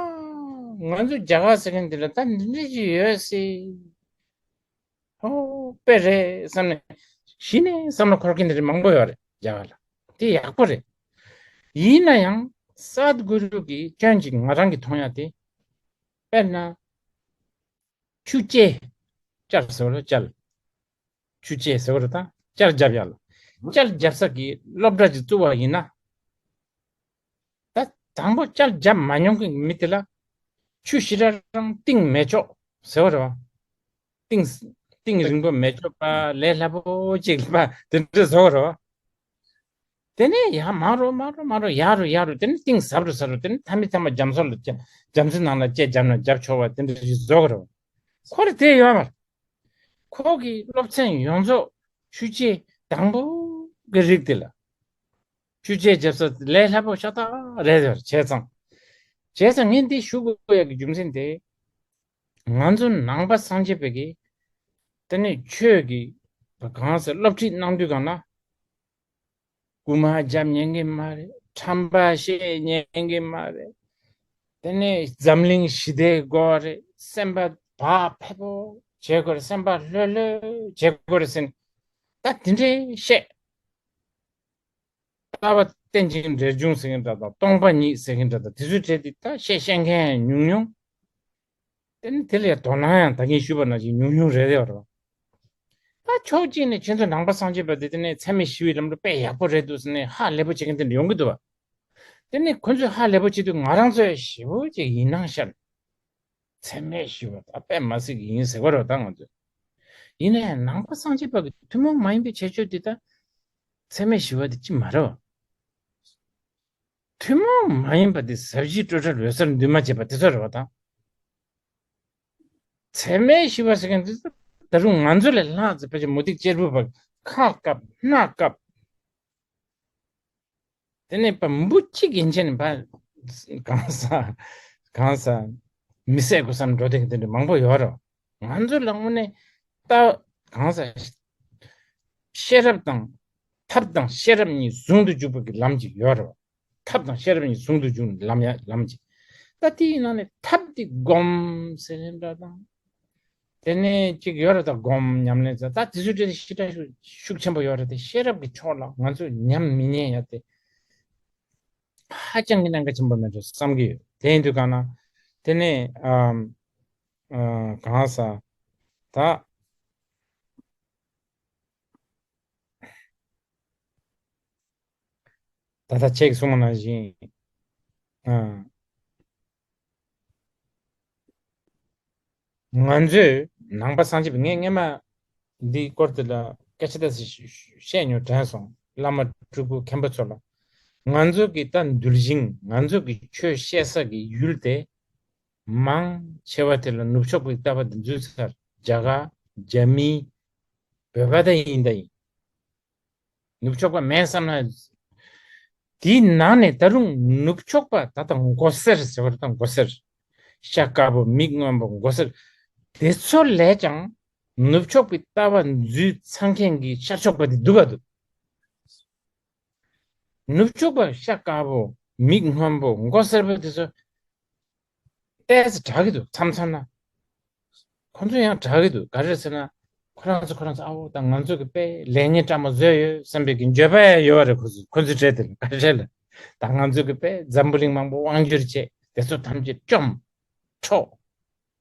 ང་ཚོ་རྒྱ་གར་ཟེར་མཁན་འདི་ལ་ད་འདི་འདྲ་ཅིག་ཡོད་སྲིད། ཨོ་དཔེ་རེད་བསམ་ནས་གཞི་ནས་བསམ་བློ་འཁོར་མཁན་དེ་འདྲ་མང་པོ་ཡོད་རེད་རྒྱ་གར་ལ། དེ་ཡག་པོ་རེད། ཡིན་ན་ཡང་སཱད་གུ་རུ་གི་སྐྱོན་ཅིག་ང་རང་གིས་མཐོང་ཡ་དེ། དཔེར་ན་ཆུ་བཅད། བཅར་ཟེར་བ་ལ་བཅར། ཆུ་བཅད་ཟེར་བ་རེད། ད་བཅར་རྒྱབ་ཡ་ལ། བཅར་རྒྱབ་ས་གི་སློབ་གྲྭ་ཅིག་བཙུགས་པ་ཡིན་ན། ད་དང་པོ་བཅར་རྒྱབ་མ་མྱོང་གི་མི་དེ་ལ་ཆུ་ཞེ་དྲག་རང་གཏིང་མེད་ཆོག་ཟེར་བ་རེད་བ། གཏིང་གཏིང་རིང་པོ་མེད་ཆོག་པ། ལས་སླ་པོ་ཅིག་པ་དེ་འདྲ་བཟོ་བ་རེད་བ། དེ་ནས་ཡར་མར་རོ་མར་རོ་མར་རོ་ཡར་རོ་ཡར་རོ། དེ་ནས་གཏིང་ཟབ་རོ་ཟབ་རོ། དེ་ནས་མཐའ་མའི་མཐའ་མ་རྒྱ་མཚོ་ལ་རྒྱ་རྒྱ་མཚོའི་ནང་ལ་ལྕེ་བརྒྱབ་ན་རྒྱབ་ཆོག་པ་དེ་འདྲ་ཞིག་བཟོ་གི་རེད་བ། ཁོ་ལ་དེ་ཡོད་མ་རེད། ཁོ་གི་སློབ་ཚན་ཡོངས་རྫོགས་ཆུ་བཅད་དང་པོ་གི་རིགས་དེ་ལ། ཆུ་བཅད་རྒྱབ་ས་ལས་སླ་པོ་ཤ་སྟག་རེད་བྱས་ཙང་། བྱས་ཙང་ངས་འདི་ཞུ་དགོས་ཡག་གི་རྒྱུ་མཚན་དེ། ང་ཚོ་ནང་པ་སངས་རྒྱས་པའི་གི་དེ་ནས་ཆོས་ཀྱི་གང་ཟེར་སློབ་ཁྲིད་གནང་དུས་གང་ན། རྐུན་མ་རྒྱབ་ཉན་གི་མ་རེད། ཁྲམ་པ་བཤད་ཉན་གི་མ་རེད། དེ་ནས་འཛམ་གླིང་ཞི་བདེ་དགོས་རེད། སེམས་པ་བག་ཕེབས་པོ་བྱེད་དགོས་རེད། སེམས་པ་ལྷོད་ལྷོད་བྱེད་དགོས་རེད་ཟེར་ནས་ད་དེ་འདྲའི་བཤད། ལྟ་བ་རྟེན་ཅིང་འབྲེལ་འབྱུང་ཟེར་མཁན་འདྲ་དང་། སྟོང་པ་ཉིད་ཟེར་མཁན་འདྲ་དང་། དེ་ཚོའི་གྲས་དེ་ད་བཤད་བཤད་མཁན་ཉུང་ཉུང་། དེ་ནི་དེ་ལ་ཡང་དོ་སྣང་ཡང་ད་གིན་ཞུས་པ་ནང་བཞིན་ཉུང་ཉུང་རེད་ཡོད་རེད་བ། ད་ཕྱོགས་གཅིག་ནས་ཁྱེད་ཚོ་ནང་པ་སངས་རྒྱས་པ་དེ་དེ་ནས་འཚེ་མེད་ཞི་བའི་ལམ་ལུགས་དཔེ་ཡག་པོ་རེད་འདུག་ཟེར་ནས་ཧ་ལས་པོ་བྱེད་མཁན་དེ་འདྲ་ཡོང་གི་འདུག་བ། དེ་ནས་ཁོ་ཚོས་ཧ་ལས་པོ་བྱེད་དུས་ང་རང་ཚོ་ཡང་ཞེ་པོ་ཅིག་ཡིད་སྣང་ཤར། འཚེ་མེད་ཞི་བ་ད་དཔེ་མ་སྲིད་ཀྱི་ཡིན་ཟེར་བ་རེད་བ་ད་ང་ཚོས། ཡིན་ན་ཡང་ནང་པ་སངས་རྒྱས་པ་གི་ཐུན་མོང་མ་ཡིན་པའི་ཁྱད་ཆོས་འདི་ད་འཚེ་མེད་ཞི་བ་འདི་ཅི་མ་རེད་བ། ཐུན་མོང་མ་ཡིན་པ་འདི་ཟབ་ཞི་སྤྲོས་བྲལ་འོད་གསལ་འདུས་མ་བྱས་པ་དེ་ཚོ་རེད་བ་ད། འཚེ་མེད་ཞི་བ་ཟེར་མཁན་འདི་ད་རུང་ང་ཚོ་ལས་ལྷག་ཙམ་ཕལ་ཆེར་མུ་སྟེགས་གཅེར་བུ་བ་ཁ་བཀབ་སྣ་བཀབ། དེ་ནས་ཕར་འབུ་གཅིག་ཡན་ཆད་ནས་ཕར་གང་ཟག་གང་ཟག་མི་བསད་དགོས་བསམ་འགྲོ་བསྡད་མཁན་དེ་འདྲ་མང་པོ་ཡོད་རེད། ང་ཚོ་ལ་དངོས་གནས་ད་གང་ཟག་ཤེས་རབ་དང་ཐབས་དང་ཤེས་རབ་གཉིས་ཟུང་དུ་འཇུག་པ་གི་ལམ་ཅིག་ཡོད་རེད། ཐབས་དང་ཤེས་རབ་གཉིས་ཟུང་དུ་འཇུག་ལམ་ཡ་ལམ་ཅིག། ད་དེའི་ནང་ནས་ཐབས་དེ་སྒོམ་ཟེར་མཁན་འདྲ་དང་། དེ་ནས་ཅིག་ཡོད་རེད། ད་སྒོམ་ཉམས་ལེན་ཟེར་ད་དེ་ཚོའི་གྲས་དེ་ཞེ་དྲག་ཤུགས་ཤུགས་ཆེན་པོ་ཡོད་རེད་དེ། ཤེས་རབ་ཀྱི་ཕྱོགས་ལ་ང་ཚོས་ཉམས་མི་ཉན་ཡ་དེ་ཧ་ཅང་གི་གནད་འགག་ཆེན་པོ་མེད་འགྲོ་བསམ་གྱི་ཡོད། དེ་ཡིན་དུས་གང་ན་དེ་ནས་ཨམ་ཨ་གང་ཟག་ད། ད་ལྟ་ཁྱེད་ཀྱིས་གསུངས་པ་ནང་བཞིན། ཨ། ང་ཚོས་ནང་པ་སངས་རྒྱས་པའི་ངས་སྔས་མ་འདིའི་སྐོར་དེ་ལ་སྐད་ཆ་ཏོག་ཙམ་བཤད་མྱོང་དྲན་སོང་། བླ་མ་སྤྲུལ་སྐུ་མཁན་པོ་ཚོ་ལ། ང་ཚོ་གི་ད་འདུལ་ཞིང་ང་ཚོ་གི་ཆོས་བཤད་ས་གི་ཡུལ་དེ་མང་ཆེ་བ་དེ་ལ་ནུབ་ཕྱོགས་པའི་ལྟ་བ་དེ་འཛུལ་ཚར། རྒྱ་གར། རྒྱ་མི། བོད་པ་ད་ཡིན་ད་ཡིན། ནུབ་ཕྱོགས་པ་མེད་བསམ་ན། དེའི་ནང་ནས་ད་རུང་ནུབ་ཕྱོགས་པ་ད་ལྟ་མགོ་སེར་ཟེར་བ་རེད། ད་མགོ་སེར། ཤ་དཀར་པོ་མིག་སྔོན་པོ་མགོ་སེར། དེ་ཚོ་ལས་ཀྱང་ནུབ་ཕྱོགས་པའི་ལྟ་བ་འཛུལ་ཚར་མཁན་གྱི་ཤར་ཕྱོགས་པ་དེ་སྡུག་ག་འདུག་ནུབ་ཕྱོགས་པ་ཤ་དཀར་པོ་མིག་སྔོན་པོ་མགོ་སེར་པོ་དེ་ཚོ་ཏོག་ཙམ་དྲག་གི་འདུག་མཚམས་མཚམས་ན། ཁོ་ཚོ་ཡང་དྲག་གི་འདུག་ག་རེ་ཟེར་ན། ཁོ་རང་ཚོ་ཁོ་རང་ཚོ་ཨ་འོ་ད་ང་ཚོ་གི་དཔེ་ལེགས་ཉེས་བཀྲ་མ་བཟོས་ཡོད་བསམ་པའི་གི་འགྱོད་པ་ཡང་ཡོད་རེད། ཁོ་ཚོ་ཁོ་ཚོའི་གྲས་དེ་ལ་ག་རེ་ལ། ད་ང་ཚོ་གི་དཔེ་འཛམ་བུ་གླིང་མང་པོ་དབང་བསྒྱུར་བྱས་དེ་ཚོ་ཐམས་ཅད་བཅོམ་འཕྲོག་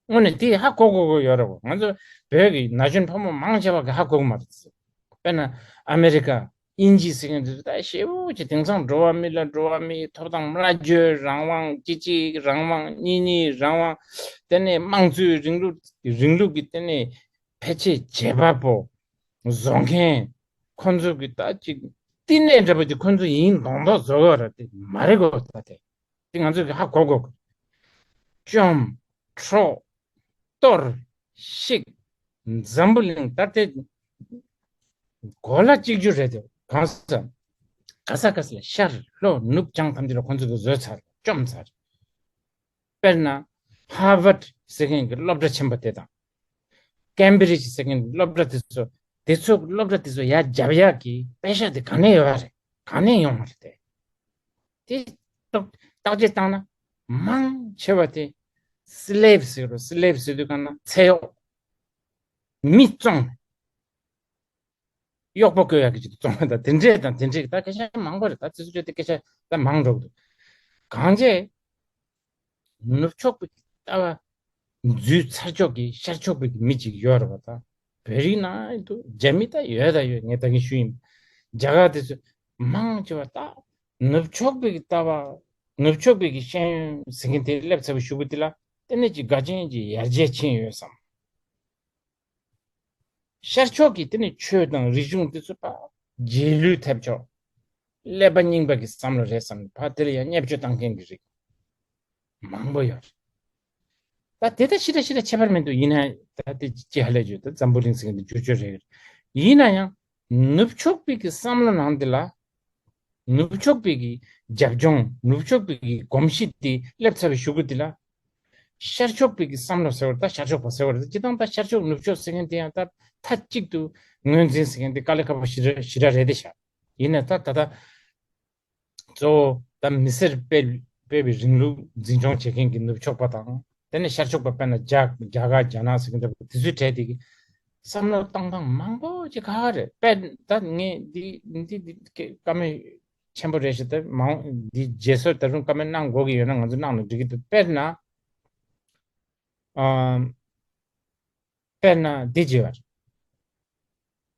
དངོས་གནས་དེ་ཧ་གོ་གོ་གོ་ཡོད་རེད་གོ། ང་ཚོ་བོད་ཀྱི་ན་གཞོན་ཕོ་མོ་མང་ཆེ་བ་གི་ཧ་གོ་གི་མ་རེད། དཔེར་ན་ཨ་མེ་རི་ཀ་དབྱིན་ཇི་ཟེར་མཁན་དེ་ཚོ་ད་ཞེ་པོ་ཅིག་དེང་སང་འགྲོ་བ་མི་ལ་འགྲོ་བ་མིའི་ཐོབ་ཐང་སྨྲ་བརྗོད་རང་དབང་སྤྱི་གཅིག་རང་དབང་གཉིས་གཉིས་རང་དབང་དེ་ནས་དམངས་གཙོའི་རིང་ལུགས་རིང་ལུགས་ཀྱི་དེ་ནས་ཕལ་ཆེར་བྱེད་པ་པོ་བཟོ་མཁན་ཁོ་ཚོ་གི་ད་ཅིག་བསྟི་གནས་འདྲ་པོ་དེ་ཁོ་ཚོ་ཡིན་མདོག་མདོག་བཟོ་གི་ཡོད་རེད། དེ་མ་རེད་གོ་ད་དེ། དེ་ང་ཚོས་ཧ་གོ་དགོས། བཅོམ། འཕྲོག་གཏོར། བཤིག་འཛམ་བུ་གླིང་ད་ལྟའི་གོ་ལ་གཅིག་གྱུར་རེད་དེ། གང་ཟག་ག་ས་ག་ས་ལ་ཤར་ལྷོ་ནུབ་བྱང་ཐམས་ཅད་ལ་ཁོ་ཚོ་གིས་བཟོས་ཚར། བཅོམ་ཚར། དཔེར་ན་ཧར་ཝརཌ་ཟེར་མཁན་གྱི་སློབ་གྲྭ་ཆེན་པོ་དེ་དང་། ཀེམ་བི་རིཇ་ཟེར་མཁན་གྱི་སློབ་གྲྭ་དེ་ཚོ། དེ་ཚོ་སློབ་གྲྭ་དེ་ཚོ་ཡར་རྒྱབ་ཡག་གི་པེ་ཤ་དེ་ག་ནས་ཡོད་རེད། ག་ནས་ཡོང་བ་རེད་དེ། དེ་ཐོག་བརྟག་དཔྱད་བཏང་ན་མང་ཆེ་བ་དེ་སི་ལེབ་ཟེར་རོ། སི་ལེབ་ཟེར་དུས་གང་ན་ཚེ་གཡོག་མི་བཙོང་། གཡོག་པོ་བསྐོས་ཡག་གི་ཅིག་བཙོང་བ་དང་དེ་འདྲས་དང་དེ་འདྲས་ཀྱི་ད་སྐད་ཆ་མང་པོ་རེད། ད་དེ་ཚོ་བརྗོད་དེ་སྐད་ཆ་ད་མང་འགྲོ་གི་འདུག་གང་བྱས། ནུབ་ཕྱོགས་པའི་ལྟ་བ་འཛུལ་ཚར་ཕྱོགས་ཀྱི་ཤར་ཕྱོགས་པའི་མི་ཅིག་ཡོད་རེད་བ། ད་བོད་རིགས་ནང་དུ་རྒྱ་མི་ད་ཡོད་ད་ཡོད། ངས་ད་གིན་ཞུས་ཡིན། རྒྱ་གར་དེ་ཚོ་མང་ཆེ་བ་ད་ནུབ་ཕྱོགས་པའི་ལྟ་བ་ནུབ་ཕྱོགས་པའི་ཤེས་ཡོན་ཟེར་མཁན་དེ་སླེབས་ཚར་བའི་གཞུག་གུ་དེ་ལ་དེ་ནས་ཅིག་དགའ་ཆེན་གྱི་ཡར་རྒྱས་ཕྱིན་ཡོད་བསམ། ཤར་ཕྱོགས་ཀྱི་དེ་ནི་ཆོས་དང་རིག་གཞུང་དེ་ཚོ་ཕར་རྗེས་ལུས་ཐེབས་ཆོག་ཀླད་པ་རྙིང་པ་གི་བསམ་བློ་རེད་བསམ་ནས་ཕར་དེ་ལ་ཡང་བརྙས་བཅོས་བཏང་མཁན་གྱི་རིགས་མང་པོ་ཡོད་རེད། ད་དེ་ད་ཞི་ར་ཞི་ར་ཁྱད་པར་མི་འདུག་ཡིན་ན་ད་དེ་ཅི་ཧ་ལས་བརྗོད་ད་འཛམ་བུ་གླིང་ཟེར་མཁན་དེ་བསྒྱུར་བཅོས་རེད། ཡིན་ན་ཡང་ནུབ་ཕྱོགས་པའི་གི་བསམ་བློ་ནང་དེ་ལ། ནུབ་ཕྱོགས་པའི་གི་རྒྱབ་ལྗོངས་ནུབ་ཕྱོགས་པའི་གི་གོམས་གཤིས་དེ་སླེབས་ཚར་བའི་གཞུག་གུ་དེ་ལ། ཤར་ཕྱོགས་པའི་གི་བསམ་བློ་ཟེར་བ་ད་ཤར་ཕྱོགས་པ་ཟེར་བ་རེད། སྤྱིར་བཏང་ད་ཤར་ཕྱོགས་ནུབ་ཕྱོགས་ཟེར་མཁན་དེ་ཡང་ད་མཐའ་གཅིག་ཏུ་ངོས་འཛིན་ཟེར་མཁན་དེ་དཀའ་ལས་ཁག་པོ་ཞེ་དྲག་ཞེ་དྲག་རེད་དེ་ཤག་ཡིན་ན་ད་ད་ལྟ་གཙོ་བོ་ད་མི་སེར་སྤེལ་སྤེལ་བའི་རིང་ལུགས་འཛིན་སྐྱོང་བྱེད་མཁན་གྱི་ནུབ་ཕྱོགས་པ་དང་དེ་ནས་ཤར་ཕྱོགས་པ་དཔེར་ན་རྒྱ་རྒྱ་གར་རྒྱ་ནག་ཟེར་མཁན་འདྲ་པོ་དེ་ཚོའི་གྲས་དེ་གི་བསམ་བློ་བཏང་སྟངས་མང་པོ་ཅིག་ཁག་ཁག་རེད། དཔེར་ད་ངས་འདི་འདི་འདི་བཀའ་མོལ་ཆེན་པོ་རེད་ཞེས་ད་མང་འདི་རྗེས་སོར་ད་རུང་བཀའ་མོལ་གནང་དགོས་ཀྱི་ཡོད་ན་ང་ཚོ་གནང་ན་འགྲིག་གི་འདུག་དཔེར་ན་ཨམ། དཔེར་ན་འདི་བརྗོད་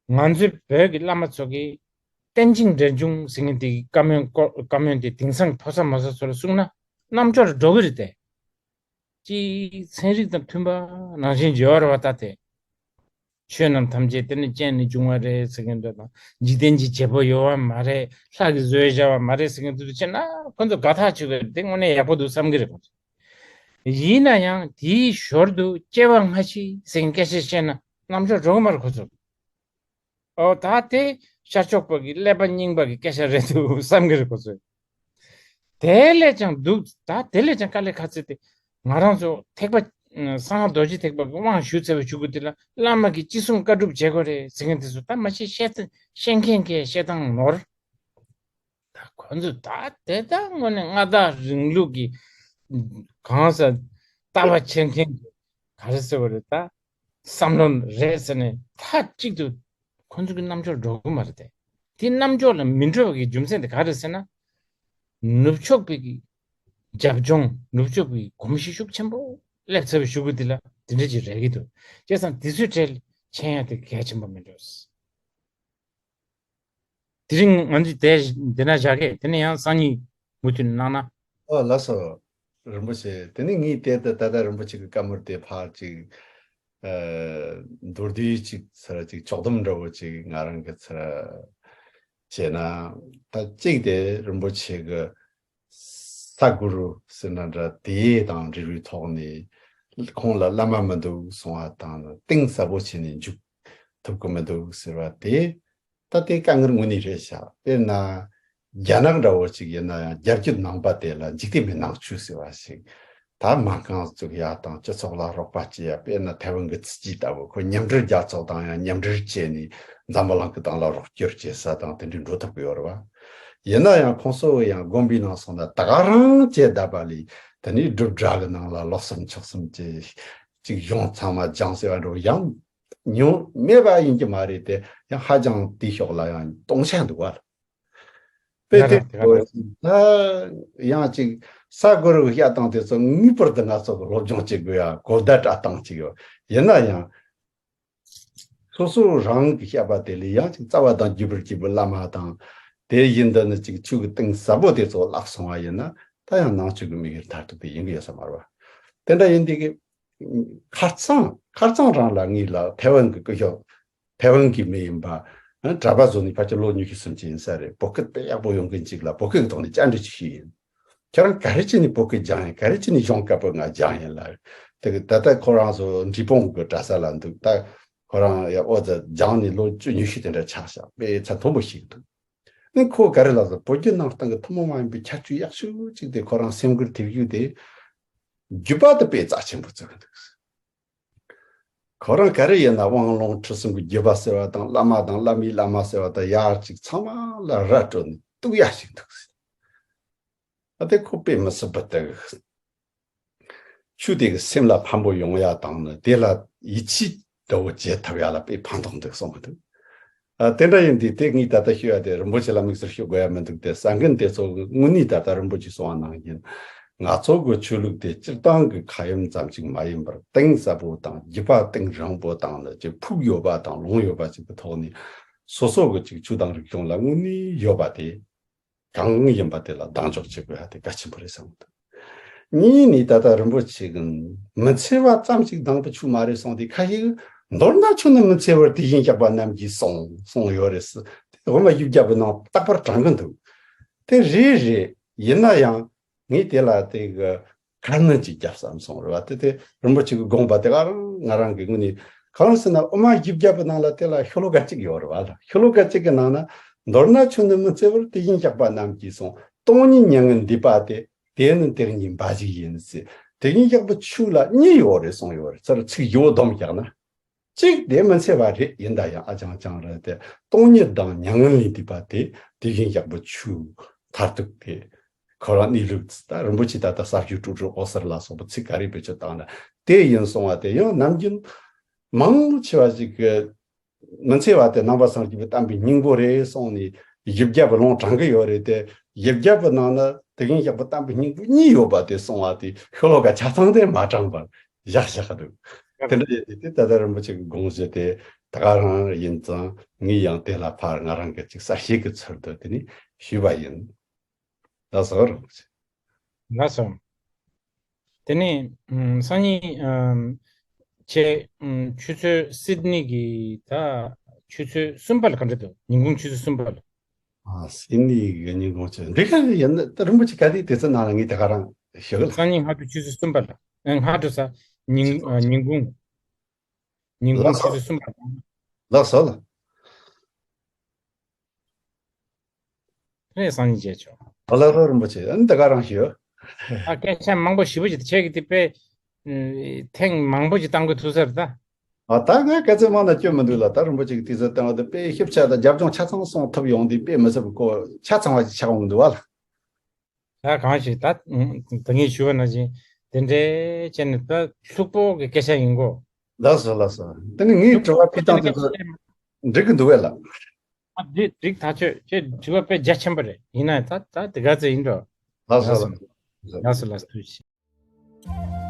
པར། ང་ཚོའི་བོད་ཀྱི་བླ་མ་ཚོ་གིས་བསྟན་ཅིང་འབྲེལ་འབྱུང་ཟེར་མཁན་དེ་བཀའ་མོལ་བཀའ་མོལ་དེ་དེང་སང་ཕོ་གསར་མོ་གསར་ཚོ་ལ་གསུངས་ན་རྣམ་དཔྱོད་འགྲོ་གི་རེད་དེ། ཅིག་ཚན་རིག་དང་མཐུན་པ་ནང་བཞིན་བརྗོད་པ་རེད་བ་ད་དེ། ཆོས་རྣམས་ཐམས་ཅད་དེ་ནི་རྐྱེན་ནི་འབྱུང་བ་རེད་ཟེར་མཁན་འདྲ་དང་འཇིག་རྟེན་གྱི་བྱེད་པོ་ཡོད་བ་མ་རེད། ལྷ་གིས་བཟོས་བཞག་པ་མ་རེད་ཟེར་མཁན་དེ་ཚོ་བྱས་ན་ཁོ་ཚོ་དགའ་ཐག་ཆོད་གི་རེད། དེ་དངོས་གནས་ཡག་པོ་འདུག་བསམ་གི་རེད། ཁོ་ཚོ་ཡིན་ན་ཡང་དེའི་ཞོར་དུ་སྐྱེ་བ་སྔ་ཕྱི་ཟེར་མཁན་སྐད་ཆ་བཤད་ན་རྣམ་དཔྱོད་འགྲོ་གི་མ་རེད་ཁོ་ཚོ། ཨོ་ད་དེ་ཤར་ཕྱོགས་པ་གི་ཀླད་པ་རྙིང་པ་གི་སྐད་ཆ་རེད་འདུག་བསམ་གི་རེད་ཁོ་ཚོས། དེ་ལས་ཀྱང་སྡུག་ད་དེ་ལས་ཀྱང་དཀའ་ལས་ཁག་ཚེ་དེ་ང་རང་ཚོ་ཐེག་པ་གསང་སྔགས་རྡོ་རྗེ་ཐེག་པ་གི་དབང་ཞུས་ཚར་བའི་གཞུག་གུ་དེ་ལ་བླ་མ་གིས་ཅི་གསུང་བཀའ་སྒྲུབ་བྱེད་དགོས་རེད་ཟེར་མཁན་དེ་ཚོ་ད་མ་ཤེས་ཤེས་ཤེས་མཁན་གྱིས་བཤད་སྟངས་ནོར། ད་ཁོ་ཚོ་ད་དེ་ད་དངོས་གནས་མངའ་བདག་རིང་ལུགས་ཀྱི་གང་ཟག་ལྟ་བ་འཁྱེར་མཁན་གྱི་ག་རེ་ཟེར་བ་རེད་ད། བསམ་བློ་རེད་ཟེར་ནས་མཐའ་གཅིག་ཏུ་ཁོ་ཚོ་གི་རྣམ་དཔྱོད་འགྲོ་གི་མ་རེད་དེ། དེ་རྣམ་དཔྱོད་ལ་མི་འགྲོ་བ་གི་རྒྱུ་མཚན་དེ་ག་རེ་ཟེར་ན། ནུབ་ཕྱོགས་པའི་གི་རྒྱབ་ལྗོངས་ནུབ་ཕྱོགས་པའི་གོམས་གཤིས་ཤུགས་ཆེན་པོ་སླེབས་ཚར་བའི་གཞུག་གུ་དེ་ལ་དེ་འདྲ་ཅིག་རེད་ཀྱི་འདུག་བྱས་ཙང་དེ་ཚོའི་གྲས་ལ་མཁྱེན་ཡ་དེ་གལ་ཆེན་པོ་མི་འགྲོ། དེ་རིང་ང་ཚོས་དེ་འདི་ན་བཞག་གས་དེ་ནས་ཡང་སང་ཉིན་མུ་མཐུད་གནང་ན། ཨོ་ལགས་སོ། རིན་པོ་ཆེ་དེ་ནས་ངས་དེ་ད་ད་ལྟ་རིན་པོ་ཆེ་གི་བཀའ་མོལ་དེ་ཕར་ཅིག་ཨ་མདོར་བསྡུས་ཅིག་ཚར་ཅིག་ཕྱོགས་བསྡོམས་འདྲ་བོ་ཅིག་ང་རང་གི་ཚར་བྱས་ན། ད་གཅིག་དེ་རིན་པོ་ཆེ་གི་ས་གུ་རུ་ཟེར་ན་འདྲ་དེ་དང་འབྲེལ་བའི་ཐོག་ནས་ཁོང་ལ་བླ་མ་མི་འདུག་གསུང་བ་དང་གཏིང་ཟབ་པོ་བྱས་ནས་འཇུག་ཐུབ་ཀྱི་མི་འདུག་ཟེར་བ་དེ། ད་དེ་དཀའ་ངལ་དངོས་གནས་རེད་ཤག་དཔེར་ན་རྒྱ་ནག་འདྲ་བོ་ཅིག་ཡིན་ན་ཡང་རྒྱལ་རྒྱུད་ནང་པ་དེ་ལ་འཇིག་རྟེན་པའི་ནང་ཆོས་ཟེར་བ་ཞིག་ ད་སྨན་ཁང་བཙུགས་ཡ་དང་སྤྱི་ཚོགས་ལ་རོགས་པ་བྱེད་ཡ། དཔེར་ན་ཐའེ་ཝན་གྱི་ཙི་ཅི་ལྟ་བུ། ཁོ་མཉམ་འབྲེལ་རྒྱལ་ཚོགས་དང་ཡང་མཉམ་འབྲེལ་བྱས་ནས་འཛམ་བུ་གླིང་གི་སྟེང་ལ་རོགས་སྐྱོར་བྱེད་ས་དང་དེ་འདྲའི་འགྲོ་ཐུབ་ཀྱི་ཡོད་རེད་བ། ཡིན་ན་ཡང་ཁོང་ཚོ་ཡང་དགོན་པའི་ནང་སོང་ན་ད་ག་རང་བྱས་བསྡད་པ་ལས། དེ་ནས་སྒྲུབ་གྲྭ་གི་ནང་ལ་ལོ་གསུམ་ཕྱོགས་གསུམ་བྱས་ཅིག་གཞུང་ཚང་མ་སྦྱངས་ཟེར་བ་འགྲོ་ཡང་ཉུང་མེད་པ་ཡིན་གྱི་མ་རེད་དེ། ཡང་ཧ་ཅང་དེའི་ཕྱོགས་ལ་ཡང་སྟོང་ཆ་འདུག་བ། དཔེ་དེ་ད་ཡང་ཅིག་ས་གོ་རུ་བཤད་སྟངས་དེ་ཚོ་ངེས་པར་དུ་ང་ཚོ་གི་སློབ་སྦྱོང་བྱེད་དགོས་ཡ་གོ་བརྡ་སྤྲད་སྟངས་ཅིག་ཡོད། ཡིན་ན་ཡང་སོ་སོ་རང་གི་བཤད་པ་དེ་ལས་ཡང་ཅིག་རྩ་བ་དང་བརྒྱུད་པར་བརྒྱུད་པའི་བླ་མ་དང་། དེ་བཞིན་དུ་ནི་ཅིག་ཆོས་ཀྱི་གཏིང་ཟབ་པོ་དེ་ཚོ་བརླག་སོང་བ་ཡིན་ན། ད་ཡང་ནང་ཆོས་ཀྱི་དམིགས་ཡུལ་མཐར་ཐུག་དེ་ཡིན་གྱི་ཡོད་ས་མ་རེད་བ། དེ་འདྲ་ཡིན་དུས་ཀྱི་ཁ་རྩང་ཁ་རྩང་རང་ལ་ངེད་ལ་ཐའེ་ཝན་གྱི་སྐུ་ཞབས། ཐའེ་ཝན་གྱི་མི་ཡིན་པ། ཨ། གྲྭ་པ་བཟོ་ནས་ཕལ་ཆེར་ལོ་ཉི་ཤུ་སུམ་ཅུ་ཡིན་ས་རེད། བོད་སྐད་དཔེ་ཡག་པོ་ཡོང་མཁན་ཅིག་ལ་བོད་སྐད་ཀྱི་ཐོག་ནས་བཅར་འདྲི་ཅིག་ཞུས་ཡིན། ཁྱེད་རང་ག་རེ་བྱས་ནས་བོད་སྐད་སྦྱངས་ཡིན། ག་རེ་བྱས་ནས་གཞུང་བཀའ་པོད་ལྔ་སྦྱངས་ཡིན་ལ། དེ་གི་ད་ལྟ་ཁོ་རང་ཚོ་འབྲས་སྤུངས་གི་གྲྭ་ས་ལ་འདུག་ད་ཁོ་རང་ཡ་ཨོ་ཙི་སྦྱངས་ནས་ལོ་བཅུ་ཉི་ཤུ་དེ་འདྲ་ཆགས་ཤག་དཔེ་ཚད་མཐོན་པོ་ཞིག་འདུག་ནི་ཁོ་ག་རེ་ལབ་ཟེར། བོད་བརྒྱུད་ནང་བསྟན་གྱི་ཐུན་མོང་མ་ཡིན་པའི་ཁྱད་ཆོས་ཡག་ཤོས་གཅིག་དེ་ཁོ་རང་སེམས་ཁུར་ཐེབས་རྒྱུ་དེ། བརྒྱུད་པ་དེ་དཔེ་རྩ་ཆེན་པོ་བརྩི་གི་འདུག་ཁོ་རང་ག་རེ་ཡིན་ན། དབང་ལུང་ཁྲིད་གསུམ་གྱི་བརྒྱུད་པ་ཟེར་བ་དང་། བླ་མ་དང་བླ་མའི་བླ་མ་ཟེར་བ་དང་། ཡར་ཅིག་ཚང་མ་ལ་ར་སྤྲོད་ནས་གཏུག་ཡ་ཞིག་འདུག་ཨ་དེ་ཁོ་དཔེ་མི་སྲིད་པ་དེ། ཆོས་དེ་གི་སེམས་ལ་ཕན་པོ་ཡོང་ཡ་དང་ནི་དེ་ལ་ཡིད་ཆེས་འདྲ་བོ་བྱེད་ཐུབ་ཡ་ལ་དཔེ་ཕན་ཐོགས་འདུག་གསུངས་གི་འདུག་ཨ་དེ་འདྲ་ཡིན་དུས་དེ་ངས་ད་ལྟ་ཤོད་ཡ་དེ་རིན་པོ་ཆེ་ལ་དམིགས་བསལ་ཤོད་དགོས་ཡ་མི་འདུག་དེ་གསར་འགོད་དེ་ཚོ་དངོས་གནས་ད་ལྟ་རིན་པོ་ཆེ་གསུངས་པ་ནང་བཞིན། ང་ཚོ་གི་ཆོས་ལུགས་དེ་སྤྱིར་བཏང་གི་ཁ་ཡོམ་ཙམ་ཞིག་མ་ཡིན་པར་གཏིང་ཟབ་པོ་དང་རྒྱུད་པ་གཏིང་རིང་པོ་དང་ནི་ཅིག་ཕུགས་ཡོད་པ་དང་ལུང་ཡོད་པ་ཞིག་གི་ཐོག་ནས། སོ་སོ་གི་ཅིག་ཆོས་དང་རིག་གཞུང་ལ་དངོས་གནས་ཡོད་པ་དེ་གང་ཡིན་པ་དེ་ལ་གདེང་འཇོག་བྱེད་དགོས་ཡ་དེ་གལ་ཆེན་པོ་རེད་བསམ་གི་འདུག་གཉིས་ནས་ད་ལྟ་རིན་པོ་ཆེ་གིས་མི་འཚེ་བ་ཙམ་ཞིག་དང་པོ་ཆོས་མ་རེད་གསུངས་དུས། ཁ་ཤས་ཀྱིས་མདོར་ན་ཆོས་ནི་མི་འཚེ་བར་དེ་བཞིན་གཤེགས་པ་རྣམས་ཀྱིས་གསུངས་གསུངས་ཡོད་རེད་ཟེར། དེ་དབུ་མ་བཞི་བརྒྱ་པའི་ནང་རྟག་པར་དྲངས་གི་འདུག་དེ་རེད་རེད། ཡིན་ན་ཡང་ངས་དེ་ལ་དེ་གི་ཁ་སྣོན་ཅིག་བརྒྱབ་བསམ་སོང་རེད་བ། དེ་དེ་རིན་པོ་ཆེ་གི་དགོངས་པ་དེ་ག་རང་ང་རང་གི་ངོས་ནས། གང་ཟེར་ན་དབུ་མ་བཞི་བརྒྱ་པའི་ནང་ལ་དེ་ལ་ཤོ་ལོ་ཀ་གཅིག་ཡོད་རེད་བ་ལ། ཤོ་ལོ་ཀ་གཅིག་གི་ནང་ན། མདོར་ན་ཆོས་ནི་མི་འཚེ་བར་དེ་བཞིན་གཤེགས་པ་རྣམས་ཀྱིས་གསུངས། སྟོང་ཉིད་མྱ་ངན་འདས་པ་སྟེ། དེ་ནི་དེ་ཉིད་འབའ་ཞིག་ཡིན་ཟེར། དེ་བཞིན་གཤེགས་པའི་ཆོས་ལ་གཉིས་ཡོད་རེད་གསུངས་ཡོད་རེད། ཚུར་ཚིག་བཞི་བོ་སྡོམ་བཞག་ན། གཅིག་དེ་མི་འཚེ་བ་རེད། ཡིན་ད་ཡང་ཨ་ཅང་ཅང་རེད་དེ། སྟོང་ཉིད་དང་མྱ་ངན་ལས་འདས་པ་དེ་དེ་བཞིན་གཤེགས་པའི་ཆོས་མཐར་ཐུག་དེ། ཁོ་རང་གནས་ལུགས་ད་རིན་པོ་ཆེ་ད་ལྟ་ས་བཅུ་དྲུག་དྲུག་འོད་ཟེར་ལ་སོགས་པའི་ཚིག་ག་རེ་བེད་སྤྱོད་བཏང་ན་དེ་ཡིན་གསུང་བ་དེ་ཡང་ནམ་རྒྱུན་མང་ཆེ་བ་ཞིག་གིས་མི་འཚེ་བ་དེ་ནང་པ་སངས་རྒྱས་པའི་བསྟན་པའི་སྙིང་པོ་རེད་གསུངས་ནས་བཞི་བརྒྱ་པའི་ལུང་དྲངས་གི་ཡོད་རེད་དེ། བཞི་བརྒྱ་པའི་ནང་ན་དེ་བཞིན་གཤེགས་པའི་བསྟན་པའི་སྙིང་པོ་གཉིས་ཡོད་པ་དེ་གསུང་བ་དེ་ཤོ་ལོ་ཀ་ཆ་ཚང་དེ་མ་དྲངས་པར་བཞག་བཞག་གི་འདུག་དེ་འདྲ་ཡིན་དུས་དེ་ད་ལྟ་རིན་པོ་ཆེ་གི་དགོངས་གཞི་དེ་ད་ག་རང་ཡིན་ཙང་། ངས་ཡང་དེ་ལ་ཕར་ང་རང་གི་ཅིག་གསལ་བཤད་ཀྱི་ཚུལ་དུ་དེ་ནས་ཞུས་པ་ཡིན། ལགས་སོ་རིན་པོ་ཆེ། ལགས་སོ། དེ་ནས་ཨམ་སང་ཉིན་ཨམ་ཁྱེད་ཨམ་ཆུ་ཚོད་སིད་ནི་གི་ད་ཆུ་ཚོད་གསུམ་པ་ལ་ག་འདྲ་འདུག་ཉིན་གུང་ཆུ་ཚོད་གསུམ་པ་ལ། ཨ། སིད་ནི་གི་ཉིན་གུང་ཆུ་འདི་ག་ཡིན་ན་ད་རིན་པོ་ཆེ་ག་དུས་དེ་ཚོ་ནང་ལ་ངས་དེ་ག་རང་ཞུ་གི་ལ། སང་ཉིན་སྔ་དྲོ་ཆུ་ཚོད་གསུམ་པ་ལ། ཨ། སྔ་དྲོ་ས་ཉིན་ཨ་ཉིན་གུང་། ཉིན་གུང་ལགས་ཆུ་ཚོད་གསུམ་པ་ལ། ལགས་སོ་ལགས། ངས་སང་ཉིན་བྱས་ཆོག་ཨ་ལ་རོ་རིན་པོ་ཆེ། ཨ་ནི་ད་ག་རང་ཞུ། ཨ། སྐད་ཆ་མང་པོ་ཞེ་པོ་ཅིག་བྱས་གི་དེ་དཔེ་ཨ་ཐེངས་མང་པོ་ཅིག་བཏང་དགོས་ཐུག་ས་རེད་ད། ཨ། ད་ང་སྐད་ཆ་མང་ན་སྐྱོན་མི་འདུག་ལ། ད་རིན་པོ་ཆེ་གི་དུས་ཚོད་བཏང་བ་དེ་དཔེ་ཞིབ་ཆ་དང་རྒྱབ་ལྗོངས་ཆ་ཚང་གསུང་ཐུབ་ཡོང་དུས་དཔེ་མི་སྲིད་པའི་གོ་ཆ་ཚང་བ་ཅིག་ཆགས་འོང་གི་འདུག་བ་ལ། ད་གང་ཞིག་ད་ད་ངས་ཞུས་པ་ནང་བཞིན་དེ་འདྲའི་བྱས་ནས་ད་ལྷུག་པོ་གི་སྐད་ཆ་ཡིན་གོ། ལགས་སོ་ལགས་སོ། དེ་ནི་ངའི་དྲི་བ་ཕུལ་སྟངས་དེ་ཚོ་འགྲིག་གི་འདུག་བས་ལགས། ཨ། འདི་འགྲིག་ཐག་ཆོད། ཁྱེད་དྲི་བ་དཔེ་རྒྱ་ཆེན་པོ་རེད། ཡིན་ན་ད་ད་དེ་ག་ཚོད་ཡིན་འགྲོ། ལགས་སོ་ལགས་སོ། ལགས་སོ་ལགས་སོ། ཐུགས་རྗེ་ཆེ།